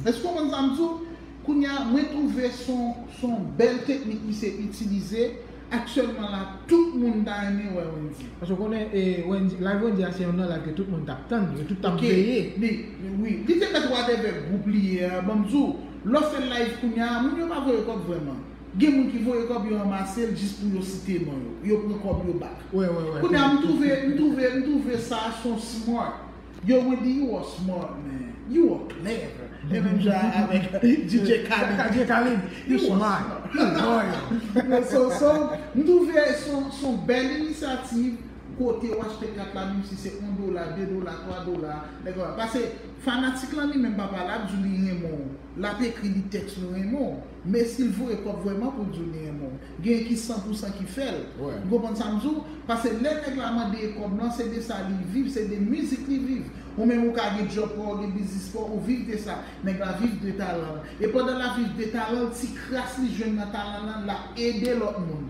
Èske w konprann sa m di w? Kounye a, mwen twouve se yon, se yon bèl teknik misye itilize. Aktyèlman la, tout moun ta renmen wè Wendy. Paske w konnen, e, Wendy, live Wendy a se yon nan live ke tout moun t ap tann, yo tout t ap Ok, veye. Li, li, wi, li te mèt whatever gwoup li ye a, ban m di w, lè w fè live kounye a, moun yo pa voye kòb vrèman. Gen moun ki voye kòb, yo ranmase l jis pou yo site non yo. Yo pran kòb yo back. Wè, wè, wè. Kounye a, m twouve, m twouve, m twouve sa se yon smart. Yo, Wendy, you are smart, man. You are clever. E menm jan avèk D J Khaled. D J Khaled, you You are smart, you loyal. So, so, m twouve se yon, se yon bèl inisyativ kote w achte kat la, menm si se yon dola, de dola, twa dola, nèg yo. Paske fanatik lan li menm papa l ap di w li renmen w. L ap ekri li tèks li renmen w. Men si l voye kòb vrèman pou l di w li renmen w. Gen ki san pou san ki fè l. Wè. Ou konprann sa m di w? Paske lè nèg la mande kòb lan, se de sa li viv, se de mizik li viv. Ou menm ou ka gen djòb pa w, gen biznis pa w, ou viv de sa. Nèg la viv de talan l. E pandan l ap viv de talan l, ti kras li jwenn nan talan lan, l ap ede lòt moun.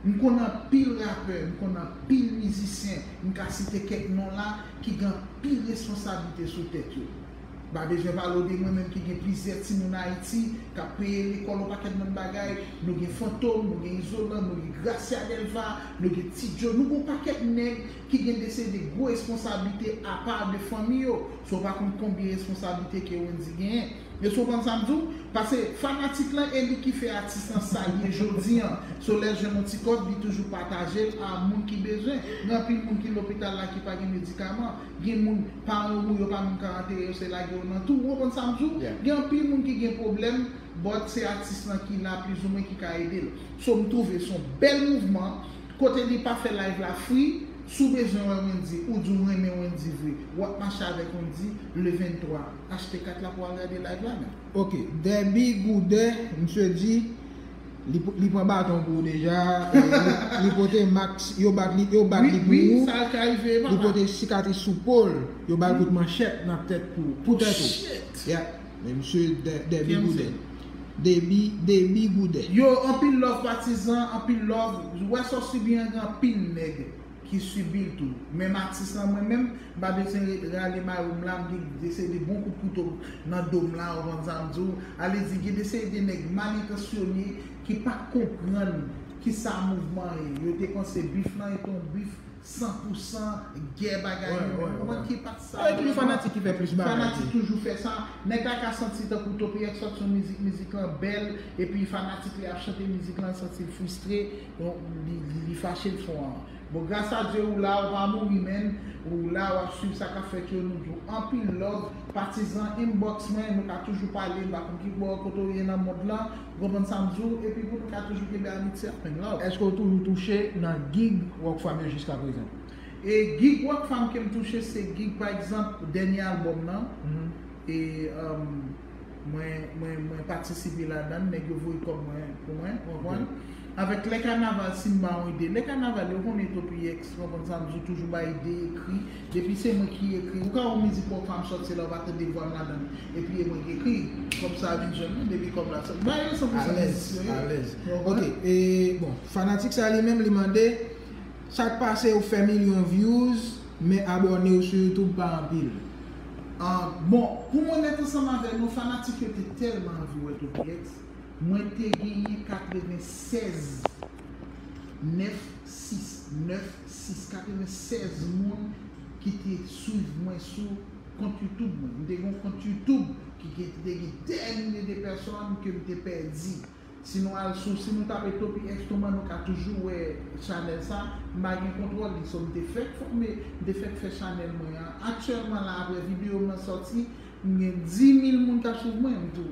M konn anpil rapè, m konn anpil mizisyen, m ka site kèk non la ki gen anpil responsablite sou tèt yo. Pa bezwen pale w de mwen menm ki gen plizyè timoun Ayiti, k ap peye lekòl yon pakèt bann bagay. Nou gen Fantom, nou gen Izolan, nou gen Gracia Delva, nou gen Ti Djo, nou gen yon pakèt nèg ki gen de seri de gwo responsablite apa de fanmi yo. So w pa konn konbyen responsablite ke Wendy genyen. Èske w konprann sa m di w? Paske fanatik lan e li ki fè atis lan sa l ye jodi an. So lè l jwenn yon ti kòb, li toujou pataje l a moun ki bezwen. Gen anpil moun ki lopital la ki pa gen medikaman. Gen moun, paran yo mouri, yo pa menm ka antere yo, se lage yo nan twou. Ou konprann sa m di w? Gen anpil moun ki gen pwoblèm, but se atis lan ki la plizoumwen ki ka ede l. So m twouve se yon bèl mouvman, kote li pa fè live la free. Si w bezwen wè Wendy, ou di w renmen Wendy vre, w ap mache avèk Wendy le venntwa. Achte kat la pou w al gade live la menm. Ok, Derby Goudè, misye di li, li pran baton pou ou deja, e, li, li pote Max, yo bat li, yo bat li pou ou. Wi, sa ka rive, papa. Li pote sikatris sou po l, yo ba l kout manchèt nan tèt pou, pou tèt ou. Shit. Yeah. Men misye Derby Goudè. Derby, Derby Goudè. Yo, anpil love patizan, anpil love. Ou wè sa w sibi an, gen anpil nèg ki sibi l tou. Menm atis lan mwen menm, m pa bezwen rale mayo m la, m gen de seri de bon kout kouto nan do m la, ou konprann sa m di w. Ale di, gen de seri de nèg mal entansyone ki pa t konprann kisa mouvman ye. Yo te panse bif lan e te yon bif san pou san gè bagay yo menm. Ou konprann ki pa t sa. Avèk li fanatik ki fè plis bagay. Fanatik toujou fè sa. Nèg la ka santi tankou Topi X sòti yon mizik, mizik lan bèl, epi fanatik li ap chante mizik lan, santi l fristre, li, li, li fache l fè yon Bon, gras a Dye, ou la, ou pa mouri, menn. Ou la, w ap swiv sa k ap fèt yo, nou di w anpil love. Patizan, inbox mwen, nou ka toujou pale, m pa konn ki bò kote w ye nan mond lan, ou konprann sa m di w, epi pou nou ka toujou kenbe amitye a, menn, love. Èske w toujou touche nan gig Rockfam yo jiskaprezan? E gig Rockfam ke m touche, se gig, pa egzanp, dènye albòm nan. E, um, mwen, mwen, mwen patisipe ladan l, nèg yo voye kòb mwen pou mwen, ou konprann? Avèk Lè Kanaval, si m ba w ide, Lè Kanaval, yo konnen Topi X, ou konprann sa m di w, toujou bay ide, ekri. Depi se mwen ki ekri, ou ka wè yon mizik Rockfam sòti la, ou pa tande vwa m ladan l. Epi e mwen ki ekri. Kòb sa a vin jwenn mwen, depi kòb la sòti. Ba yo san pou san mizisyen yo. Alèz, alèz. Ok, e, bon, fanatik sa li menm, li mande, sa k pase ou fè milyon views, men abòne w sou YouTube pa anpil? Ah, bon, pou m onèt ansanm avè nou, fanatik yo te tèlman anvi wè Topi X, mwen te genyen katrevennsèz, nèf sis, nèf sis, katrevennsèz moun ki te swiv mwen sou kont YouTube mwen. M te gen yon kont YouTube ki gen, te gen dè milye de pèsòn ke m te pèdi. Si nou al sou, si nou tape Topi X Toman, nou ka toujou wè chanèl sa. M pa gen kontwòl li, so m te fèk fòme, m te fèk fè chanèl mwen an. Aktyèlman la, apre videyo m nan sòti, m gen dis mil moun k ap swiv mwen, m tou.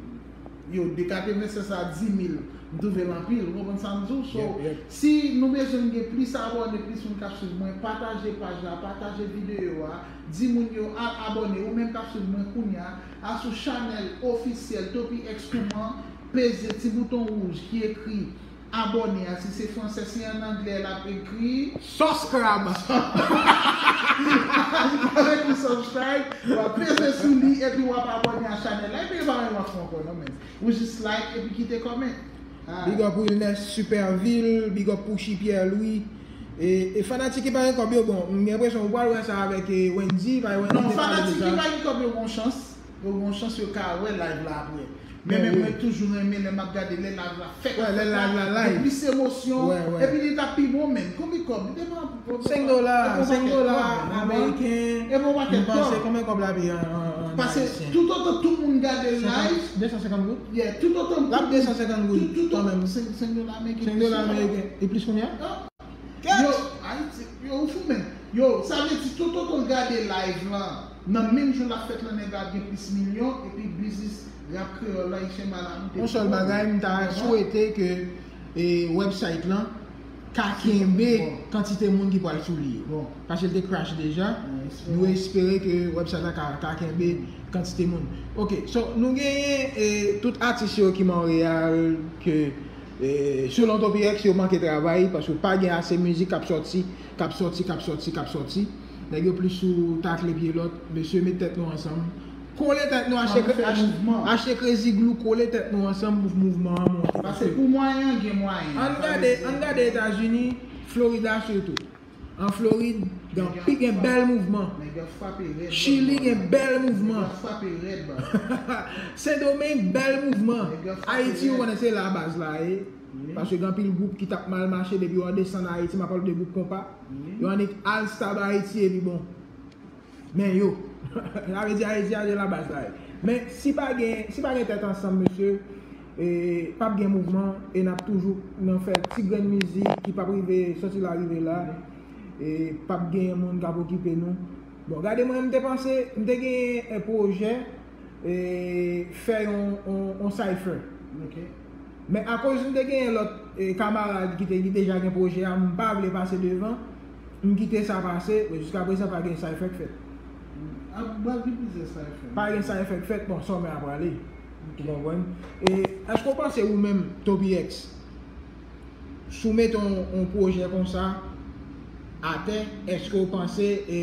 Yo, de katrevennsèz a dis mil, m twouve l anpil, ou konprann sa m di w? So, si nou bezwen gen plis abòne, plis moun k ap swiv mwen, pataje paj la, pataje videyo a, di moun yo al abòne, ou menm k ap swiv mwen kounye a, al sou chanèl ofisyèl Topi X Toman, peze ti bouton wouj ki ekri abòne a, si se fransè, si an anglè l ap ekri subscribe. Avèk li subscribe, w ap peze sou li epi w ap abòne a chanèl la. Epi e pa yon lòt fwa ankò non, men ou jis like epi kite comment. Ah. Big up Wilness Superville, big up Pushy Pierre Louis. E, e fanatik ki pa gen kòb yo, bon, m gen enpresyon ou pral wè sa avèk, e, Wendy, pa Wendy. Non, fanatik ki pa gen kòb yo gon chans. Yo gon chans yo ka wè live la apre. Men, men mwen toujou renmen lè m ap gade lè live la fèk ap fèt la, gen plis emosyon, epi li t ap pi bon menm. Konbyen kòb? Li te pran senk dola, senk dola ameriken. E bon pakèt kòb. M panse konbyen kòb la pi an, an, an ayisyen? Paske toutotan tout moun gade live, de san senkant goud? Yeah, toutotan l ap de san senkant goud kanmenm. Senk dola ameriken. Senk dola ameriken. E plis kounye a? Yo, Ayiti, yo, ou fou menm. Yo, sa vle di toutotan w gade live lan, nan menm jou l ap fèt lan, nèg la ap gen plis milyon, epi biznis rap kreyòl la, Ichen Bala moute pi wo. Yon sèl bagay, m ta swete ke, e, website lan ka kenbe kantite moun ki pral sou li yo. Paske l te crash deja. Nou espere ke website la ka, ka kenbe kantite moun. Ok, so, nou genyen, e, tout atis yo ki Monreyal, ke E, selon Topi X, yo manke travay, paske pa gen ase mizik k ap sòti, k ap sòti, k ap sòti, k ap sòti. Nèg yo plis sou takle pye lòt. Mesye, met tèt nou ansanm. Kole tèt nou, achte, achte, achte Crazy Glue, kole tèt nou ansanm pou mouvman an monte. Paske pou mwayen an, gen mwayen. Ann gade, ann gade Etazini, Florida sitou. An Florid, Gen anpil, gen bèl mouvman. Nèg yo frape rèd. Chili gen bèl mouvman. Nèg yo frape rèd. Sendomeng bèl mouvman. Nèg yo frape rèd. Ayiti, ou konnen se la baz la ye. Wi. Paske gen anpil gwoup ki t ap mal mache depi yo desann Ayiti, m ap pale de gwoup konpa. Wi. Yo annik al stab Ayiti epi bon. Men yo. Sa vle di Ayiti a se la baz la ye. Men si pa gen, si pa gen tèt ansanm, mesye, e, p ap gen mouvman e n ap toujou nan fè ti grenn mizik ki p ap rive soti la rive la. E p ap gen moun k ap okipe nou. Bon, gade mwen, m te panse, m te gen, e, pwojè, e, fè yon, yon, yon cypher. Ok. Men akoz m te gen lòt, e, kamarad ki te deja gen pwojè a, m pa vle pase devan, m kite sa pase, men jiskaprezan pa gen cypher k fèt. Ap, pral gen plizyè cypher. Pa gen cypher k fèt, bon, sòmè a prale. Ok. Ou konprann? E èske w panse ou menm, Toby X, si w mete yon, yon pwojè konsa atè, èske w panse, e,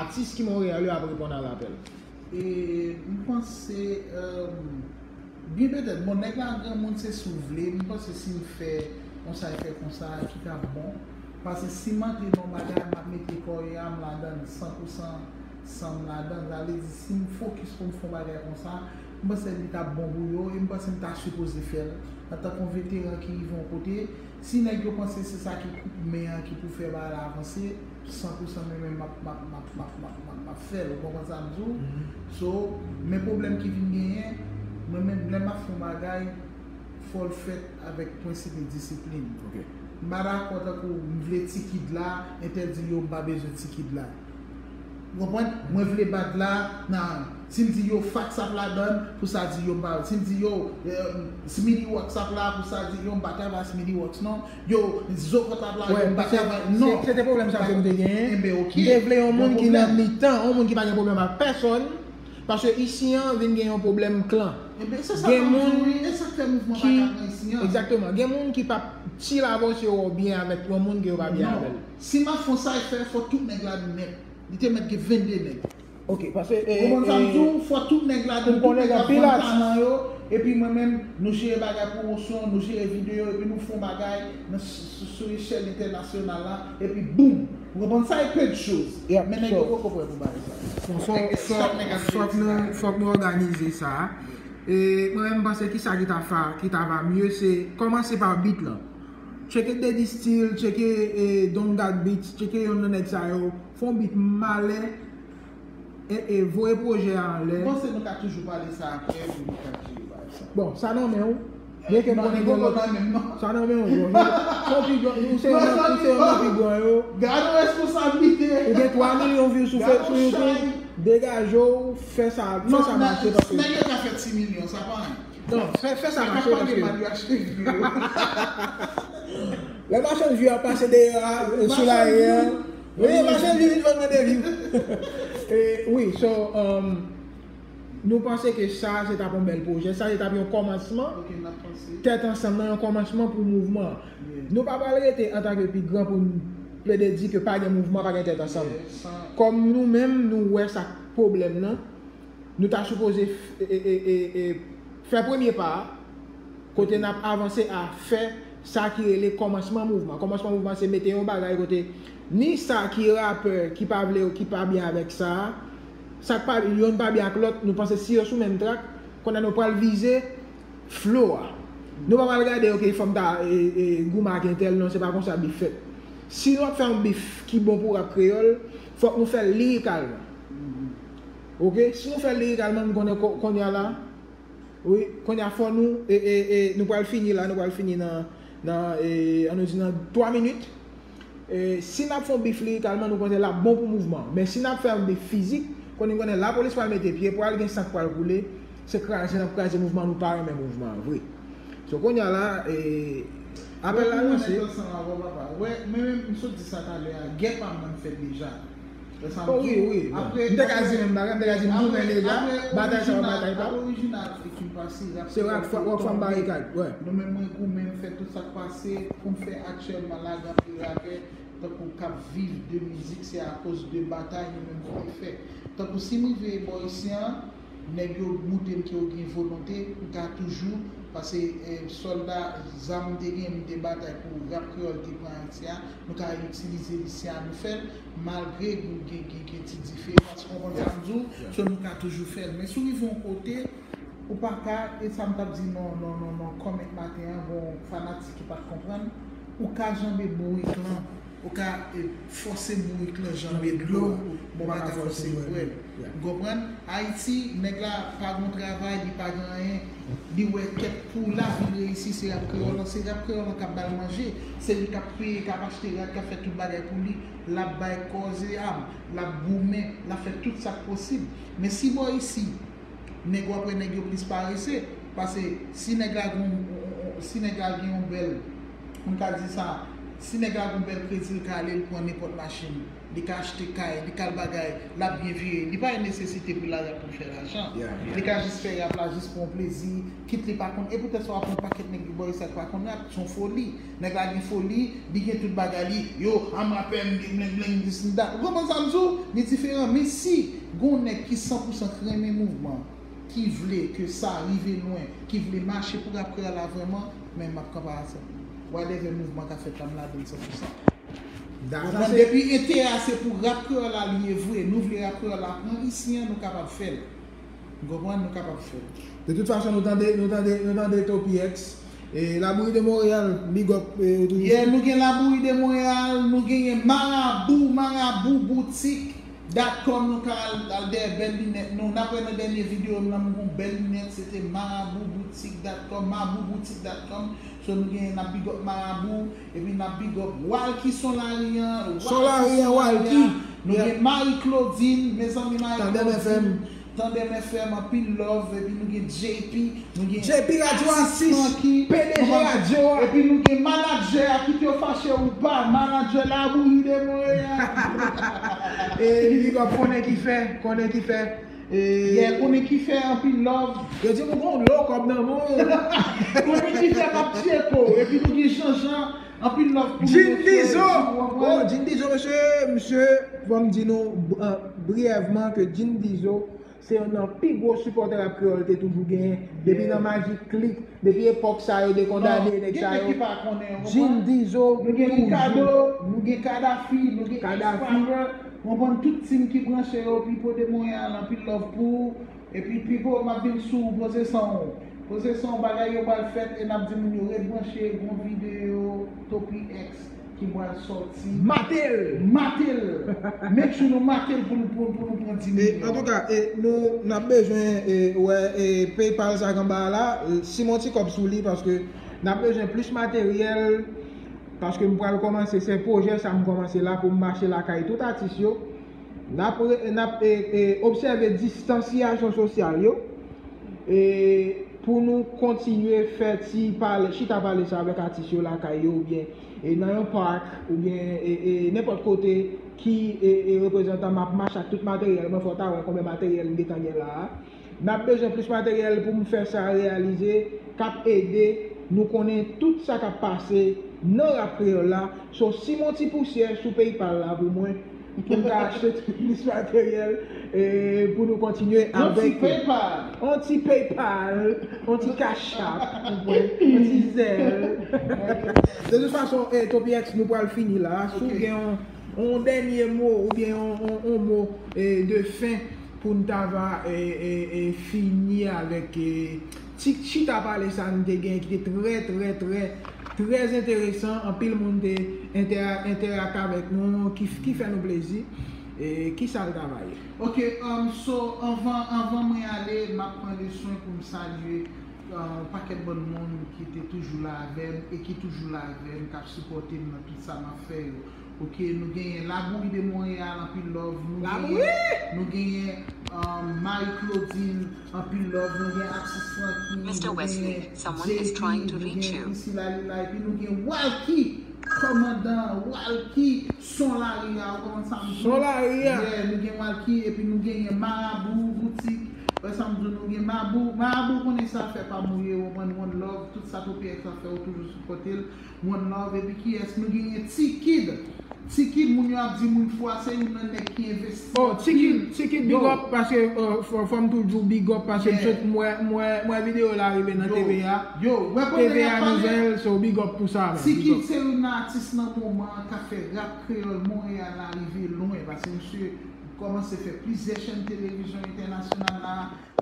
atis ki Monreyal yo ap reponn a lapèl? E, m panse, e, byen petèt, bon, nèg la granmoun, se si w vle, m panse si m fè yon cypher konsa ki t ap bon. Paske si m antre nan yon bagay, m ap mete kò a m ladan l, san pou san san m ladan l. Sa vle di, si m fokis pou m fè yon bagay konsa, m panse li t ap bon pou yo, e m panse m ta sipoze fè l. Antanke yon veteran ki rive yon kote, si nèg yo panse se sa ki kout men an ki pou fè bagay la avanse, san pou san mwen menm m ap, m ap, m ap, m ap, m ap, m ap, m ap fè l, ou konprann sa m di w? Mhm. So, men pwoblèm ki vin genyen, mwen menm, lè m ap fè yon bagay, fò l fèt avèk prensip e disiplin. Ok. M pa dakò tankou m vle ti kid la, entèl di yo m pa bezwen ti kid la. Ou konprann? Mwen vle bat la, nan, si m di yo Fax ap ladan, pou sa di yo m pa, si m di yo, e, Smitty Wax ap la, pou sa di yo m pa travay Smitty Wax non, yo, Zo Fòt ap la, yo m pa travay, non. Se, se te pwoblèm sa ke m te genyen. Enben, ok. M te vle yon moun ki nan mitan, yon moun ki pa gen pwoblèm ak pèsòn, paske isi an vin gen yon pwoblèm klan. Enben, se sa m ap di w, wi, e sa k fè mouvman pa ka pran isi an. Egzakteman. Gen moun ki p ap chill avè w si yo wè w byen avèk yon moun ke yo pa byen avè l. Non. Si m ap fè yon cypher, fò tout nèg la nèt. Li te mèt gen vennde nèg. Ok, paske, e, ou konprann sa m di w, fò tout nèg la, tout nèg la vann talan yo, epi mwen menm, nou jere bagay pwomosyon, nou jere videyo, epi nou fè yon bagay nan, sou, sou echèl entènasyonal la, epi boum! Ou konprann sa e peu de chose. Men nèg yo poko prè pou bagay sa. Bon, fòk, fòk, fòk nou, fòk nou òganize sa. E mwen menm, m panse ki sa ki ta fa, ki ta va mye, se kòmanse pa beat lan. Tcheke Daddy Steel, tcheke, e, Don God Beats, tcheke yonn nan nèg sa yo. Fè yon beat malè, e, e, voye pwojè a anlè. M panse nou ka toujou pale sa apre pou nou ka jere bagay sa. Bon, sa nan men w. Byenke m konnen gen lòt. Sa nan men w, bro. Ou se yon nan, ou se yon nan pi gran yo. Gade yon responsablite. Ou gen twa milyon view sou, sou YouTube. Degaje w, fè sa, fè sa mache paske. Nèg yo ka fè ti milyon, sa pa anyen. Non, fè, fè sa mache paske. Lè machann view ap pase deyò a, sou la ye a. Wi, machann view vin vann nan de view. E, wi, so, um, nou panse ke sa, se t ap yon bèl pwojè. Sa, se t ap yon kòmansman. Ok, n ap panse. Tèt ansanm nan, yon kòmansman pou mouvman an. Yeah. Nou pa pral rete antanke pi gran pou n plede di ke pa gen mouvman, pa gen tèt ansanm. Yeah, sa. Kòm nou menm, nou wè sa k pwoblèm nan, nou ta sipoze f-, e, e, e, e, fè premye pa a, kote n ap avanse a fè sa ki rele kòmansman mouvman. Kòmansman mouvman se mete yon bagay kote ni sa ki rapè ki pa vle yo, ki pa byen avèk sa a, sa k pa, yonn pa byen ak lòt, nou panse si yo sou menm trak, kounye a nou pral vize flow a. Nou pa pral gade, ok, fò m ta, e, e, goumen ak entèl, non, se pa konsa bif fèt. Si nou ap fè yon bif ki bon pou rap kreyòl, fòk nou fè l lirikalman. Ok? Si nou fè l lirikalman, nou konnen ko-, kounye a la, wi, kounye a fò nou, e, e, e, nou pral fini la, nou pral fini nan, nan, e, ann nou di nan twa minit. E, si n ap fè yon bif lirikalman, nou konnen l ap bon pou mouvman an. Men si n ap fè yon bif fizik, konnen, konnen lapolis pral mete pye, pral gen san k pral koule, se kraze n ap kraze mouvman, nou pa renmen mouvman an vre. So, kounye a la, e, apèl la lanse. Wè, mwen menm, m sot di sa talè a, gè pa m nan fèt deja. Wè sa m di w? Oh, wi, wi, wi. M te ka di menm bagay, m te ka di m goumen deja, batay sa yo batay pa m. Apre Orijinal e Kim Pasi, rap se rap, w ap fè m barikad, wè. Nou menm mwen goumen, m fè tout sa k pase pou m fè aktyèlman la, gen anpil rapè tankou k ap viv de mizik, se akoz de batay nou menm nou te fè. Tankou si m rive bò isi an, Nèg yo montre m ke yo gen volonte, m ka toujou, paske eh, sòlda, zam m te gen, m te batay pou rap kreyòl te pran Ayiti a, nou ka itilize li si a nou fè l, malgre gen, gen, gen, gen ti diferans, ou konprann sa m di w? So nou ka toujou fè l. Men si w rive yon kote, ou pa ka, e sa m t ap di nan, nan, nan, nan comment maten an, gon fanatik ki pa t konprann, ou ka janbe bourik lan, ou ka eh, fòse bourik lan janbe dlo, men ou pa ka fòse bwè l. Ou konprann? Ayiti, nèg la pa gon travay, li pa gen anyen, li wè kèk pou lavi l reyisi, se rap kreyòl lan, se rap kreyòl lan k ap ba l manje, se li k ap peye, k ap achte rad, k ap fè tout bagay pou li, l ap bay kòze a, l ap goumen, l ap fè tout sa k posib. Men si bò isi, nèg w ap wè nèg yo plis parese, paske si nèg la gen yon, si nèg la gen yon bèl, m ka di sa, si nèg la gen yon bèl kredi, l ka ale, l pran nenpòt machin, li ka achte kay, li ka al bagay, l ap byen vire, li pa gen nesesite pou l al rap pou l fè lajan. Li ka jis fè rap la jis pou yon plezi, kit li pa konn, e poutèt sa w ap wè yon pakèt nèg bò isi a ki pa konn rap, se yon foli. Nèg la gen foli, li gen tout bagay li, yo, I'm rapping, bling, bling, bling, this and that. Ou konprann sa m di w? Li diferan. Men si gon nèg ki san pou san k renmen mouvman, ki vle ke sa rive lwen, ki vle mache pou rap kreyòl la vrèman, men m ap kanpe avè sa. Whatever mouvman ka fèt la, m ladan l san pou san. Ou konprann? Depi enterè a se pou rap kreyòl la li ye vre, nou vle rap kreyòl la pran isi an, nou kapab fè l. Ou konprann? Nou kapab fè l. De tout fason, nou tande, nou tande, nou tande Topi X. E Labouyi de Montréal, big up, e, tou. Yeah, nou gen Labouyi de Montréal, nou genyen Marabou, Marabou Boutique dot com, nou ka al, al dèyè bèl linèt nou. N ap wè nan dènye videyo m nan, m gon bèl linèt, se te marabou boutique dot com, marabou boutique dot com. So, nou genyen, n ap big up Marabou, epi n ap big up Walky Son Lari an, Son Lari an, Walky. Nou gen Marie Claudine, mezanmi, Marie Claudine. Tandem F M. Tandem F M, anpil love, epi nou gen J P, nou gen J P Radyo Atis, P D G radyo a. Epi nou gen manadjè a, kit yo fache ou pa, manadjè Labouyi de Montréal. E, big up, konnen ki fè, konnen ki fè. E, yeah, konnen ki fè, anpil love. Yo di m ou gon lo kòb nan men w. Konnen ki fè k ap tcheke w. Epi nou gen Jean Jean, anpil love pou nou, mesye. Jean Dizo. Oh, Jean Dizo, mesye, mesye, fò m di nou, euh, briyèvman ke Jean Dizo, se youn nan pi gwo sipòtè rap kreyòl te toujou genyen. Depi nan Magic Click, depi epòk sa yo, Dekondane, nèg sa yo. Gen nèg ki pa konnen, ou konprann? Jean Dizo, nou gen Ricardo, nou gen Kadhafi, nou gen X-Power, ou konprann, tout team ki branche yo, Pipo de Montréal, anpil love pou ou. Epi Pipo, m ap vin sou ou, poze san ou. Poze san ou, bagay yo pral fèt, e n ap di moun yo ret branche, gon videyo, Topi X. Ki pral sòti. Mate l! Mate l! Make sure nou mate l pou nou, pou, pou nou pran di milyon. Antouka, e, nou, n ap bezwen, e, wè, e, PayPal sa k anba a la, e, simen yon ti kòb sou li, paske n ap bezwen plis materyèl, paske m pral kòmanse, se pwojè sa m kòmanse la pou m mache lakay tout atis yo. N ap re-, n ap, e, e, obsève distansyasyon sosyal yo. E, pou nou kontinye fè ti pale, chita pale sa avèk atis yo lakay yo, oubyen, e, nan yon park, oubyen, e, e, nenpòt kote ki, e, e, reprezantan m ap mache ak tout materyèl mwen, fò w ta wè konbyen materyèl m gentan gen la a. N ap bezwen plis materyèl pou m fè sa reyalize, k ap ede nou konnen tout sa k ap pase nan rap kreyòl la. So, simen yon ti pousyè sou PayPal la pou mwen, pou m ka achte plis materyèl, e, pou nou kontinye avèk. Yon ti PayPal. Yon ti PayPal, yon ti Cash App, ou konprann, yon ti Zelle. De tout fason, e, Topi X, nou pral fini la. Si w gen yon, yon dènye mo oubyen yon, yon, yon mo, e, de fen pou n ta va, e, e, e, fini avèk, e, ti chita pale sa n te gen ki te trè, trè, trè, trè enteresan. Anpil moun te entera-, enterakte avèk nou, ki, ki fè nou plezi. E, ki sa l ta va ye? Ok, um, so, anvan, anvan mwen ale, m ap pran le swen pou m salye, uh, yon pakèt bann moun ki te toujou la avè m e ki toujou la avè m, k ap sipòte m nan tout sa m ap fè yo. Ok, nou genyen Labouyi de Montréal, anpil love. Nou genyen, nou genyen, um, Marie Claudine, anpil love. Nou gen Axis Frankie, nou genyen J P, nou genyen Priscilla Lila, epi nou gen Walky, kòmandan Walky, Son Lari a, ou konprann sa m di w? Son Lari a. Yeah, nou gen Walky, epi nou genyen Marabou Boutique, Wè sa m di w, nou gen Mabou. Mabou konnen sa fè pa mouye, ou konprann, one love, tout sa Topi X ap fè, ou toujou sipòte l. One love, epi kiyès? Nou genyen T-Kid. T-Kid, moun yo ap di moun fou a, se youn nan nèg ki envesti. Oh, T-Kid, T-Kid, big up, paske, euh, fò, fò m toujou big up, paske m sot, m wè, m wè, m wè videyo la rive nan T V A. Yo, wè pandan y ap pale, Nouvèl, so big up pou sa, man. T-Kid se youn nan atis nan moman an k ap fè rap kreyòl Monreyal la rive lwen, paske misye kòmanse fè plizyè chèn televizyon entènasyonal la,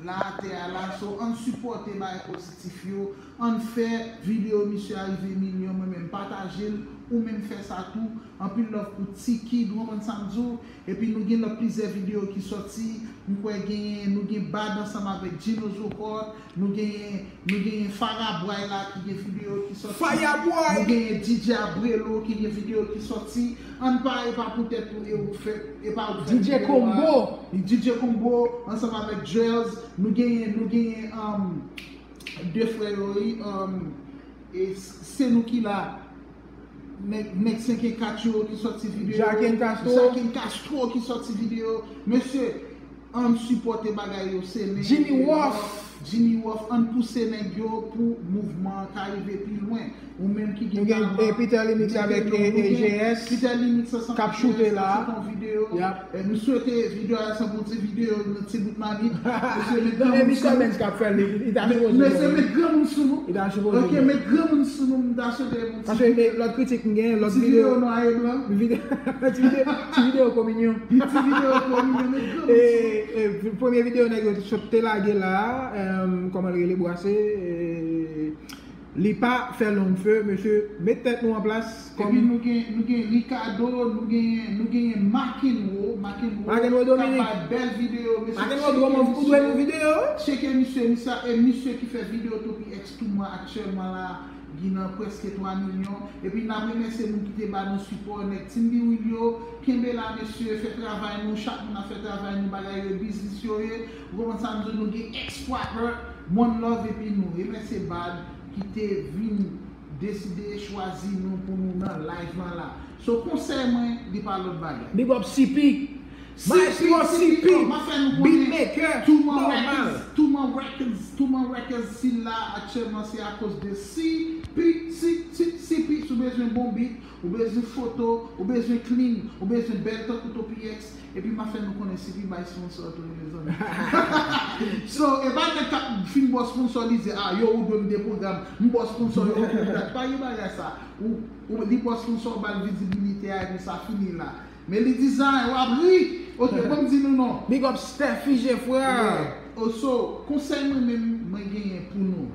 la atè a la, so ann sipòte bagay pozitif yo, ann fè videyo misye a rive milyon, mwen menm pataje l, ou menm fè sa tou, anpil love pou T-Kid, ou konprann sa m di w, epi nou gen lòt plizyè videyo ki sòti, m kwè genyen, nou gen Bad ansanm avèk Gino Zokòt, nou genyen, nou genyen Farah Bway la ki gen videyo ki sòti. Faya Bway! Nou genyen D J Abrelo ki gen videyo ki sòti. Ann pa, e pa poutèt ou, e ou k fè, e pa ou k fè videyo a. D J Combo! D J Combo, ansanm avèk Djèz, nou genyen, nou genyen, um, de frè yo, wi, um, e s-, se nou ki la. Nèg, nèg senk e kat yo ki sòti videyo. Jacqueline Castro. Jacqueline Castro ki sòti videyo. Mesye, ann sipòte bagay yo, se men Jimmy Wolf. Jimmy Wolf, ann pouse nèg yo pou mouvman an ka rive pi lwen. Ou menm ki gen talent. Nou gen, eh, Peter Limix avèk, eh, eh, G S. Peter Limix ansanm avèk G S k ap choute la. T-Kid, se yon videyo. Yap. Eh, nou swete videyo a sanble yon ti videyo, yon ti bout mamit. Mesye, met granmoun sou nou. Mesye, met granmoun sou nou. Li ta sipoze. Ok, met granmoun sou nou, m ta swete yon ti videyo. Paske, eh, lòt kritik m gen, lòt videyo. Ti videyo nwa e blan. Videyo, ti videyo, ti videyo kominyon. Ti videyo kominyon, met granmoun sou nou. Eh, eh, premye videyo nèg yo sot te lage la, eh, kòman l rele, Bwase, eh, Li pa fè long feu, mesye, met tèt nou an plas. Epi nou gen, nou gen Ricardo, nou gen, nou genyen Makenwo, Makenwo, Makenwo Dominique. K ap bay bèl videyo, mesye. Makenwo, tcheke ou dwe nou videyo, wi. Tcheke misye, misye, e misye ki fè videyo Topi X tou mwen aktyèlman la, gen nan prèske twa milyon. Epi n ap remèsye moun ki te ba nou sipò, nèg Timbi Will yo, kenbe la, mesye, fè travay nou, chak moun ap fè travay nou, bagay yo, biznis yo ye. Ou konprann sa m di w, nou gen X Proper, one love, epi nou remèsye Bad ki te vin deside chwazi nou pou nou nan live lan la. So, konsèy mwen, li pa lòt bagay. Big up C P. Maestro C P, yo, m ap fè nou konnen, beatmaker, Touman Records, Touman Records, Touman Records, si l la aktyèlman, se akoz de C P, C P, C P, si w bezwen bon beat, ou bezwen foto, ou bezwen clean, ou bezwen bèl tankou Topi X, epi m ap fè nou konnen C P bay sponsor tou wi, mezanmi. So, e pa nèg k ap fin ba w sponsor, li di, "Ah, yo, ou dwe m de pwogram, m ba w sponsor, yo, ou konn dat." Pa gen bagay sa. Ou, ou, li ba w sponsor, ou ba l vizibilite a, epi sa fini la. Men li di sa, w ap ri. Ok, ban m di nou non. Big up Steffi Geffrard. Yeah. Oh, so, konsèy mwen menm, mwen genyen pou nou.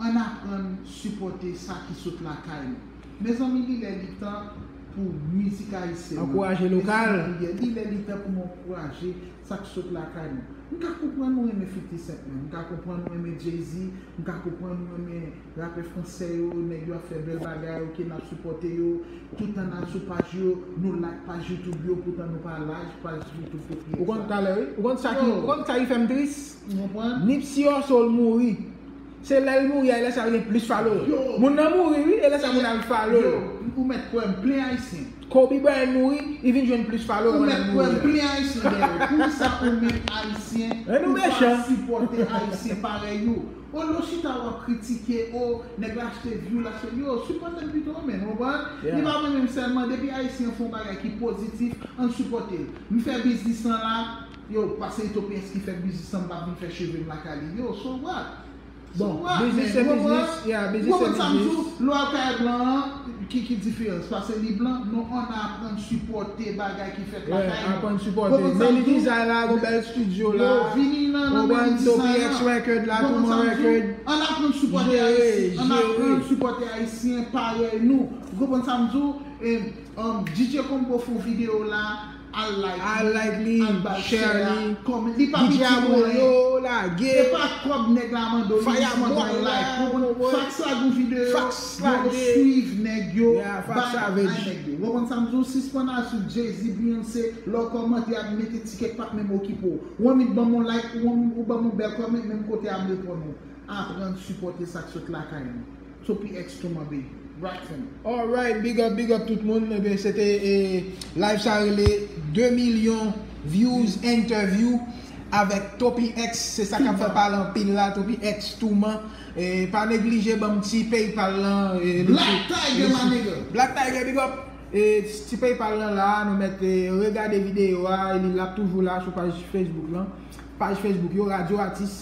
Ann aprann sipòte sa ki sot lakay nou. Mezanmi, li lè li tan pou mizik ayisyèn nan. Ankouraje lokal. Mezanmi, li lè li tan pou nou ankouraje sa k sot lakay nou. M ka konprann nou renmen fifty Cent, man. M ka konprann nou renmen Jay-Z. M ka konprann nou renmen rapè fransè yo. Nèg yo ap fè bèl bagay, ok, n ap sipòte yo. Toutan n al sou paj yo, nou like paj YouTube yo, poutan nou pa like paj YouTube Topi X la. Ou konn talè, wi. Ou konn sa ki, ou konn sa ki fè m tris? Ou konprann? Nipsey Hussle mouri. Se lè l mouri a, e lè sa l gen plis follower. Yo. Moun nan mouri, wi, e lè sa moun al follow. Yo, ou mèt kwè m, plen ayisyen. Kobe Bryant mouri, li vin jwenn plis follower pandan l mouri a. Ou mèt kwè m, plen ayisyen dèyè w. Poukisa ou menm ayisyen, ou pa sipòte ayisyen parèy ou? O, lè w chita w ap kritike, o, nèg la achte view, l achte, yo, sipòte l pito, men, ou konprann? Yeah. Li pa mwen menm sèlman, depi ayisyen fè yon bagay ki pozitif, ann sipòte l. M fè biznis lan la, yo, pase Topi X ki fè biznis lan, m p ap vin fè cheve m lakay li. Yo, so what? Bon, biznis se biznis, yeah, biznis se biznis. Ou konprann sa m di w? Lè w al kay blan an, ki, ki diferans? Paske li blan, non, ann aprann sipòte bagay ki fèt lakay nou. Aprann sipòte. Melly Design la, gon bèl studio la. Yo, vini nan, nan Melly Design la. Topi X Record la, Touman Record. Ann aprann sipòte ayisyen, ann aprann sipòte ayisyen parèy nou. Ou konprann sa m di w? E, um, D J Combo fè yon videyo la, al like li, al ba l share li, kòmante, li pa piti mwen. E pa kòb nèg la mande w, li jis mande w like. Ou konprann? Fax lage yon videyo, yo swiv nèg yo, bay like nèg yo. Ou konprann sa m di w? Sispann al swiv Jay-Z, Beyoncé, lè w kòmante, y ap mete ti kèk pa t menm okipe w. Ou annik ban m yon like, ou annik, ou ban m yon bèl kòmante, menm kote a m reponn ou. Aprann sipòte sa k sot lakay nou. Topi X Touman, baby. Rock for me. Alright, big up, big up tout moun. Ebyen, se te, eh, live sa rele de milyon views interview. Avèk Topi X, se sa k ap fè pale anpil la, Topi X Touman. E, pa neglije ban m ti PayPal lan. E, li Black Tiger, my nigga. Black Tiger, big up. E, ti PayPal lan la, nou mèt, e, regade videyo a, e li l ap toujou la sou paj Facebook lan. Paj Facebook yo, Radyo Atis,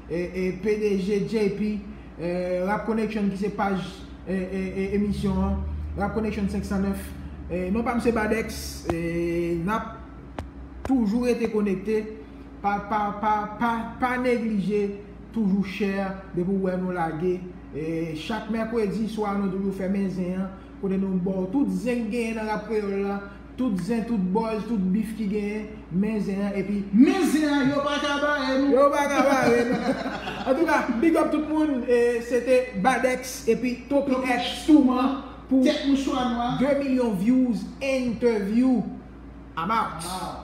e, e, P D G J P, e, Rap Connection ki se paj, e, e, e, emisyon an, Rap Connection senk san nèf. E, non pa m se Badex, e, n ap toujou rete konekte. Pa, pa, pa, pa, pa neglije toujou share depi w wè nou lage. E, chak mèkredi swa, nou toujou fè men zen an, kote nou ba w tout zen k genyen nan rap kreyòl la, tout zen, tout buzz, tout beef ki genyen, men zen an, epi men zen an, yo pa ka bare nou. Yo pa ka bare nou. Antouka, big up tout moun. E, se te Badex epi Topi X Touman pou Tèt Mouchwa Nwa. De milyon views interview. I'm out.